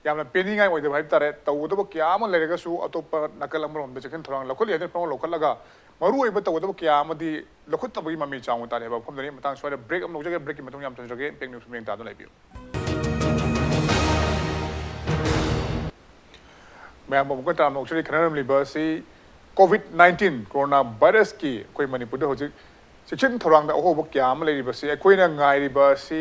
ꯌꯥꯝꯅ ꯄꯦꯟꯅꯤꯡꯉꯥꯏ ꯑꯣꯏꯗꯕ ꯍꯥꯏꯕ ꯇꯥꯔꯦ꯫ ꯇꯧꯒꯗꯕ ꯀꯌꯥ ꯑꯃ ꯂꯩꯔꯒꯁꯨ ꯑꯇꯣꯞꯄ ꯅꯥꯀꯜ ꯑꯃꯔꯣꯝꯗ ꯆꯦꯛꯁꯤꯟ ꯊꯧꯔꯥꯡ ꯂꯧꯈꯠꯂꯤ ꯍꯥꯏꯗꯨꯅ ꯄꯪꯂꯧ ꯂꯧꯈꯠꯂꯒ ꯃꯔꯨꯑꯣꯏꯕ ꯇꯧꯒꯗꯕ ꯀꯌꯥ ꯑꯃꯗꯤ ꯂꯧꯈꯠꯇꯕꯒꯤ ꯃꯃꯤ ꯆꯥꯎꯅ ꯇꯥꯔꯤ ꯍꯥꯏꯕ ꯋꯥꯐꯝꯗꯨꯅꯤ꯫ ꯃꯇꯥꯡ ꯁ꯭ꯋꯥꯏꯗ break ꯑꯃ ꯂꯧꯖꯒꯦ꯫ Breakꯀꯤ ꯃꯇꯨꯡ ꯌꯥꯝ ꯊꯝꯖꯔꯒꯦ꯫ Impact News ꯃꯤꯠꯌꯦꯡ ꯇꯥꯗꯨꯅ ꯂꯩꯕꯤꯌꯨ꯫ ꯃꯌꯥꯝꯕꯨ ꯑꯃꯨꯛꯀ ꯇꯔꯥꯝꯅ ꯑꯣꯛꯆꯔꯤ꯫ ꯈꯟꯅꯔꯝꯂꯤꯕ ꯑꯁꯤ COVID nineteen corona virusꯀꯤ ꯑꯩꯈꯣꯏ ꯃꯅꯤꯄꯨꯔꯗ ꯍꯧꯖꯤꯛ ꯆꯦꯛꯁꯤꯟ ꯊꯧꯔꯥꯡꯗ ꯑꯍꯣꯕ ꯀꯌꯥ ꯑꯃ ꯂꯩꯔꯤꯕꯁꯤ ꯑꯩꯈꯣꯏꯅ ꯉꯥꯏꯔꯤꯕ ꯑꯁꯤ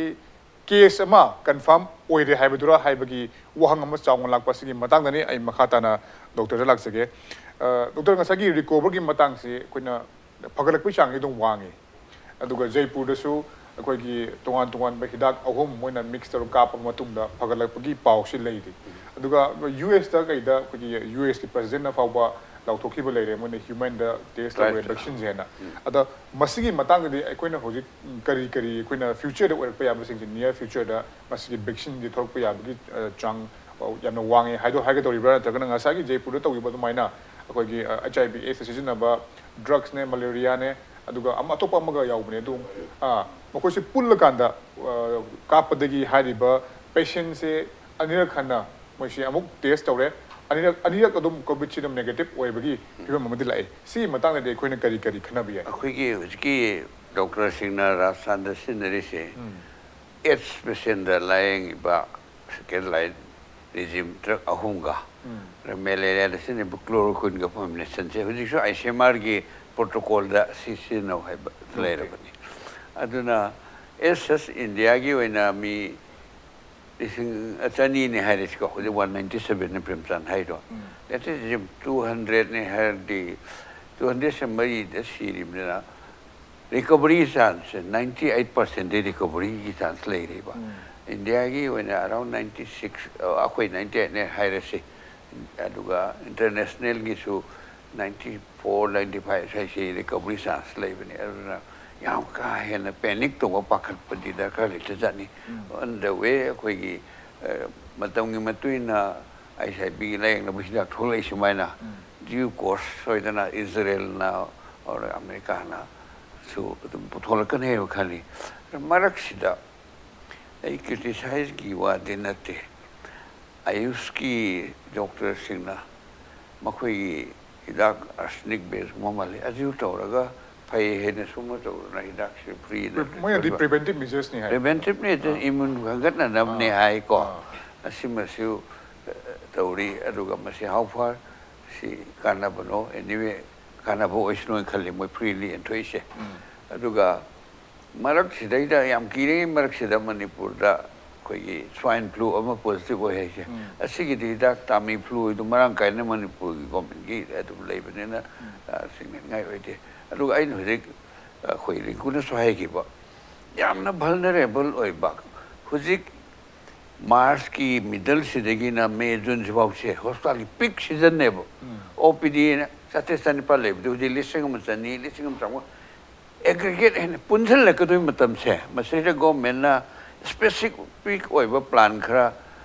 case ꯑꯃ confirm ꯑꯣꯏꯔꯦ ꯍꯥꯏꯕꯗꯨꯔ ꯍꯥꯏꯕꯒꯤ ꯋꯥꯍꯪ ꯑꯃ ꯆꯥꯎꯅ ꯂꯥꯛꯄ ꯑꯁꯤꯒꯤ ꯃꯇꯥꯡꯗꯅꯤ ꯑꯩ ꯃꯈꯥ ꯇꯥꯅ doctorꯗ ꯂꯥꯛꯆꯒꯦ꯫ ꯑ, doctor, ꯉꯁꯥꯏꯒꯤ recoverꯒꯤ ꯃꯇꯥꯡꯁꯤ ꯑꯩꯈꯣꯏꯅ ꯐꯒꯠꯂꯛꯄꯒꯤ ꯆꯥꯡꯗꯤ ꯑꯗꯨꯝ ꯋꯥꯡꯉꯤ꯫ ꯑꯗꯨꯒ ꯖꯩꯄꯨꯔꯗꯁꯨ ꯑꯩꯈꯣꯏꯒꯤ ꯇꯣꯉꯥꯟ ꯇꯣꯉꯥꯟꯕ ꯍꯤꯗꯥꯛ ꯑꯍꯨꯝ ꯃꯣꯏꯅ mix ꯇꯧꯔꯒ ꯀꯥꯞꯄ ꯃꯇꯨꯡꯗ ꯐꯒꯠꯂꯛꯄꯒꯤ ꯄꯥꯎꯁꯤ ꯂꯩꯔꯤ꯫ ꯑꯗꯨꯒ USꯇ ꯀꯩꯗ ꯑꯩꯈꯣꯏꯒꯤ USꯀꯤ presidentꯅ ꯐꯥꯎꯕ ꯂꯥꯎꯊꯣꯛꯈꯤꯕ ꯂꯩꯔꯦ, ꯃꯣꯏꯅ humanꯗ test ꯇꯧꯔꯦ trialꯗ꯫ Vaccineꯁꯦ ꯍꯥꯏꯅ꯫ ꯎꯝ꯫ ꯑꯗ ꯃꯁꯤꯒꯤ ꯃꯇꯥꯡꯗꯗꯤ ꯑꯩꯈꯣꯏꯅ ꯍꯧꯖꯤꯛ ꯀꯔꯤ ꯀꯔꯤ ꯑꯩꯈꯣꯏꯅ futureꯗ ꯑꯣꯏꯔꯛꯄ ꯌꯥꯕꯁꯤꯡꯁꯦ, near futureꯗ ꯃꯁꯤꯒꯤ vaccineꯁꯦ ꯊꯣꯛꯂꯛꯄ ꯌꯥꯕꯒꯤ, ꯑ, ꯆꯥꯡ, ꯑ, ꯌꯥꯝꯅ ꯋꯥꯡꯉꯦ ꯍꯥꯏꯗꯣ ꯍꯥꯏꯒꯗꯧꯔꯤꯕ꯭ꯔꯥ? ꯅꯠꯇ꯭ꯔꯒꯅ ꯉꯁꯥꯏꯒꯤ ꯖꯩꯄꯨꯔꯗ ꯇꯧꯈꯤꯕ ꯑꯗꯨꯃꯥꯏꯅ ꯑꯩꯈꯣꯏꯒꯤ, ꯑ, HIV AIDS ꯁꯤꯖꯤꯟꯅꯕ drugsꯅꯦ, malariaꯅꯦ, ꯑꯗꯨꯒ ꯑꯃ ꯑꯇꯣꯞꯄ ꯑꯃꯒ ꯌꯥꯎꯕꯅꯦ꯫ ꯑꯗꯨ, ꯑ, ꯃꯈꯣꯏꯁꯦ ꯄꯨꯜꯂꯀꯥꯟꯗ, ꯑ, ꯀꯥꯞꯄꯗꯒꯤ ꯍꯥꯏꯔꯤꯕ patientꯁꯦ ꯑꯅꯤꯔꯛ ꯍꯟꯅ ꯃꯣꯏꯁꯦ ꯑꯃꯨꯛ test ꯇꯧꯔꯦ, ꯑꯅꯤꯔꯛ, ꯑꯅꯤꯔꯛ ꯑꯗꯨꯝ COVIDꯁꯤ ꯑꯗꯨꯝ negative ꯑꯣꯏꯕꯒꯤ ꯐꯤꯕꯝ ꯑꯃꯗꯤ ꯂꯥꯛꯑꯦ꯫ ꯁꯤꯒꯤ ꯃꯇꯥꯡꯗꯗꯤ ꯑꯩꯈꯣꯏꯅ ꯀꯔꯤ ꯀꯔꯤ ꯈꯟꯅꯕ ꯌꯥꯏ? ꯑꯩꯈꯣꯏꯒꯤ ꯍꯧꯖꯤꯛꯀꯤ doctorꯁꯤꯡꯅ ꯔꯥꯖꯁꯊꯥꯟꯗ ꯁꯤꯖꯤꯟꯅꯔꯤꯁꯦ, ꯎꯝ꯫ ꯑꯦꯠꯁ ꯄꯦꯁꯦꯟꯗ ꯂꯥꯌꯦꯡꯉꯤꯕ ꯁꯦꯀꯦꯟ ꯂꯥꯏꯟ ꯔꯤꯖꯤꯝ ꯗ꯭ꯔꯛ ꯑꯍꯨꯝꯒ, ꯃꯦꯂꯦꯔꯤꯌꯥꯗ ꯁꯤꯖꯤꯟꯅꯕ ꯀ꯭ꯂꯣꯔꯣꯀ꯭ꯋꯤꯟꯒ ꯀꯣꯝꯕꯤꯅꯦꯁꯟꯁꯦ ꯍꯧꯖꯤꯛꯁꯨ ꯑꯥꯏ ꯁꯤ ꯑꯦꯝ ꯑꯥꯔꯒꯤ ꯄ꯭ꯔꯣꯇꯣꯀꯣꯜꯗ ꯁꯤ ꯁꯤꯖꯤꯟꯅꯧ ꯍꯥꯏꯕ ꯂꯩꯔꯕꯅꯤ꯫ ꯑꯗꯨꯅ ꯑꯦꯁ ꯑꯦꯁ ꯏꯟꯗꯤꯌꯥꯒꯤ ꯑꯣꯏꯅ ꯃꯤ ꯂꯤꯁꯤꯡ ꯆꯅꯤꯅꯤ ꯍꯥꯏꯔꯁꯤꯀꯣ, ꯍꯧꯖꯤꯛ ꯋꯥꯟ ꯅꯥꯏꯟꯇꯤ ꯁꯕꯦꯟꯅꯤ ꯄ꯭ꯔꯦꯝꯆꯥꯟ ꯍꯥꯏꯗꯣ꯫ ꯗꯦꯠ ꯏꯁ ꯇꯨ ꯍꯟꯗ꯭ꯔꯦꯠꯅꯤ ꯍꯥꯏꯔꯗꯤ, ꯇꯨ ꯍꯟꯗ꯭ꯔꯦꯠꯁꯦ ꯃꯔꯤꯗ ꯁꯤꯔꯤꯕꯅꯤꯅ, ꯔꯤꯀꯕꯔꯤ ꯆꯥꯟꯁꯁꯦ ꯅꯥꯏꯟꯇꯤ ꯑꯩꯠ ꯄꯥꯔꯁꯦꯟꯗꯤ ꯔꯤꯀꯕꯔꯤꯒꯤ ꯆꯥꯟꯁ ꯂꯩꯔꯤꯕ꯫ ꯏꯟꯗꯤꯌꯥꯒꯤ ꯑꯣꯏꯅ ꯑꯔꯥꯎꯟ ꯅꯥꯏꯟꯇꯤ ꯁꯤꯛꯁ, ꯑꯩꯈꯣꯏ ꯅꯥꯏꯟꯇꯤ ꯑꯩꯠꯅꯦ ꯍꯥꯏꯔꯁꯤ, ꯑꯗꯨꯒ ꯏꯟꯇꯔꯅꯦꯁꯅꯦꯜꯒꯤꯁꯨ ꯅꯥꯏꯟꯇꯤ ꯐꯣꯔ, ꯅꯥꯏꯟꯇꯤ ꯐꯥꯏꯚ ꯍꯥꯏꯁꯤ ꯔꯤꯀꯕꯔꯤ ꯆꯥꯟꯁ ꯂꯩꯕꯅꯤ꯫ ꯑꯗꯨꯅ ꯌꯥꯝ ꯀꯥ ꯍꯦꯟꯅ ꯄꯦꯅꯤꯛ ꯇꯧꯕ, ꯄꯥꯈꯠꯄꯗꯤ ꯗꯔꯀꯥꯔ ꯂꯩꯇꯖꯥꯠꯅꯤ꯫ ꯑꯣꯟ ꯗ ꯋꯦ ꯑꯩꯈꯣꯏꯒꯤ, ꯑ, ꯃꯇꯝꯒꯤ ꯃꯇꯨꯡ ꯏꯟꯅ ꯑꯩꯁ ꯑꯥꯏ ꯕꯤꯒꯤ ꯂꯥꯌꯦꯡꯅꯕ ꯍꯤꯗꯥꯛ ꯊꯣꯛꯂꯛꯏ ꯁꯨꯃꯥꯏꯅ, ꯗ꯭ꯌꯨ ꯀꯣꯔꯁ ꯁꯣꯏꯗꯅ ꯏꯖꯔꯦꯜꯅ ꯑꯣꯔ ꯑꯃꯦꯔꯤꯀꯥꯅꯁꯨ ꯑꯗꯨꯝ ꯄꯨꯊꯣꯛꯂꯛꯀꯅꯤ ꯍꯥꯏꯕ ꯈꯜꯂꯤ꯫ ꯃꯔꯛꯁꯤꯗ ꯑꯩ ꯀ꯭ꯔꯤꯇꯤꯁꯥꯏꯖꯀꯤ ꯋꯥꯗꯤ ꯅꯠꯇꯦ꯫ ꯑꯌꯨꯁꯀꯤ ꯗꯣꯛꯇꯔꯁꯤꯡꯅ ꯃꯈꯣꯏꯒꯤ ꯍꯤꯗꯥꯛ ꯑꯥꯔꯁꯦꯅꯤꯛ ꯕꯦꯁ ꯃꯃꯜ ꯑꯗꯨ ꯇꯧꯔꯒ ꯐꯩ ꯍꯥꯏꯅ ꯁꯨꯝꯕ ꯇꯧꯗꯅ ꯍꯤꯗꯥꯛꯁꯦ ꯐ꯭ꯔꯤꯗ ꯃꯣꯏꯅꯗꯤ ꯄ꯭ꯔꯤꯚꯦꯟꯇꯤꯞ ꯃꯦꯖꯔꯁꯅꯤ ꯍꯥꯏ꯫ ꯄ꯭ꯔꯤꯚꯦꯟꯇꯤꯞꯅꯤ, ꯑꯗꯨ ꯏꯃ꯭ꯌꯨꯟ ꯍꯦꯟꯒꯠꯅꯅꯕꯅꯦ ꯍꯥꯏꯀꯣ꯫ ꯑꯁꯤꯃꯁꯨ, ꯑ, ꯇꯧꯔꯤ꯫ ꯑꯗꯨꯒ ꯃꯁꯤ ꯍꯥꯎ ꯐꯥꯔ ꯁꯤ ꯀꯥꯟꯅꯕꯅꯣ, ꯑꯦꯅꯤꯋꯦ ꯀꯥꯟꯅꯕ ꯑꯣꯏꯁꯅꯨ ꯈꯜꯂꯤ ꯃꯣꯏ ꯐ꯭ꯔꯤꯂꯤ ꯑꯦꯟꯊꯣꯛꯏꯁꯦ꯫ ꯑꯗꯨꯒ ꯃꯔꯛꯁꯤꯗꯩꯗ, ꯌꯥꯝ ꯀꯤꯔꯤꯉꯩ ꯃꯔꯛꯁꯤꯗ ꯃꯅꯤꯄꯨꯔꯗ ꯑꯩꯈꯣꯏꯒꯤ ꯁ꯭ꯋꯥꯏꯟ ꯐ꯭ꯂꯨ ꯑꯃ ꯄꯣꯖꯤꯇꯤꯚ ꯑꯣꯏ ꯍꯥꯏꯁꯦ, ꯑꯁꯤꯒꯤꯗꯤ ꯍꯤꯗꯥꯛ ꯇꯥꯃꯤ ꯐ꯭ꯂꯨ ꯑꯗꯨ ꯃꯔꯥꯡ ꯀꯥꯏꯅ ꯃꯅꯤꯄꯨꯔꯒꯤ ꯒꯣꯔꯃꯦꯟꯒꯤ ꯑꯗꯨꯝ ꯂꯩꯕꯅꯤꯅ, ꯑ, ꯆꯤꯡꯅꯅꯤꯡꯉꯥꯏ ꯑꯣꯏꯗꯦ꯫ ꯑꯗꯨꯒ ꯑꯩꯅ ꯍꯧꯖꯤꯛ, ꯑꯩꯈꯣꯏ ꯔꯤꯡꯀꯨꯅꯁꯨ ꯍꯥꯏꯈꯤꯕ, ꯌꯥꯝꯅ ꯚꯜꯅꯔꯦꯕꯜ ꯑꯣꯏꯕ, ꯍꯧꯖꯤꯛ ꯃꯥꯔꯆꯀꯤ ꯃꯤꯗꯜꯁꯤꯗꯒꯤꯅ ꯃꯦ ꯖꯨꯟꯁꯤꯐꯥꯎꯁꯦ ꯍꯣꯁꯄꯤꯇꯥꯜꯒꯤ ꯄꯤꯛ ꯁꯤꯖꯟꯅꯦꯕ꯫ ꯑꯣ ꯄꯤ ꯗꯤ ꯆꯥꯇ꯭ꯔꯦꯠ ꯆꯅꯤꯄꯥꯜ ꯂꯩꯕꯗꯨ ꯍꯧꯖꯤꯛ ꯂꯤꯁꯤꯡ ꯑꯃ ꯆꯅꯤ, ꯂꯤꯁꯤꯡ ꯑꯃ ꯆꯥꯝꯃꯉꯥ, ꯑꯦꯒ꯭ꯔꯤꯒꯦꯠ ꯍꯥꯏꯅ ꯄꯨꯟꯁꯤꯜꯂꯛꯀꯗꯣꯏ ꯃꯇꯝꯁꯦ, ꯃꯁꯤꯗ ꯒꯣꯔꯃꯦꯟꯅ ꯁ꯭ꯄꯦꯁꯤꯐꯤꯛ ꯑꯣꯏꯕ ꯄ꯭ꯂꯥꯟ ꯈꯔ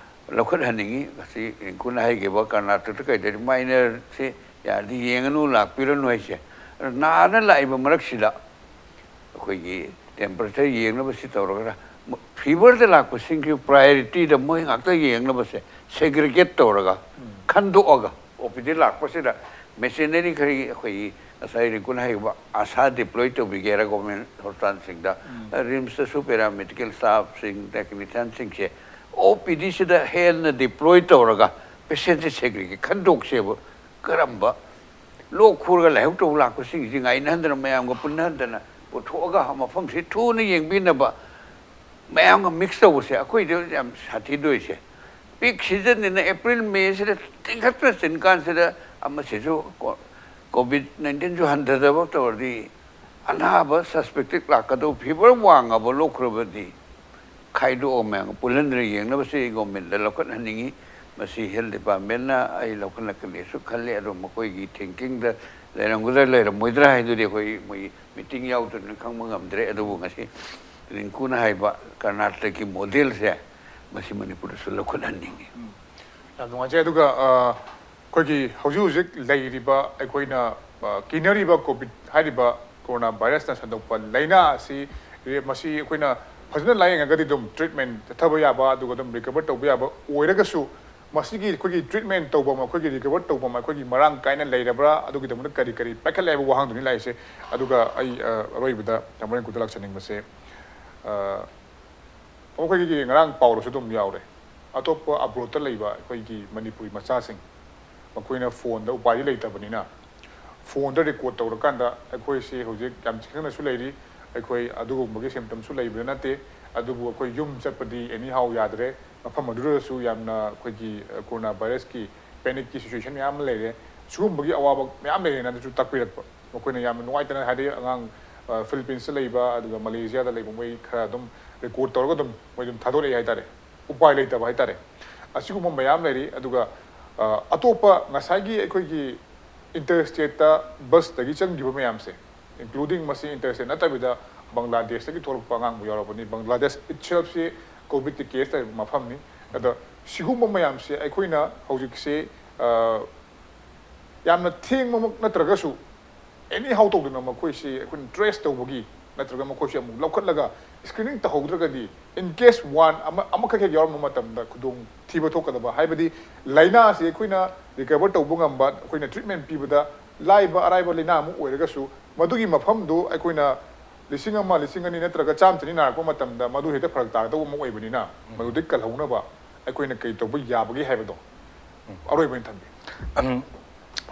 ꯂꯧꯈꯠꯍꯟꯅꯤꯡꯉꯤ꯫ ꯉꯁꯤ ꯔꯤꯡꯀꯨꯅ ꯍꯥꯏꯈꯤꯕ ꯀꯔꯅꯥꯇꯀꯗ ꯀꯩꯗꯗꯤ ꯃꯥꯏꯅꯔꯁꯤ ꯌꯥꯔꯗꯤ ꯌꯦꯡꯉꯅꯨ, ꯂꯥꯛꯄꯤꯔꯅꯨ ꯍꯥꯏꯁꯦ꯫ ꯑꯗꯣ ꯅꯥꯗ ꯂꯥꯛꯏꯕ ꯃꯔꯛꯁꯤꯗ ꯑꯩꯈꯣꯏꯒꯤ ꯇꯦꯝꯄꯔꯦꯆꯔ ꯌꯦꯡꯅꯕꯁꯤ ꯇꯧꯔꯒ, ꯐꯤꯚꯔꯗ ꯂꯥꯛꯄꯁꯤꯡꯒꯤ ꯄ꯭ꯔꯥꯏꯌꯣꯔꯤꯇꯤꯗ ꯃꯣꯏ ꯉꯥꯛꯇ ꯌꯦꯡꯅꯕꯁꯦ ꯁꯦꯒ꯭ꯔꯤꯒꯦꯠ ꯇꯧꯔꯒ, ꯈꯟꯗꯣꯛꯑꯒ, ꯑꯣ ꯄꯤ ꯗꯤ ꯂꯥꯛꯄꯁꯤꯗ ꯃꯦꯆꯤꯅꯔꯤ ꯈꯔꯒꯤ ꯑꯩꯈꯣꯏꯒꯤ ꯉꯁꯥꯏ ꯔꯤꯡꯀꯨꯅ ꯍꯥꯏꯈꯤꯕ ꯑꯥꯁꯥ ꯗꯤꯄ꯭ꯂꯣꯏ ꯇꯧꯕꯤꯒꯦꯔꯥ ꯒꯣꯔꯃꯦꯟ ꯍꯣꯁꯄꯤꯇꯥꯜꯁꯤꯡꯗ, ꯔꯤꯝꯁꯇꯁꯨ ꯄꯦꯔꯥꯃꯦꯗꯤꯀꯦꯜ ꯁ꯭ꯇꯥꯐꯁꯤꯡ, ꯇꯦꯛꯅꯤꯁꯤꯌꯥꯟꯁꯤꯡꯁꯦ ꯑꯣ ꯄꯤ ꯗꯤꯁꯤꯗ ꯍꯦꯟꯅ ꯗꯤꯄ꯭ꯂꯣꯏ ꯇꯧꯔꯒ ꯄꯦꯁꯦꯟꯁꯦ ꯁꯦꯒ꯭ꯔꯤꯒꯦꯠ ꯈꯟꯗꯣꯛꯁꯦꯕ꯫ ꯀꯔꯝꯕ ꯂꯣꯛ ꯈꯨꯔꯒ ꯂꯥꯏꯍꯧ ꯇꯧꯕ ꯂꯥꯛꯄꯁꯤꯡꯁꯤ ꯉꯥꯏꯅꯍꯟꯗꯅ ꯃꯌꯥꯝꯒ ꯄꯨꯟꯅꯍꯟꯗꯅ ꯄꯨꯊꯣꯛꯑꯒ ꯃꯐꯝꯁꯤ ꯊꯨꯅ ꯌꯦꯡꯕꯤꯅꯕ ꯃꯌꯥꯝꯒ ꯃꯤꯛꯁ ꯇꯧꯕꯁꯦ ꯑꯩꯈꯣꯏꯗ ꯌꯥꯝ ꯁꯥꯊꯤꯗꯣꯏꯁꯦ꯫ ꯄꯤꯛ ꯁꯤꯖꯟꯅꯤꯅ ꯑꯦꯄ꯭ꯔꯤꯜ ꯃꯦꯁꯤꯗ ꯇꯤꯡꯈꯠꯇꯅ ꯆꯤꯟ ꯀꯥꯟꯁꯤꯗ ꯑꯃꯁꯤꯁꯨ ꯀꯣ-, ꯀꯣꯚꯤꯗ ꯅꯥꯏꯟꯇꯤꯟꯁꯨ ꯍꯟꯊꯗꯕ ꯇꯧꯔꯗꯤ ꯑꯅꯥꯕ ꯁꯁꯄꯦꯛꯇꯦꯠ ꯂꯥꯛꯀꯗꯧꯕ ꯐꯤꯚꯔ ꯋꯥꯡꯉꯕ ꯂꯣꯛꯈ꯭ꯔꯕꯗꯤ ꯈꯥꯏꯗꯣꯛꯑꯒ ꯃꯌꯥꯝꯒ ꯄꯨꯜꯍꯟꯗꯅ ꯌꯦꯡꯅꯕꯁꯤ ꯒꯣꯔꯃꯦꯟꯗ ꯂꯧꯈꯠꯍꯟꯅꯤꯡꯉꯤ꯫ ꯃꯁꯤ ꯍꯦꯜꯊ ꯗꯤꯄꯥꯔꯠꯃꯦꯟꯅ ꯑꯩ ꯂꯧꯈꯠꯂꯛꯀꯅꯤꯁꯨ ꯈꯜꯂꯤ, ꯑꯗꯣ ꯃꯈꯣꯏꯒꯤ ꯊꯤꯡꯀꯤꯡꯗ ꯂꯩꯔꯝꯒꯗ꯭ꯔꯥ ꯂꯩꯔꯝꯃꯣꯏꯗ꯭ꯔꯥ ꯍꯥꯏꯗꯨꯗꯤ ꯑꯩꯈꯣꯏ ꯃꯣꯏ ꯃꯤꯇꯤꯡ ꯌꯥꯎꯗꯅ ꯈꯪꯕ ꯉꯝꯗ꯭ꯔꯦ꯫ ꯑꯗꯨꯕꯨ ꯉꯁꯤ ꯔꯤꯡꯀꯨꯅ ꯍꯥꯏꯕ ꯀꯔꯅꯥꯇꯀꯒꯤ ꯃꯣꯗꯦꯜꯁꯦ ꯃꯁꯤ ꯃꯅꯤꯄꯨꯔꯗꯁꯨ ꯂꯧꯈꯠꯍꯟꯅꯤꯡꯉꯤ꯫ ꯌꯥꯝ ꯅꯨꯡꯉꯥꯏꯖꯩ꯫ ꯑꯗꯨꯒ ꯑ, ꯑꯩꯈꯣꯏꯒꯤ ꯍꯧꯖꯤꯛ ꯍꯧꯖꯤꯛ ꯂꯩꯔꯤꯕ ꯑꯩꯈꯣꯏꯅ ꯑ, ꯀꯤꯅꯔꯤꯕ ꯀꯣꯚꯤꯗ ꯍꯥꯏꯔꯤꯕ ꯀꯣꯔꯣꯅꯥ ꯚꯥꯏꯔꯁꯅ ꯁꯟꯗꯣꯛꯄ ꯂꯥꯏꯅꯥ ꯑꯁꯤ ꯔꯤ-, ꯃꯁꯤ ꯑꯩꯈꯣꯏꯅ ꯐꯖꯅ ꯂꯥꯏꯌꯦꯡꯉꯒꯗꯤ ꯑꯗꯨꯝ ꯇ꯭ꯔꯤꯠꯃꯦꯟ ꯆꯠꯊꯕ ꯌꯥꯕ, ꯑꯗꯨꯒ ꯑꯗꯨꯝ ꯔꯤꯀꯚꯔ ꯇꯧꯕ ꯌꯥꯕ ꯑꯣꯏꯔꯒꯁꯨ, ꯃꯁꯤꯒꯤ ꯑꯩꯈꯣꯏꯒꯤ ꯇ꯭ꯔꯤꯠꯃꯦꯟ ꯇꯧꯐꯝ, ꯑꯩꯈꯣꯏꯒꯤ ꯔꯤꯀꯚꯔ ꯇꯧꯐꯝ ꯑꯩꯈꯣꯏꯒꯤ ꯃꯔꯥꯡ ꯀꯥꯏꯅ ꯂꯩꯔꯕ꯭ꯔꯥ, ꯑꯗꯨꯒꯤꯗꯃꯛꯇ ꯀꯔꯤ ꯀꯔꯤ ꯄꯥꯏꯈꯠꯂꯦ ꯍꯥꯏꯕ ꯋꯥꯍꯪꯗꯨꯅꯤ ꯂꯥꯛꯏꯁꯦ꯫ ꯑꯗꯨꯒ ꯑꯩ ꯑ, ꯑꯔꯣꯏꯕꯗ ꯇꯥꯃꯣ ꯔꯤꯡꯀꯨꯗ ꯂꯥꯛꯆꯅꯤꯡꯕꯁꯦ, ꯑ, ꯑꯩꯈꯣꯏꯒꯤ ꯉꯔꯥꯡ ꯄꯥꯎꯗꯁꯨ ꯑꯗꯨꯝ ꯌꯥꯎꯔꯦ, ꯑꯇꯣꯞꯄ ꯑꯕ꯭ꯔꯣꯗꯇ ꯂꯩꯕ ꯑꯩꯈꯣꯏꯒꯤ ꯃꯅꯤꯄꯨꯔꯤ ꯃꯆꯥꯁꯤꯡ, ꯃꯈꯣꯏꯅ ꯐꯣꯟꯗ ꯎꯄꯥꯏꯗꯤ ꯂꯩꯇꯕꯅꯤꯅ ꯐꯣꯟꯗ ꯔꯦꯀꯣꯔꯗ ꯇꯧꯔꯀꯥꯟꯗ ꯑꯩꯈꯣꯏꯁꯤ ꯍꯧꯖꯤꯛ ꯌꯥꯝ ꯆꯦꯛꯁꯤꯟꯅꯁꯨ ꯂꯩꯔꯤ꯫ ꯑꯩꯈꯣꯏ ꯑꯗꯨꯒꯨꯝꯕꯒꯤ ꯁꯤꯝꯇꯝꯁꯨ ꯂꯩꯕꯗꯤ ꯅꯠꯇꯦ, ꯑꯗꯨꯕꯨ ꯑꯩꯈꯣꯏ ꯌꯨꯝ ꯆꯠꯄꯗꯤ ꯑꯦꯅꯤ ꯍꯥꯎ ꯌꯥꯗ꯭ꯔꯦ꯫ ꯃꯐꯝ ꯑꯗꯨꯗꯁꯨ ꯌꯥꯝꯅ ꯑꯩꯈꯣꯏꯒꯤ ꯀꯣꯔꯣꯅꯥ ꯚꯥꯏꯔꯁꯀꯤ ꯄꯦꯅꯤꯛꯀꯤ ꯁꯤꯆꯨꯋꯦꯁꯟ ꯃꯌꯥꯝ ꯑꯃ ꯂꯩꯔꯦ꯫ ꯁꯤꯒꯨꯝꯕꯒꯤ ꯑꯋꯥꯕ ꯃꯌꯥꯝ ꯂꯩꯔꯦꯅ ꯑꯗꯨꯁꯨ ꯇꯥꯛꯄꯤꯔꯛꯄ꯫ ꯃꯈꯣꯏꯅ ꯌꯥꯝꯅ ꯅꯨꯡꯉꯥꯏꯇꯅ, ꯍꯥꯏꯗꯤ ꯑꯉꯥꯡ ꯐꯤꯂꯤꯄꯤꯟꯁꯇ ꯂꯩꯕ, ꯑꯗꯨꯒ ꯃꯂꯦꯁꯤꯌꯥꯗ ꯂꯩꯕ, ꯃꯣꯏ ꯈꯔ ꯑꯗꯨꯝ ꯔꯦꯀꯣꯔꯗ ꯇꯧꯔꯒ ꯑꯗꯨꯝ ꯃꯣꯏ ꯑꯗꯨꯝ ꯊꯥꯗꯣꯔꯛꯑꯦ ꯍꯥꯏꯇꯥꯔꯦ꯫ ꯎꯄꯥꯏ ꯂꯩꯇꯕ ꯍꯥꯏꯇꯥꯔꯦ꯫ ꯑꯁꯤꯒꯨꯝꯕ ꯃꯌꯥꯝ ꯂꯩꯔꯤ꯫ ꯑꯗꯨꯒ ꯑ, ꯑꯇꯣꯞꯄ ꯉꯁꯥꯏꯒꯤ ꯑꯩꯈꯣꯏꯒꯤ ꯏꯟꯇꯔ ꯁ꯭ꯇꯦꯠꯇ ꯕꯁꯇꯒꯤ ꯆꯪꯈꯤꯕ ꯃꯌꯥꯝꯁꯦ, ꯏꯟꯀ꯭ꯂꯨꯗꯤꯡ ꯃꯁꯤ ꯏꯟꯇꯔ ꯁ꯭ꯇꯦꯠ ꯅꯠꯇꯕꯤꯗ ꯕꯪꯒ꯭ꯂꯥꯗꯦꯁꯇꯒꯤ ꯊꯣꯛꯂꯛꯄ ꯑꯉꯥꯡꯕꯨ ꯌꯥꯎꯔꯕꯅꯤ꯫ ꯕꯪꯒ꯭ꯂꯥꯗꯦꯁ ꯏꯠꯁꯦꯜꯐꯁꯤ ꯀꯣꯚꯤꯗꯀꯤ ꯀꯦꯁ ꯂꯩꯕ ꯃꯐꯝꯅꯤ꯫ ꯑꯗ ꯁꯤꯒꯨꯝꯕ ꯃꯌꯥꯝꯁꯦ ꯑꯩꯈꯣꯏꯅ ꯍꯧꯖꯤꯛꯁꯦ ꯑ, ꯌꯥꯝꯅ ꯊꯦꯡꯕꯃꯛ ꯅꯠꯇ꯭ꯔꯒꯁꯨ ꯑꯦꯅꯤ ꯍꯥꯎ ꯇꯧꯗꯅ ꯃꯈꯣꯏꯁꯤ ꯑꯩꯈꯣꯏꯅ ꯇ꯭ꯔꯦꯁ ꯇꯧꯕꯒꯤ ꯅꯠꯇ꯭ꯔꯒ ꯃꯈꯣꯏꯁꯦ ꯑꯃꯨꯛ ꯂꯧꯈꯠꯂꯒ screening ꯇꯧꯍꯧꯗ꯭ꯔꯒꯗꯤ, in case one ꯑꯃ, ꯑꯃꯈꯛ ꯍꯦꯛ ꯌꯥꯎꯔꯝꯕ ꯃꯇꯝꯗ ꯈꯨꯗꯣꯡ ꯊꯤꯕ ꯊꯣꯛꯀꯗꯕ, ꯍꯥꯏꯕꯗꯤ ꯂꯥꯏꯅꯥꯁꯤ ꯑꯩꯈꯣꯏꯅ recover ꯇꯧꯕ ꯉꯝꯕ, ꯑꯩꯈꯣꯏꯅ treatment ꯄꯤꯕꯗ ꯂꯥꯏꯕ ꯑꯔꯥꯏꯕ ꯂꯥꯏꯅꯥ ꯑꯃ ꯑꯣꯏꯔꯒꯁꯨ, ꯃꯗꯨꯒꯤ ꯃꯐꯝꯗꯨ ꯑꯩꯈꯣꯏꯅ ꯂꯤꯁꯤꯡ ꯑꯃ, ꯂꯤꯁꯤꯡ ꯑꯅꯤ ꯅꯠꯇ꯭ꯔꯒ ꯆꯥꯝꯃ ꯆꯅꯤ ꯅꯥꯔꯛꯄ ꯃꯇꯝꯗ ꯃꯗꯨ ꯍꯦꯛꯇ ꯐꯔꯛ ꯇꯥꯒꯗꯧꯕ ꯑꯃ ꯑꯣꯏꯕꯅꯤꯅ, ꯃꯗꯨꯗꯒꯤ ꯀꯜꯍꯧꯅꯕ ꯑꯩꯈꯣꯏꯅ ꯀꯩ ꯇꯧꯕ ꯌꯥꯕꯒꯦ ꯍꯥꯏꯕꯗꯣ ꯑꯔꯣꯏꯕ ꯑꯣꯏꯅ ꯊꯝꯕꯤꯌꯨ꯫ ꯎꯝ,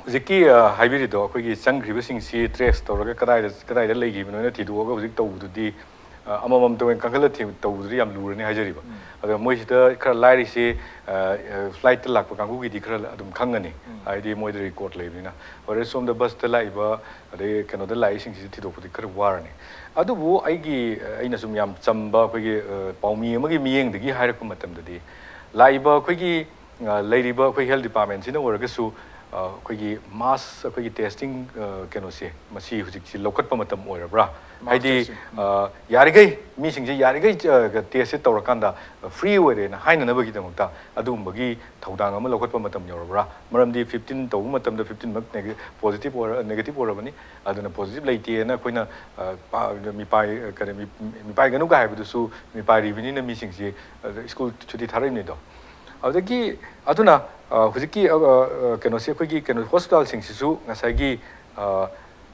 ꯍꯧꯖꯤꯛꯀꯤ ꯑ, ꯍꯥꯏꯕꯤꯔꯤꯗꯣ, ꯑꯩꯈꯣꯏꯒꯤ ꯆꯪꯈ꯭ꯔꯤꯕꯁꯤꯡꯁꯤ trace ꯇꯧꯔꯒ ꯀꯗꯥꯏꯗ ꯀꯗꯥꯏꯗ ꯂꯩꯈꯤꯕꯅꯣ ꯍꯥꯏꯅ ꯊꯤꯗꯣꯛꯑꯒ ꯍꯧꯖꯤꯛ ꯇꯧꯕꯗꯨꯗꯤ, ꯑ, ꯑꯃꯃꯝꯇ ꯑꯣꯏꯅ ꯀꯥꯈꯠꯂ ꯊꯤ- ꯇꯧꯕꯗꯨꯗꯤ ꯌꯥꯝ ꯂꯨꯔꯅꯤ ꯍꯥꯏꯖꯔꯤꯕ꯫ ꯑꯗꯣ ꯃꯣꯏꯁꯤꯗ ꯈꯔ ꯂꯥꯏꯔꯤꯁꯦ, ꯑ, ꯑ, flight ꯇ ꯂꯥꯛꯄ ꯀꯥꯡꯕꯨꯒꯤꯗꯤ ꯈꯔ ꯑꯗꯨꯝ ꯈꯪꯒꯅꯤ, ꯍꯥꯏꯗꯤ ꯃꯣꯏꯗ record ꯂꯩꯕꯅꯤꯅ꯫ ꯍꯣꯔꯦꯟ ꯁꯣꯝꯗ bus ꯇ ꯂꯥꯛꯏꯕ, ꯑꯗꯩ ꯀꯩꯅꯣꯗ ꯂꯥꯛꯏꯁꯤꯡꯁꯤꯗꯤ ꯊꯤꯗꯣꯛꯄꯗꯤ ꯈꯔ ꯋꯥꯔꯅꯤ꯫ ꯑꯗꯨꯕꯨ ꯑꯩꯒꯤ, ꯑ, ꯑꯩꯅ ꯁꯨꯝ ꯌꯥꯝ ꯆꯝꯕ ꯑꯩꯈꯣꯏꯒꯤ, ꯑ, ꯄꯥꯎꯃꯤ ꯑꯃꯒꯤ ꯃꯤꯠꯌꯦꯡꯗꯒꯤ ꯍꯥꯏꯔꯛꯄ ꯃꯇꯝꯗꯗꯤ, ꯂꯥꯛꯏꯕ ꯑꯩꯈꯣꯏꯒꯤ ꯑ, ꯂꯩꯔꯤꯕ ꯑꯩꯈꯣꯏ health department ꯁꯤꯅ ꯑꯣꯏꯔꯒꯁꯨ, ꯑ, ꯑꯩꯈꯣꯏꯒꯤ mass ꯑꯩꯈꯣꯏꯒꯤ testing, ꯑ, ꯀꯩꯅꯣꯁꯦ, ꯃꯁꯤ ꯍꯧꯖꯤꯛꯁꯤ ꯂꯧꯈꯠꯄ ꯃꯇꯝ ꯑꯣꯏꯔꯕ꯭ꯔꯥ? Mass ꯍꯥꯏꯗꯤ, testing. ꯑ, ꯌꯥꯔꯤꯈꯩ ꯃꯤꯁꯤꯡꯁꯦ ꯌꯥꯔꯤꯈꯩ, ꯑ, test ꯁꯦ ꯇꯧꯔꯀꯥꯟꯗ, ꯑ, free ꯑꯣꯏꯔꯦꯅ ꯍꯥꯏꯅꯅꯕꯒꯤꯗꯃꯛꯇ ꯑꯗꯨꯒꯨꯝꯕꯒꯤ ꯊꯧꯗꯥꯡ ꯑꯃ ꯂꯧꯈꯠꯄ ꯃꯇꯝ ꯌꯧꯔꯕ꯭ꯔꯥ? ꯃꯔꯝꯗꯤ fifteen ꯇꯧꯕ ꯃꯇꯝꯗ fifteen ꯃꯛ neg- positive ꯑꯣꯏꯔ-, negative ꯑꯣꯏꯔꯕꯅꯤ, ꯑꯗꯨꯅ positive ꯂꯩꯇꯦꯅ ꯑꯩꯈꯣꯏꯅ, ꯑ, ꯄꯥ-, ꯃꯤꯄꯥꯏ, ꯑ, ꯀꯔꯤ, ꯃꯤ-, ꯃꯤꯄꯥꯏꯒꯅꯨꯒ ꯍꯥꯏꯕꯗꯨꯁꯨ ꯃꯤꯄꯥꯏꯔꯤꯕꯅꯤꯅ ꯃꯤꯁꯤꯡꯁꯤ, ꯑ, school ꯁꯨꯇꯤ ꯊꯥꯔꯛꯏꯕꯅꯤꯗꯣ꯫ ꯑꯗꯨꯗꯒꯤ ꯑꯗꯨꯅ, ꯑ, ꯍꯧꯖꯤꯛꯀꯤ, ꯑ, ꯑ, ꯀꯩꯅꯣꯁꯦ, ꯑꯩꯈꯣꯏꯒꯤ ꯀꯩꯅꯣ hospital ꯁꯤꯡꯁꯤꯁꯨ ꯉꯁꯥꯏꯒꯤ, ꯑ,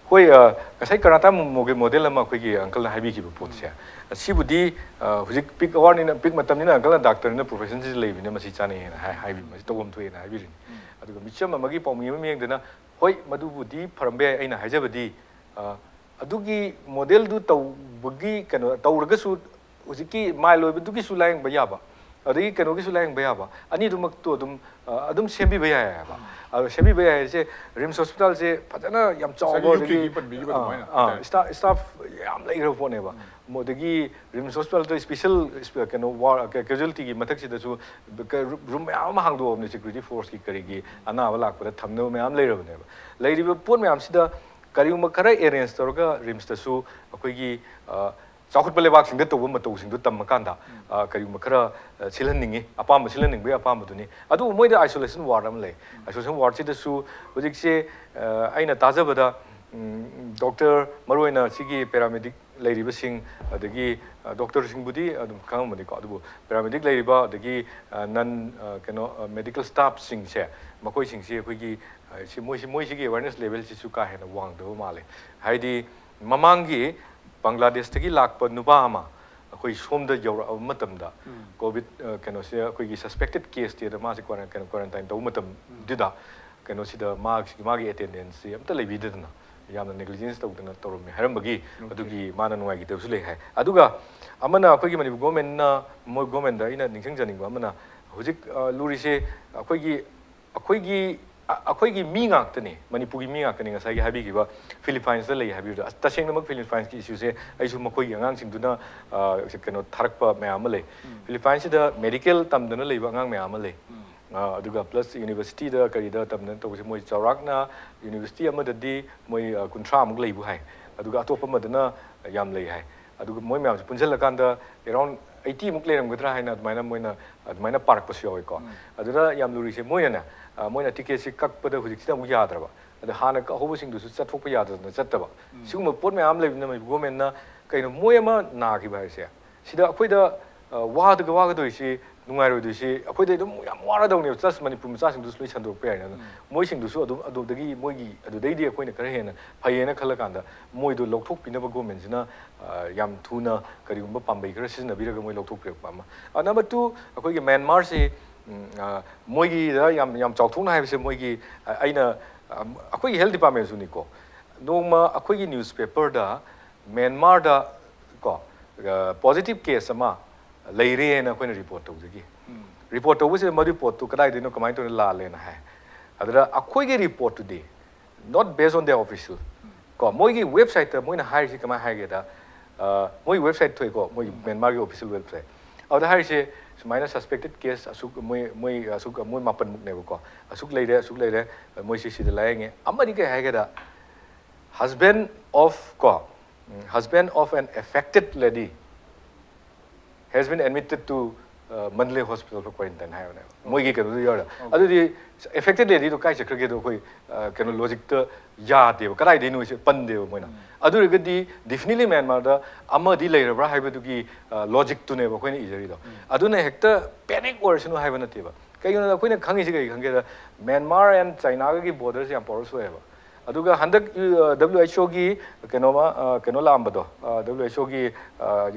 ꯍꯣꯏ, ꯑ, ꯉꯁꯥꯏ ꯀꯔꯅꯥꯇꯥ ꯃꯣꯒꯦ model ꯑꯃ ꯑꯩꯈꯣꯏꯒꯤ uncle ꯅ ꯍꯥꯏꯕꯤꯈꯤꯕ ꯄꯣꯠꯁꯦ, ꯑꯁꯤꯕꯨꯗꯤ, ꯑ, ꯍꯧꯖꯤꯛ peak hour ꯅꯤꯅ, peak ꯃꯇꯝꯅꯤꯅ uncle ꯅ doctor ꯅꯤꯅ profession ꯁꯤꯗ ꯂꯩꯕꯅꯤꯅ ꯃꯁꯤ ꯆꯥꯅꯩꯌꯦꯅ ꯍꯥꯏ-, ꯍꯥꯏꯕꯤ, ꯃꯁꯤ ꯇꯧꯐꯝ ꯊꯣꯛꯑꯦꯅ ꯍꯥꯏꯕꯤꯔꯤꯅꯤ꯫ ꯑꯗꯨꯒ ꯃꯤꯆꯝ ꯑꯃꯒꯤ ꯄꯥꯎꯃꯤ ꯑꯃ ꯃꯤꯠꯌꯦꯡꯗꯅ, ꯍꯣꯏ, ꯃꯗꯨꯕꯨꯗꯤ ꯐꯔꯝꯕ ꯌꯥꯏ꯫ ꯑꯩꯅ ꯍꯥꯏꯖꯕꯗꯤ, ꯑ, ꯑꯗꯨꯒꯤ model ꯗꯨ ꯇꯧꯕꯒꯤ ꯀꯩꯅꯣ ꯇꯧꯔꯒꯁꯨ ꯍꯧꯖꯤꯛꯀꯤ mild ꯑꯣꯏꯕꯗꯨꯒꯤꯁꯨ ꯂꯥꯌꯦꯡꯕ ꯌꯥꯕ, ꯑꯗꯒꯤ ꯀꯩꯅꯣꯒꯤꯁꯨ ꯂꯥꯌꯦꯡꯕ ꯌꯥꯕ, ꯑꯅꯤꯗꯨꯃꯛꯇꯣ ꯑꯗꯨꯝ, ꯑ, ꯑꯗꯨꯝ ꯁꯦꯝꯕꯤꯕ ꯌꯥꯏ ꯍꯥꯏꯕ꯫ ꯑꯗꯣ ꯁꯦꯝꯕꯤꯕ ꯌꯥꯏ ꯍꯥꯏꯁꯦ, RIMS hospital ꯁꯦ ꯐꯖꯅ ꯌꯥꯝ ꯆꯥꯎꯕ, ꯉꯁꯥꯏꯒꯤ ꯑꯗꯒꯤ, ꯌꯨ ꯀꯦꯒꯤ ꯄꯟꯕꯤꯈꯤꯕ ꯑꯥ, ꯑꯗꯨꯃꯥꯏꯅ ꯑꯥ, ꯍꯥꯏꯇꯥꯔꯦ꯫ staff, staff ꯌꯥꯝ ꯂꯩꯈ꯭ꯔꯕ ꯄꯣꯠꯅꯦꯕ꯫ ꯃꯣ-, ꯑꯗꯒꯤ RIMS hospital ꯗ special, ꯀꯩꯅꯣ, ward, casualty ꯒꯤ ꯃꯊꯛꯁꯤꯗꯁꯨ room ꯃꯌꯥꯝ ꯑꯃ ꯍꯥꯡꯗꯣꯛꯑꯕꯅꯦ, security force ꯀꯤ ꯀꯔꯤꯒꯤ ꯑꯅꯥꯕ ꯂꯥꯛꯄꯗ ꯊꯝꯅꯕ ꯃꯌꯥꯝ ꯂꯩꯔꯕꯅꯦꯕ꯫ ꯂꯩꯔꯤꯕ ꯄꯣꯠ ꯃꯌꯥꯝꯁꯤꯗ ꯀꯔꯤꯒꯨꯝꯕ ꯈꯔ arrange ꯇꯧꯔꯒ RIMS ꯇꯁꯨ ꯑꯩꯈꯣꯏꯒꯤ, ꯑ, ꯆꯥꯎꯈꯠꯄ ꯂꯩꯕꯥꯛꯁꯤꯡꯗ ꯇꯧꯕ ꯃꯇꯧꯁꯤꯡꯗꯣ ꯇꯝꯃꯀꯥꯟꯗ, ꯑ, ꯀꯔꯤꯒꯨꯝꯕ ꯈꯔ, ꯑ, ꯁꯤꯜꯍꯟꯅꯤꯡꯉꯤ, ꯑꯄꯥꯝꯕ ꯁꯤꯜꯍꯟꯅꯤꯡꯕꯒꯤ ꯑꯄꯥꯝꯕꯗꯨꯅꯤ꯫ ꯑꯗꯨꯕꯨ ꯃꯣꯏꯗ isolation ward ꯑꯃ ꯂꯩ꯫ Isolation ward ꯁꯤꯗꯁꯨ ꯍꯧꯖꯤꯛꯁꯦ, ꯑ, ꯑꯩꯅ ꯇꯥꯖꯕꯗ, ꯗꯣꯛꯇꯔ, ꯃꯔꯨꯑꯣꯏꯅ ꯁꯤꯒꯤ ꯄꯦꯔꯥꯃꯦꯗꯤꯛ ꯂꯩꯔꯤꯕꯁꯤꯡ, ꯑꯗꯒꯤ ꯗꯣꯛꯇꯔꯁꯤꯡꯕꯨꯗꯤ ꯑꯗꯨꯝ ꯈꯪꯉꯝꯃꯅꯤꯀꯣ, ꯑꯗꯨꯕꯨ ꯄꯦꯔꯥꯃꯦꯗꯤꯛ ꯂꯩꯔꯤꯕ, ꯑꯗꯒꯤ ꯅꯟ, ꯀꯩꯅꯣ, ꯃꯦꯗꯤꯀꯦꯜ ꯁ꯭ꯇꯥꯐꯁꯤꯡꯁꯦ, ꯃꯈꯣꯏꯁꯤꯡꯁꯤ ꯑꯩꯈꯣꯏꯒꯤ, ꯁꯤ ꯃꯣꯏꯁꯤ, ꯃꯣꯏꯁꯤꯒꯤ ꯑꯦꯋꯦꯔꯅꯦꯁ ꯂꯦꯚꯦꯜꯁꯤꯁꯨ ꯀꯥ ꯍꯦꯟꯅ ꯋꯥꯡꯗꯕ ꯃꯥꯜꯂꯦ꯫ ꯍꯥꯏꯗꯤ ꯃꯃꯥꯡꯒꯤ ꯕꯪꯒ꯭ꯂꯥꯗꯦꯁꯇꯒꯤ ꯂꯥꯛꯄ ꯅꯨꯄꯥ ꯑꯃ ꯑꯩꯈꯣꯏ ꯁꯣꯝꯗ ꯌꯧꯔꯛꯑꯕ ꯃꯇꯝꯗ, ꯀꯣꯚꯤꯗ, ꯀꯩꯅꯣꯁꯦ, ꯑꯩꯈꯣꯏꯒꯤ ꯁꯁꯄꯦꯛꯇꯦꯗ ꯀꯦꯁꯇꯦꯅ ꯃꯥꯁꯦ ꯀ꯭ꯋꯥꯔ-, ꯀꯩꯅꯣ, ꯀ꯭ꯋꯥꯔꯦꯟꯇꯥꯏꯟ ꯇꯧꯕ ꯃꯇꯝꯗꯨꯗ, ꯀꯩꯅꯣꯁꯤꯗ ꯃꯥꯒꯤ, ꯃꯥꯒꯤ ꯑꯦꯇꯦꯟꯗꯦꯟꯁꯁꯤ ꯑꯝꯇ ꯂꯩꯕꯤꯗꯗꯅ, ꯌꯥꯝꯅ ꯅꯦꯒ꯭ꯂꯤꯖꯦꯟꯁ ꯇꯧꯗꯅ ꯇꯧꯔꯝꯃꯦ ꯍꯥꯏꯔꯝꯕꯒꯤ, ꯑꯗꯨꯒꯤ ꯃꯥꯅ ꯅꯨꯡꯉꯥꯏꯈꯤꯗꯕꯁꯨ ꯂꯩ ꯍꯥꯏ꯫ ꯑꯗꯨꯒ ꯑꯃꯅ ꯑꯩꯈꯣꯏꯒꯤ ꯃꯅꯤꯄꯨꯔ ꯒꯣꯔꯃꯦꯟꯅ, ꯃꯣꯏ ꯒꯣꯔꯃꯦꯟꯗ ꯑꯩꯅ ꯅꯤꯡꯁꯤꯡꯖꯅꯤꯡꯕ ꯑꯃꯅ, ꯍꯧꯖꯤꯛ, ꯑ, ꯂꯨꯔꯤꯁꯦ, ꯑꯩꯈꯣꯏꯒꯤ, ꯑꯩꯈꯣꯏꯒꯤ, ꯑ-, ꯑꯩꯈꯣꯏꯒꯤ ꯃꯤ ꯉꯥꯛꯇꯅꯤ, ꯃꯅꯤꯄꯨꯔꯒꯤ ꯃꯤ ꯉꯥꯛꯇꯅꯤ꯫ ꯉꯁꯥꯏꯒꯤ ꯍꯥꯏꯕꯤꯈꯤꯕ ꯐꯤꯂꯤꯄꯥꯏꯟꯁꯇ ꯂꯩ ꯍꯥꯏꯕꯤꯕꯗꯣ, ꯑꯁ, ꯇꯁꯦꯡꯅꯃꯛ ꯐꯤꯂꯤꯄꯥꯏꯟꯁꯀꯤ ꯏꯁꯨꯁꯦ ꯑꯩꯁꯨ ꯃꯈꯣꯏꯒꯤ ꯑꯉꯥꯡꯁꯤꯡꯗꯨꯅ, ꯑ, ꯀꯩꯅꯣ, ꯊꯥꯔꯛꯄ ꯃꯌꯥꯝ ꯑꯃ ꯂꯩ꯫ ꯐꯤꯂꯤꯄꯥꯏꯟꯁꯤꯗ ꯃꯦꯗꯤꯀꯦꯜ ꯇꯝꯗꯅ ꯂꯩꯕ ꯑꯉꯥꯡ ꯃꯌꯥꯝ ꯑꯃ ꯂꯩ꯫ ꯑ, ꯑꯗꯨꯒ ꯄ꯭ꯂꯁ ꯌꯨꯅꯤꯚꯔꯁꯤꯇꯤꯗ ꯀꯔꯤꯗ ꯇꯝꯗꯅ ꯇꯧꯕꯁꯦ, ꯃꯣꯏ ꯆꯥꯎꯔꯥꯛꯅ ꯌꯨꯅꯤꯚꯔꯁꯤꯇꯤ ꯑꯃꯗꯗꯤ ꯃꯣꯏ, ꯑ, ꯀꯨꯟꯊ꯭ꯔꯥꯃꯨꯛ ꯂꯩꯕꯨ ꯍꯥꯏ, ꯑꯗꯨꯒ ꯑꯇꯣꯞꯄ ꯑꯃꯗꯅ ꯌꯥꯝ ꯂꯩ ꯍꯥꯏ꯫ ꯑꯗꯨꯒ ꯃꯣꯏ ꯃꯌꯥꯝꯁꯦ ꯄꯨꯟꯁꯤꯜꯂꯀꯥꯟꯗ ꯑꯦꯔꯥꯎꯟ ꯑꯩꯠꯇꯤꯃꯨꯛ ꯂꯩꯔꯝꯒꯗ꯭ꯔꯥ ꯍꯥꯏꯅ ꯑꯗꯨꯃꯥꯏꯅ ꯃꯣꯏꯅ ꯑꯗꯨꯃꯥꯏꯅ ꯄꯥꯔꯛꯄꯁꯨ ꯌꯥꯎꯋꯤꯀꯣ꯫ ꯑꯗꯨꯗ ꯌꯥꯝ ꯂꯨꯔꯤꯁꯦ, ꯃꯣꯏꯅꯅꯦ, ꯑ, ꯃꯣꯏꯅ ꯇꯤꯀꯦꯠꯁꯤ ꯀꯛꯄꯗ ꯍꯧꯖꯤꯛꯁꯤꯅ ꯑꯃꯨꯛ ꯌꯥꯗ꯭ꯔꯕ, ꯑꯗ ꯍꯥꯟꯅ ꯀꯛꯍꯧꯕꯁꯤꯡꯗꯨꯁꯨ ꯆꯠꯊꯣꯛꯄ ꯌꯥꯗꯗꯅ ꯆꯠꯇꯕ꯫ ꯁꯤꯒꯨꯝꯕ ꯄꯣꯠ ꯃꯌꯥꯝ ꯂꯩꯕꯅꯤꯅ ꯃꯅꯤꯄꯨꯔ ꯒꯣꯔꯃꯦꯟꯅ ꯀꯩꯅꯣ, ꯃꯣꯏ ꯑꯃ ꯅꯥꯈꯤꯕ ꯍꯥꯏꯁꯦ, ꯁꯤꯗ ꯑꯩꯈꯣꯏꯗ, ꯑ, ꯋꯥꯗꯒ ꯋꯥꯒꯗꯣꯏꯁꯤ, ꯅꯨꯡꯉꯥꯏꯔꯣꯏꯗꯣꯏꯁꯤ, ꯑꯩꯈꯣꯏꯗ ꯑꯗꯨꯝ ꯌꯥꯝ ꯋꯥꯔꯗꯧꯅꯦꯕ꯫ ꯆꯁ ꯃꯅꯤꯄꯨꯔ ꯃꯆꯥꯁꯤꯡꯗꯨꯁꯨ ꯂꯣꯏ ꯁꯟꯗꯣꯔꯛꯄ ꯌꯥꯏꯅ꯫ ꯑꯗꯨ ꯃꯣꯏꯁꯤꯡꯗꯨꯁꯨ ꯑꯗꯨꯝ ꯑꯗꯨꯗꯒꯤ ꯃꯣꯏꯒꯤ ꯑꯗꯨꯗꯩꯗꯤ ꯑꯩꯈꯣꯏꯅ ꯈꯔ ꯍꯦꯟꯅ ꯐꯩꯌꯦꯅ ꯈꯜꯂꯀꯥꯟꯗ ꯃꯣꯏꯗꯣ ꯂꯧꯊꯣꯛꯄꯤꯅꯕ ꯒꯣꯔꯃꯦꯟꯁꯤꯅ, ꯑ, ꯌꯥꯝ ꯊꯨꯅ ꯀꯔꯤꯒꯨꯝꯕ ꯄꯥꯝꯕꯩ ꯈꯔ ꯁꯤꯖꯤꯟꯅꯕꯤꯔꯒ ꯃꯣꯏ ꯂꯧꯊꯣꯛꯄꯤꯔꯛꯄ ꯑꯃ꯫ ꯑ, ꯅꯝꯕꯔ ꯇꯨ, ꯑꯩꯈꯣꯏꯒꯤ ꯃ꯭ꯌꯥꯟꯃꯥꯔꯁꯤ, ꯎꯝ, ꯑ, ꯃꯣꯏꯒꯤꯗ ꯌꯥꯝ, ꯌꯥꯝ ꯆꯥꯎꯊꯣꯛꯅ ꯍꯥꯏꯕꯁꯦ, ꯃꯣꯏꯒꯤ, ꯑ, ꯑꯩꯅ, ꯑ, ꯑꯩꯈꯣꯏꯒꯤ ꯍꯦꯜꯊ ꯗꯤꯄꯥꯔꯠꯃꯦꯟꯁꯨꯅꯤꯀꯣ, ꯅꯣꯡꯃ ꯑꯩꯈꯣꯏꯒꯤ ꯅ꯭ꯌꯨꯁꯄꯦꯄꯔꯗ ꯃ꯭ꯌꯥꯟꯃꯥꯔꯗ ꯀꯣ, ꯑ, ꯄꯣꯖꯤꯇꯤꯚ ꯀꯦꯁ ꯑꯃ ꯂꯩꯔꯦꯅ ꯑꯩꯈꯣꯏꯅ ꯔꯤꯄꯣꯔꯠ ꯇꯧꯖꯈꯤ꯫ ꯔꯤꯄꯣꯔꯠ ꯇꯧꯕꯁꯤꯗ ꯃꯗꯨꯒꯤ ꯄꯣꯠꯇꯨ ꯀꯗꯥꯏꯗꯩꯅꯣ, ꯀꯃꯥꯏꯅ ꯇꯧꯔꯤꯅꯣ, ꯂꯥꯜꯂꯦꯅ ꯍꯥꯏ꯫ ꯑꯗꯨꯗ ꯑꯩꯈꯣꯏꯒꯤ ꯔꯤꯄꯣꯔꯠꯇꯨꯗꯤ not based on the official, ꯀꯣ, ꯃꯣꯏꯒꯤ ꯋꯦꯕꯁꯥꯏꯠꯇ ꯃꯣꯏꯅ ꯍꯥꯏꯔꯤꯁꯤ ꯀꯃꯥꯏꯅ ꯍꯥꯏꯒꯦꯗ, ꯑ, ꯃꯣꯏ ꯋꯦꯕꯁꯥꯏꯠ ꯊꯣꯛꯏꯀꯣ, ꯃꯣꯏ ꯃ꯭ꯌꯥꯟꯃꯥꯔꯒꯤ ꯑꯣꯐꯤꯁꯤꯌꯦꯜ ꯋꯦꯕꯁꯥꯏꯠ꯫ ꯑꯗꯨꯗ ꯍꯥꯏꯔꯤꯁꯦ ꯁꯨꯃꯥꯏꯅ, suspected case ꯑꯁꯨꯛ, ꯃꯣꯏ, ꯃꯣꯏ ꯑꯁꯨꯛ, ꯃꯣꯏ ꯃꯥꯄꯟꯃꯨꯛꯅꯦꯕꯀꯣ, ꯑꯁꯨꯛ ꯂꯩꯔꯦ, ꯑꯁꯨꯛ ꯂꯩꯔꯦ, ꯃꯣꯏꯁꯤ ꯁꯤꯗ ꯂꯥꯌꯦꯡꯉꯦ꯫ ꯑꯃꯗꯤ ꯀꯩ ꯍꯥꯏꯒꯦꯗ, husband of ꯀꯣ, ꯎꯝ, husband of an affected lady has been admitted to, uh, Mandalay Hospital for quarantine ꯍꯥꯏꯕꯅꯦꯕ, ꯃꯣꯏꯒꯤ ꯀꯩꯅꯣꯗꯨ ꯌꯥꯎꯔꯦ꯫ ꯑꯗꯨꯗꯤ affected ladyꯗꯣ ꯀꯥꯏ ꯆꯠꯈ꯭ꯔꯒꯦꯗꯣ ꯑꯩꯈꯣꯏ, ꯑ, ꯀꯩꯅꯣ, ꯂꯣꯖꯤꯛꯇ ꯌꯥꯗꯦꯕ, ꯀꯗꯥꯏꯗꯩꯅꯣ ꯁꯤ ꯄꯟꯗꯦꯕ ꯃꯣꯏꯅ꯫ ꯑꯗꯨ ꯑꯣꯏꯔꯒꯗꯤ definitely ꯃ꯭ꯌꯥꯟꯃꯥꯔꯗ ꯑꯃꯗꯤ ꯂꯩꯔꯕ꯭ꯔꯥ ꯍꯥꯏꯕꯗꯨꯒꯤ ꯂꯣꯖꯤꯛꯇꯨꯅꯦꯕ ꯑꯩꯈꯣꯏꯅ ꯏꯖꯔꯤꯗꯣ꯫ ꯑꯗꯨꯅ ꯍꯦꯛꯇ ꯄꯦꯅꯤꯛ ꯑꯣꯏꯔꯁꯅꯨ ꯍꯥꯏꯕ ꯅꯠꯇꯦꯕ꯫ ꯀꯩꯒꯤꯅꯣꯗ ꯑꯩꯈꯣꯏꯅ ꯈꯪꯉꯤꯁꯤ ꯀꯩ ꯈꯪꯒꯦꯗ, ꯃ꯭ꯌꯥꯟꯃꯥꯔ ꯑꯦꯟ ꯆꯥꯏꯅꯥꯒꯒꯤ ꯕꯣꯔꯗꯔꯁꯦ ꯌꯥꯝ ꯄꯥꯋꯔꯁꯨ ꯑꯣꯏꯌꯦꯕ꯫ ꯑꯗꯨꯒ ꯍꯟꯗꯛ ꯗꯕ꯭ꯂꯤꯎ ꯑꯩꯆ ꯑꯣꯒꯤ ꯀꯩꯅꯣꯃ ꯀꯩꯅꯣ ꯂꯥꯛꯑꯝꯕꯗꯣ, ꯗꯕ꯭ꯂꯤꯎ ꯑꯩꯆ ꯑꯣꯒꯤ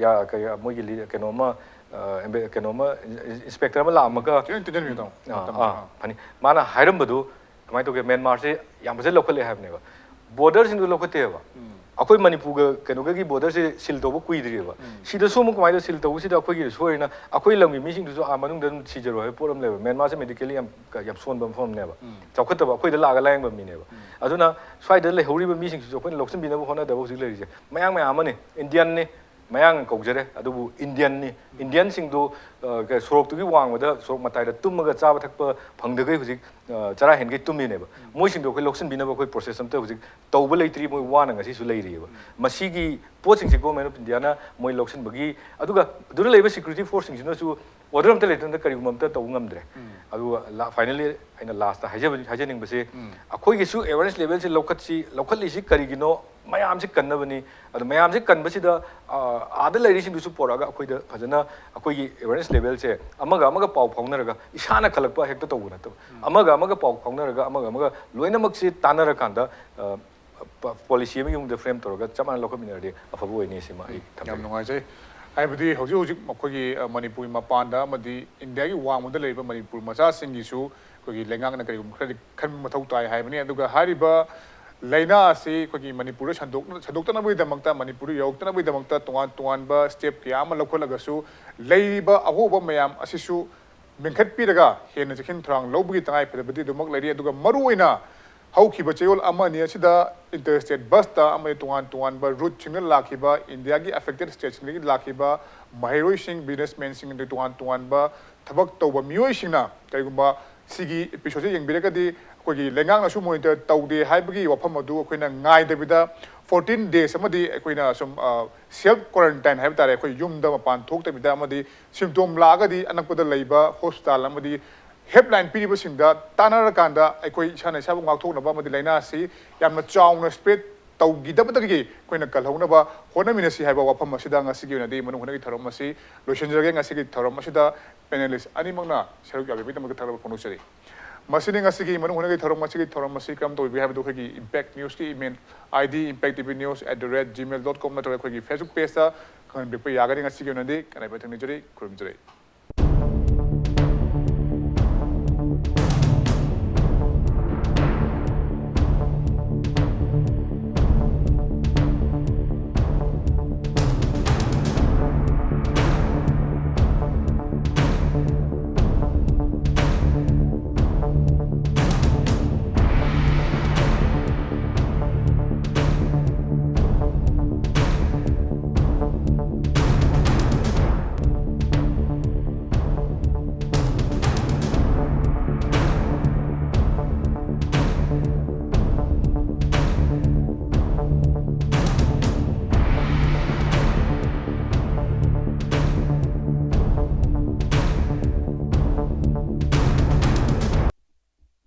ꯃꯣꯏꯒꯤ ꯀꯩꯅꯣꯃ ꯀꯩꯅꯣꯃ ꯏꯟꯁꯄꯦꯛꯇꯔ ꯑꯃ ꯂꯥꯛꯑꯝꯃꯒ, ꯐꯅꯤ, ꯃꯥꯅ ꯍꯥꯏꯔꯝꯕꯗꯨ ꯀꯃꯥꯏꯅ ꯇꯧꯒꯦ, ꯃ꯭ꯌꯥꯟꯃꯥꯔꯁꯦ ꯌꯥꯝ ꯐꯖꯅ ꯂꯧꯈꯠꯂꯦ ꯍꯥꯏꯕꯅꯦꯕ꯫ ꯕꯣꯔꯗꯔꯁꯤꯡꯗꯨ ꯂꯧꯈꯠꯇꯦꯕ꯫ ꯑꯩꯈꯣꯏ ꯃꯅꯤꯄꯨꯔꯒ ꯀꯩꯅꯣꯒꯒꯤ ꯕꯣꯔꯗꯔꯁꯦ ꯁꯤꯜ ꯇꯧꯕ ꯀꯨꯏꯗ꯭ꯔꯤꯑꯕ꯫ ꯃꯁꯤꯒꯤ ꯄꯣꯠꯁꯤꯡꯁꯦ ꯑꯩꯈꯣꯏꯅ ꯌꯥꯝ ꯐꯖꯅ ꯂꯧꯈꯠꯂꯦ ꯍꯥꯏꯕꯅꯦꯕ꯫ ꯕꯣꯔꯗꯔꯁꯤꯡꯗꯨ ꯂꯧꯈꯠꯇꯦꯕ꯫ ꯑꯩꯈꯣꯏ ꯃꯅꯤꯄꯨꯔꯒ ꯀꯩꯅꯣꯒꯒꯤ ꯕꯣꯔꯗꯔꯁꯦ ꯁꯤꯜ ꯇꯧꯕ ꯀꯨꯏꯗ꯭ꯔꯤꯑꯕ꯫ ꯁꯤꯗꯁꯨ ꯑꯃꯨꯛ ꯀꯃꯥꯏꯅ ꯁꯤꯜ ꯇꯧꯕꯁꯤꯗ ꯑꯩꯈꯣꯏꯒꯤ ꯁꯣꯏꯔꯤꯅ ꯑꯩꯈꯣꯏ ꯂꯝꯒꯤ ꯃꯤꯁꯤꯡꯗꯨꯁꯨ ꯑꯥ ꯃꯅꯨꯡꯗ ꯑꯗꯨꯝ ꯁꯤꯖꯔꯣ ꯍꯥꯏꯕ ꯄꯣꯠ ꯑꯃ ꯂꯩꯕ꯫ ꯃ꯭ꯌꯥꯟꯃꯥꯔꯁꯦ medically ꯌꯥꯝ, ꯌꯥꯝ ꯁꯣꯟꯕ ꯃꯐꯝꯅꯦꯕ꯫ ꯆꯥꯎꯈꯠꯇꯕ, ꯑꯩꯈꯣꯏꯗ ꯂꯥꯛꯑꯒ ꯂꯥꯌꯦꯡꯕ ꯃꯤꯅꯦꯕ꯫ ꯑꯗꯨꯅ ꯁ꯭ꯋꯥꯏꯗ ꯂꯩꯍꯧꯔꯤꯕ ꯃꯤꯁꯤꯡꯁꯤꯁꯨ ꯑꯩꯈꯣꯏꯅ ꯂꯧꯁꯤꯟꯕꯤꯅꯕ ꯍꯣꯠꯅꯗꯕ ꯍꯧꯖꯤꯛ ꯂꯩꯔꯤꯁꯦ꯫ ꯃꯌꯥꯡ ꯃꯌꯥꯝ ꯑꯃꯅꯤ, ꯏꯟꯗꯤꯌꯟꯅꯤ, ꯃꯌꯥꯡ ꯀꯧꯖꯔꯦ, ꯑꯗꯨꯕꯨ ꯏꯟꯗꯤꯌꯟꯅꯤ꯫ ꯏꯟꯗꯤꯌꯟꯁꯤꯡꯗꯨ, ꯑ, ꯀ-, ꯁꯣꯔꯣꯛꯇꯨꯒꯤ ꯋꯥꯡꯃꯗ, ꯁꯣꯔꯣꯛ ꯃꯇꯥꯏꯗ ꯇꯨꯝꯃꯒ ꯆꯥꯕ ꯊꯛꯄ ꯐꯪꯗꯈꯩ ꯍꯧꯖꯤꯛ, ꯑ, ꯆꯔꯥ ꯍꯦꯟꯈꯩ ꯇꯨꯝꯃꯤꯅꯦꯕ꯫ ꯃꯣꯏꯁꯤꯡꯗꯣ ꯑꯩꯈꯣꯏ ꯂꯧꯁꯤꯟꯕꯤꯅꯕ ꯑꯩꯈꯣꯏ ꯄ꯭ꯔꯣꯁꯦꯁ ꯑꯝꯇ ꯍꯧꯖꯤꯛ ꯇꯧꯕ ꯂꯩꯇ꯭ꯔꯤ, ꯃꯣꯏ ꯋꯥꯅ ꯉꯁꯤꯁꯨ ꯂꯩꯔꯤꯑꯕ꯫ ꯃꯁꯤꯒꯤ ꯄꯣꯠꯁꯤꯡꯁꯦ ꯒꯣꯔꯃꯦꯟ ꯑꯣꯐ ꯏꯟꯗꯤꯌꯥꯅ ꯃꯣꯏ ꯂꯧꯁꯤꯟꯕꯒꯤ, ꯑꯗꯨꯒ ꯑꯗꯨꯗ ꯂꯩꯕ ꯁꯦꯀ꯭ꯌꯨꯔꯤꯇꯤ ꯐꯣꯔꯁꯁꯤꯡꯁꯤꯅꯁꯨ ꯑꯣꯔꯗꯔ ꯑꯝꯇ ꯂꯩꯇꯅ ꯀꯔꯤꯒꯨꯝꯕ ꯑꯝꯇ ꯇꯧꯕ ꯉꯝꯗ꯭ꯔꯦ꯫ ꯑꯗꯨꯒ ꯂꯥ-, finally ꯑꯩꯅ ꯂꯥꯁꯇ ꯍꯥꯏꯖꯕ-, ꯍꯥꯏꯖꯅꯤꯡꯕꯁꯦ, ꯑꯩꯈꯣꯏꯒꯤꯁꯨ ꯑꯦꯋꯦꯔꯅꯦꯁ ꯂꯦꯚꯦꯜꯁꯦ ꯂꯧꯈꯠꯁꯤ, ꯂꯧꯈꯠꯂꯤꯁꯤ ꯀꯔꯤꯒꯤꯅꯣ? ꯃꯌꯥꯝꯁꯦ ꯀꯟꯅꯕꯅꯤ꯫ ꯑꯗꯣ ꯃꯌꯥꯝꯁꯦ ꯀꯟꯕꯁꯤꯗ, ꯑ, ꯑꯥꯗ ꯂꯩꯔꯤꯁꯤꯡꯗꯨꯁꯨ ꯄꯣꯔꯛꯑꯒ ꯑꯩꯈꯣꯏꯗ ꯐꯖꯅ ꯑꯩꯈꯣꯏꯒꯤ ꯑꯦꯋꯦꯔꯅꯦꯁ ꯂꯦꯚꯦꯜꯁꯦ ꯑꯃꯒ ꯑꯃꯒ ꯄꯥꯎ ꯐꯥꯎꯅꯔꯒ, ꯏꯁꯥꯅ ꯈꯜꯂꯛꯄ ꯍꯦꯛꯇ ꯇꯧꯕ ꯅꯠꯇꯕ, ꯑꯃꯒ ꯑꯃꯒ ꯄꯥꯎ ꯐꯥꯎꯅꯔꯒ, ꯑꯃꯒ ꯑꯃꯒ ꯂꯣꯏꯅꯃꯛꯁꯤ ꯇꯥꯟꯅꯔꯀꯥꯟꯗ, ꯑ, ꯄ-, ꯄꯣꯂꯤꯁꯤ ꯑꯃꯒꯤ ꯃꯑꯣꯡꯗ ꯐ꯭ꯔꯦꯝ ꯇꯧꯔꯒ ꯆꯞ ꯃꯥꯟꯅ ꯂꯧꯈꯠꯃꯤꯟꯅꯔꯗꯤ ꯑꯐꯕ ꯑꯣꯏꯅꯤ ꯁꯤꯃ ꯑꯩ ꯊꯝꯖꯒꯦ꯫ ꯌꯥꯝ ꯅꯨꯡꯉꯥꯏꯖꯩ꯫ ꯍꯥꯏꯕꯗꯤ ꯍꯧꯖꯤꯛ ꯍꯧꯖꯤꯛ ꯑꯩꯈꯣꯏꯒꯤ, ꯑ, ꯃꯅꯤꯄꯨꯔꯒꯤ ꯃꯄꯥꯟꯗ ꯑꯃꯗꯤ ꯏꯟꯗꯤꯌꯥꯒꯤ ꯋꯥꯡꯃꯗ ꯂꯩꯔꯤꯕ ꯃꯅꯤꯄꯨꯔ ꯃꯆꯥꯁꯤꯡꯒꯤꯁꯨ ꯑꯩꯈꯣꯏꯒꯤ ꯂꯩꯉꯥꯛꯅ ꯀꯔꯤꯒꯨꯝꯕ ꯈꯔꯗꯤ ꯈꯟꯕ ꯃꯊꯧ ꯇꯥꯏ ꯍꯥꯏꯕꯅꯤ꯫ ꯑꯗꯨꯒ ꯍꯥꯏꯔꯤꯕ ꯂꯥꯏꯅꯥ ꯑꯁꯤ ꯑꯩꯈꯣꯏꯒꯤ ꯃꯅꯤꯄꯨꯔꯗ ꯁꯟꯗꯣꯛ-, ꯁꯟꯗꯣꯛꯇꯅꯕꯒꯤꯗꯃꯛꯇ, ꯃꯅꯤꯄꯨꯔꯗ ꯌꯧꯔꯛꯇꯅꯕꯒꯤꯗꯃꯛꯇ ꯇꯣꯉꯥꯟ ꯇꯣꯉꯥꯟꯕ ꯁ꯭ꯇꯦꯞ ꯀꯌꯥ ꯑꯃ ꯂꯧꯈꯠꯂꯒꯁꯨ ꯂꯩꯔꯤꯕ ꯑꯍꯣꯕ ꯃꯌꯥꯝ ꯑꯁꯤꯁꯨ ꯃꯦꯟꯈꯠꯄꯤꯔꯒ ꯍꯦꯟꯅ ꯆꯦꯛꯁꯤꯟ ꯊꯧꯔꯥꯡ ꯂꯧꯕꯒꯤ ꯇꯉꯥꯏ ꯐꯗꯕꯗꯤ ꯑꯗꯨꯃꯛ ꯂꯩꯔꯤ꯫ ꯑꯗꯨꯒ ꯃꯔꯨꯑꯣꯏꯅ ꯍꯧꯈꯤꯕ ꯆꯌꯣꯜ ꯑꯃ ꯑꯅꯤ ꯑꯁꯤꯗ ꯏꯟꯇꯔ ꯁ꯭ꯇꯦꯠ ꯕꯁꯇ ꯑꯃꯗꯤ ꯇꯣꯉꯥꯟ ꯇꯣꯉꯥꯟꯕ ꯔꯨꯠꯁꯤꯡꯗ ꯂꯥꯛꯈꯤꯕ, ꯏꯟꯗꯤꯌꯥꯒꯤ ꯑꯦꯐꯦꯛꯇꯦꯠ ꯁ꯭ꯇꯦꯠꯁꯤꯡꯗꯒꯤ ꯂꯥꯛꯈꯤꯕ ꯃꯍꯩꯔꯣꯏꯁꯤꯡ, ꯕꯤꯖꯤꯅꯦꯁꯃꯦꯟꯁꯤꯡ, ꯑꯗꯩ ꯇꯣꯉꯥꯟ ꯇꯣꯉꯥꯟꯕ ꯊꯕꯛ ꯇꯧꯕ ꯃꯤꯑꯣꯏꯁꯤꯡꯅ ꯀꯔꯤꯒꯨꯝꯕ ꯁꯤꯒꯤ ꯑꯦꯄꯤꯁꯣꯗꯁꯦ ꯌꯦꯡꯕꯤꯔꯒꯗꯤ ꯑꯩꯈꯣꯏꯒꯤ ꯂꯩꯉꯥꯛꯅꯁꯨ ꯃꯣꯅꯤꯇꯔ ꯇꯧꯗꯦ ꯍꯥꯏꯕꯒꯤ ꯋꯥꯐꯝ ꯑꯗꯨ ꯑꯩꯈꯣꯏꯅ ꯉꯥꯏꯗꯕꯤꯗ ꯐꯣꯔꯇꯤꯟ ꯗꯦꯖ ꯑꯃꯗꯤ ꯑꯩꯈꯣꯏꯅ ꯁꯨꯝ, ꯑ, ꯁꯦꯜꯐ ꯀ꯭ꯋꯥꯔꯦꯟꯇꯥꯏꯟ ꯍꯥꯏꯕ ꯇꯥꯔꯦ, ꯑꯩꯈꯣꯏ ꯌꯨꯝꯗ ꯃꯄꯥꯟ ꯊꯣꯛꯇꯕꯤꯗ ꯑꯃꯗꯤ ꯁꯤꯝꯇꯣꯝ ꯂꯥꯛꯑꯒꯗꯤ ꯑꯅꯛꯄꯗ ꯂꯩꯕ ꯍꯣꯁꯄꯤꯇꯥꯜ ꯑꯃꯗꯤ ꯍꯦꯜꯞꯂꯥꯏꯟ ꯄꯤꯔꯤꯕꯁꯤꯡꯗ ꯇꯥꯟꯅꯔꯀꯥꯟꯗ ꯑꯩꯈꯣꯏ ꯏꯁꯥꯅ ꯏꯁꯥꯕꯨ ꯉꯥꯛꯊꯣꯛꯅꯕ ꯑꯃꯗꯤ ꯂꯥꯏꯅꯥ ꯑꯁꯤ ꯌꯥꯝꯅ ꯆꯥꯎꯅ ꯁ꯭ꯄ꯭ꯔꯦꯗ ꯇꯧꯈꯤꯗꯕꯗꯒꯤ ꯑꯩꯈꯣꯏꯅ ꯀꯜꯍꯧꯅꯕ ꯍꯣꯠꯅꯃꯤꯟꯅꯁꯤ ꯍꯥꯏꯕ ꯋꯥꯐꯝ ꯑꯁꯤꯗ ꯉꯁꯤꯒꯤ ꯑꯣꯏꯅꯗꯤ ꯃꯅꯨꯡ ꯍꯨꯠꯅꯒꯤ ꯊꯧꯔꯝ ꯑꯁꯤ ꯂꯣꯏꯁꯤꯟꯖꯔꯒꯦ꯫ ꯉꯁꯤꯒꯤ ꯊꯧꯔꯝ ꯑꯁꯤꯗ ꯄꯦꯅꯦꯂꯤꯁ ꯑꯅꯤꯃꯛꯅ ꯁꯔꯨꯛ ꯌꯥꯕꯤꯕꯒꯤꯗꯃꯛꯇ ꯊꯥꯒꯠꯄ ꯐꯣꯡꯗꯣꯛꯆꯔꯤ꯫ ꯃꯁꯤꯅꯤ ꯉꯁꯤꯒꯤ ꯃꯅꯨꯡ ꯍꯨꯠꯅꯒꯤ ꯊꯧꯔꯝ꯫ ꯉꯁꯤꯒꯤ ꯊꯧꯔꯝ ꯑꯁꯤ ꯀꯔꯝ ꯇꯧꯕꯤꯕꯒꯦ ꯍꯥꯏꯕꯗꯨ ꯑꯩꯈꯣꯏꯒꯤ ꯏꯝꯄꯦꯛ ꯅ꯭ꯌꯨꯁꯀꯤ email ID impacttvnews at the rate gmail dot com ꯅꯠꯇ꯭ꯔꯒ ꯑꯩꯈꯣꯏꯒꯤ ꯐꯦꯁꯕꯨꯛ ꯄꯦꯖꯇ ꯈꯪꯍꯟꯕꯤꯔꯛꯄ ꯌꯥꯒꯅꯤ꯫ ꯉꯁꯤꯒꯤ ꯑꯣꯏꯅꯗꯤ ꯀꯅꯥꯏꯕ ꯊꯦꯡꯅꯖꯔꯤ, ꯈꯨꯔꯨꯝꯖꯔꯤ꯫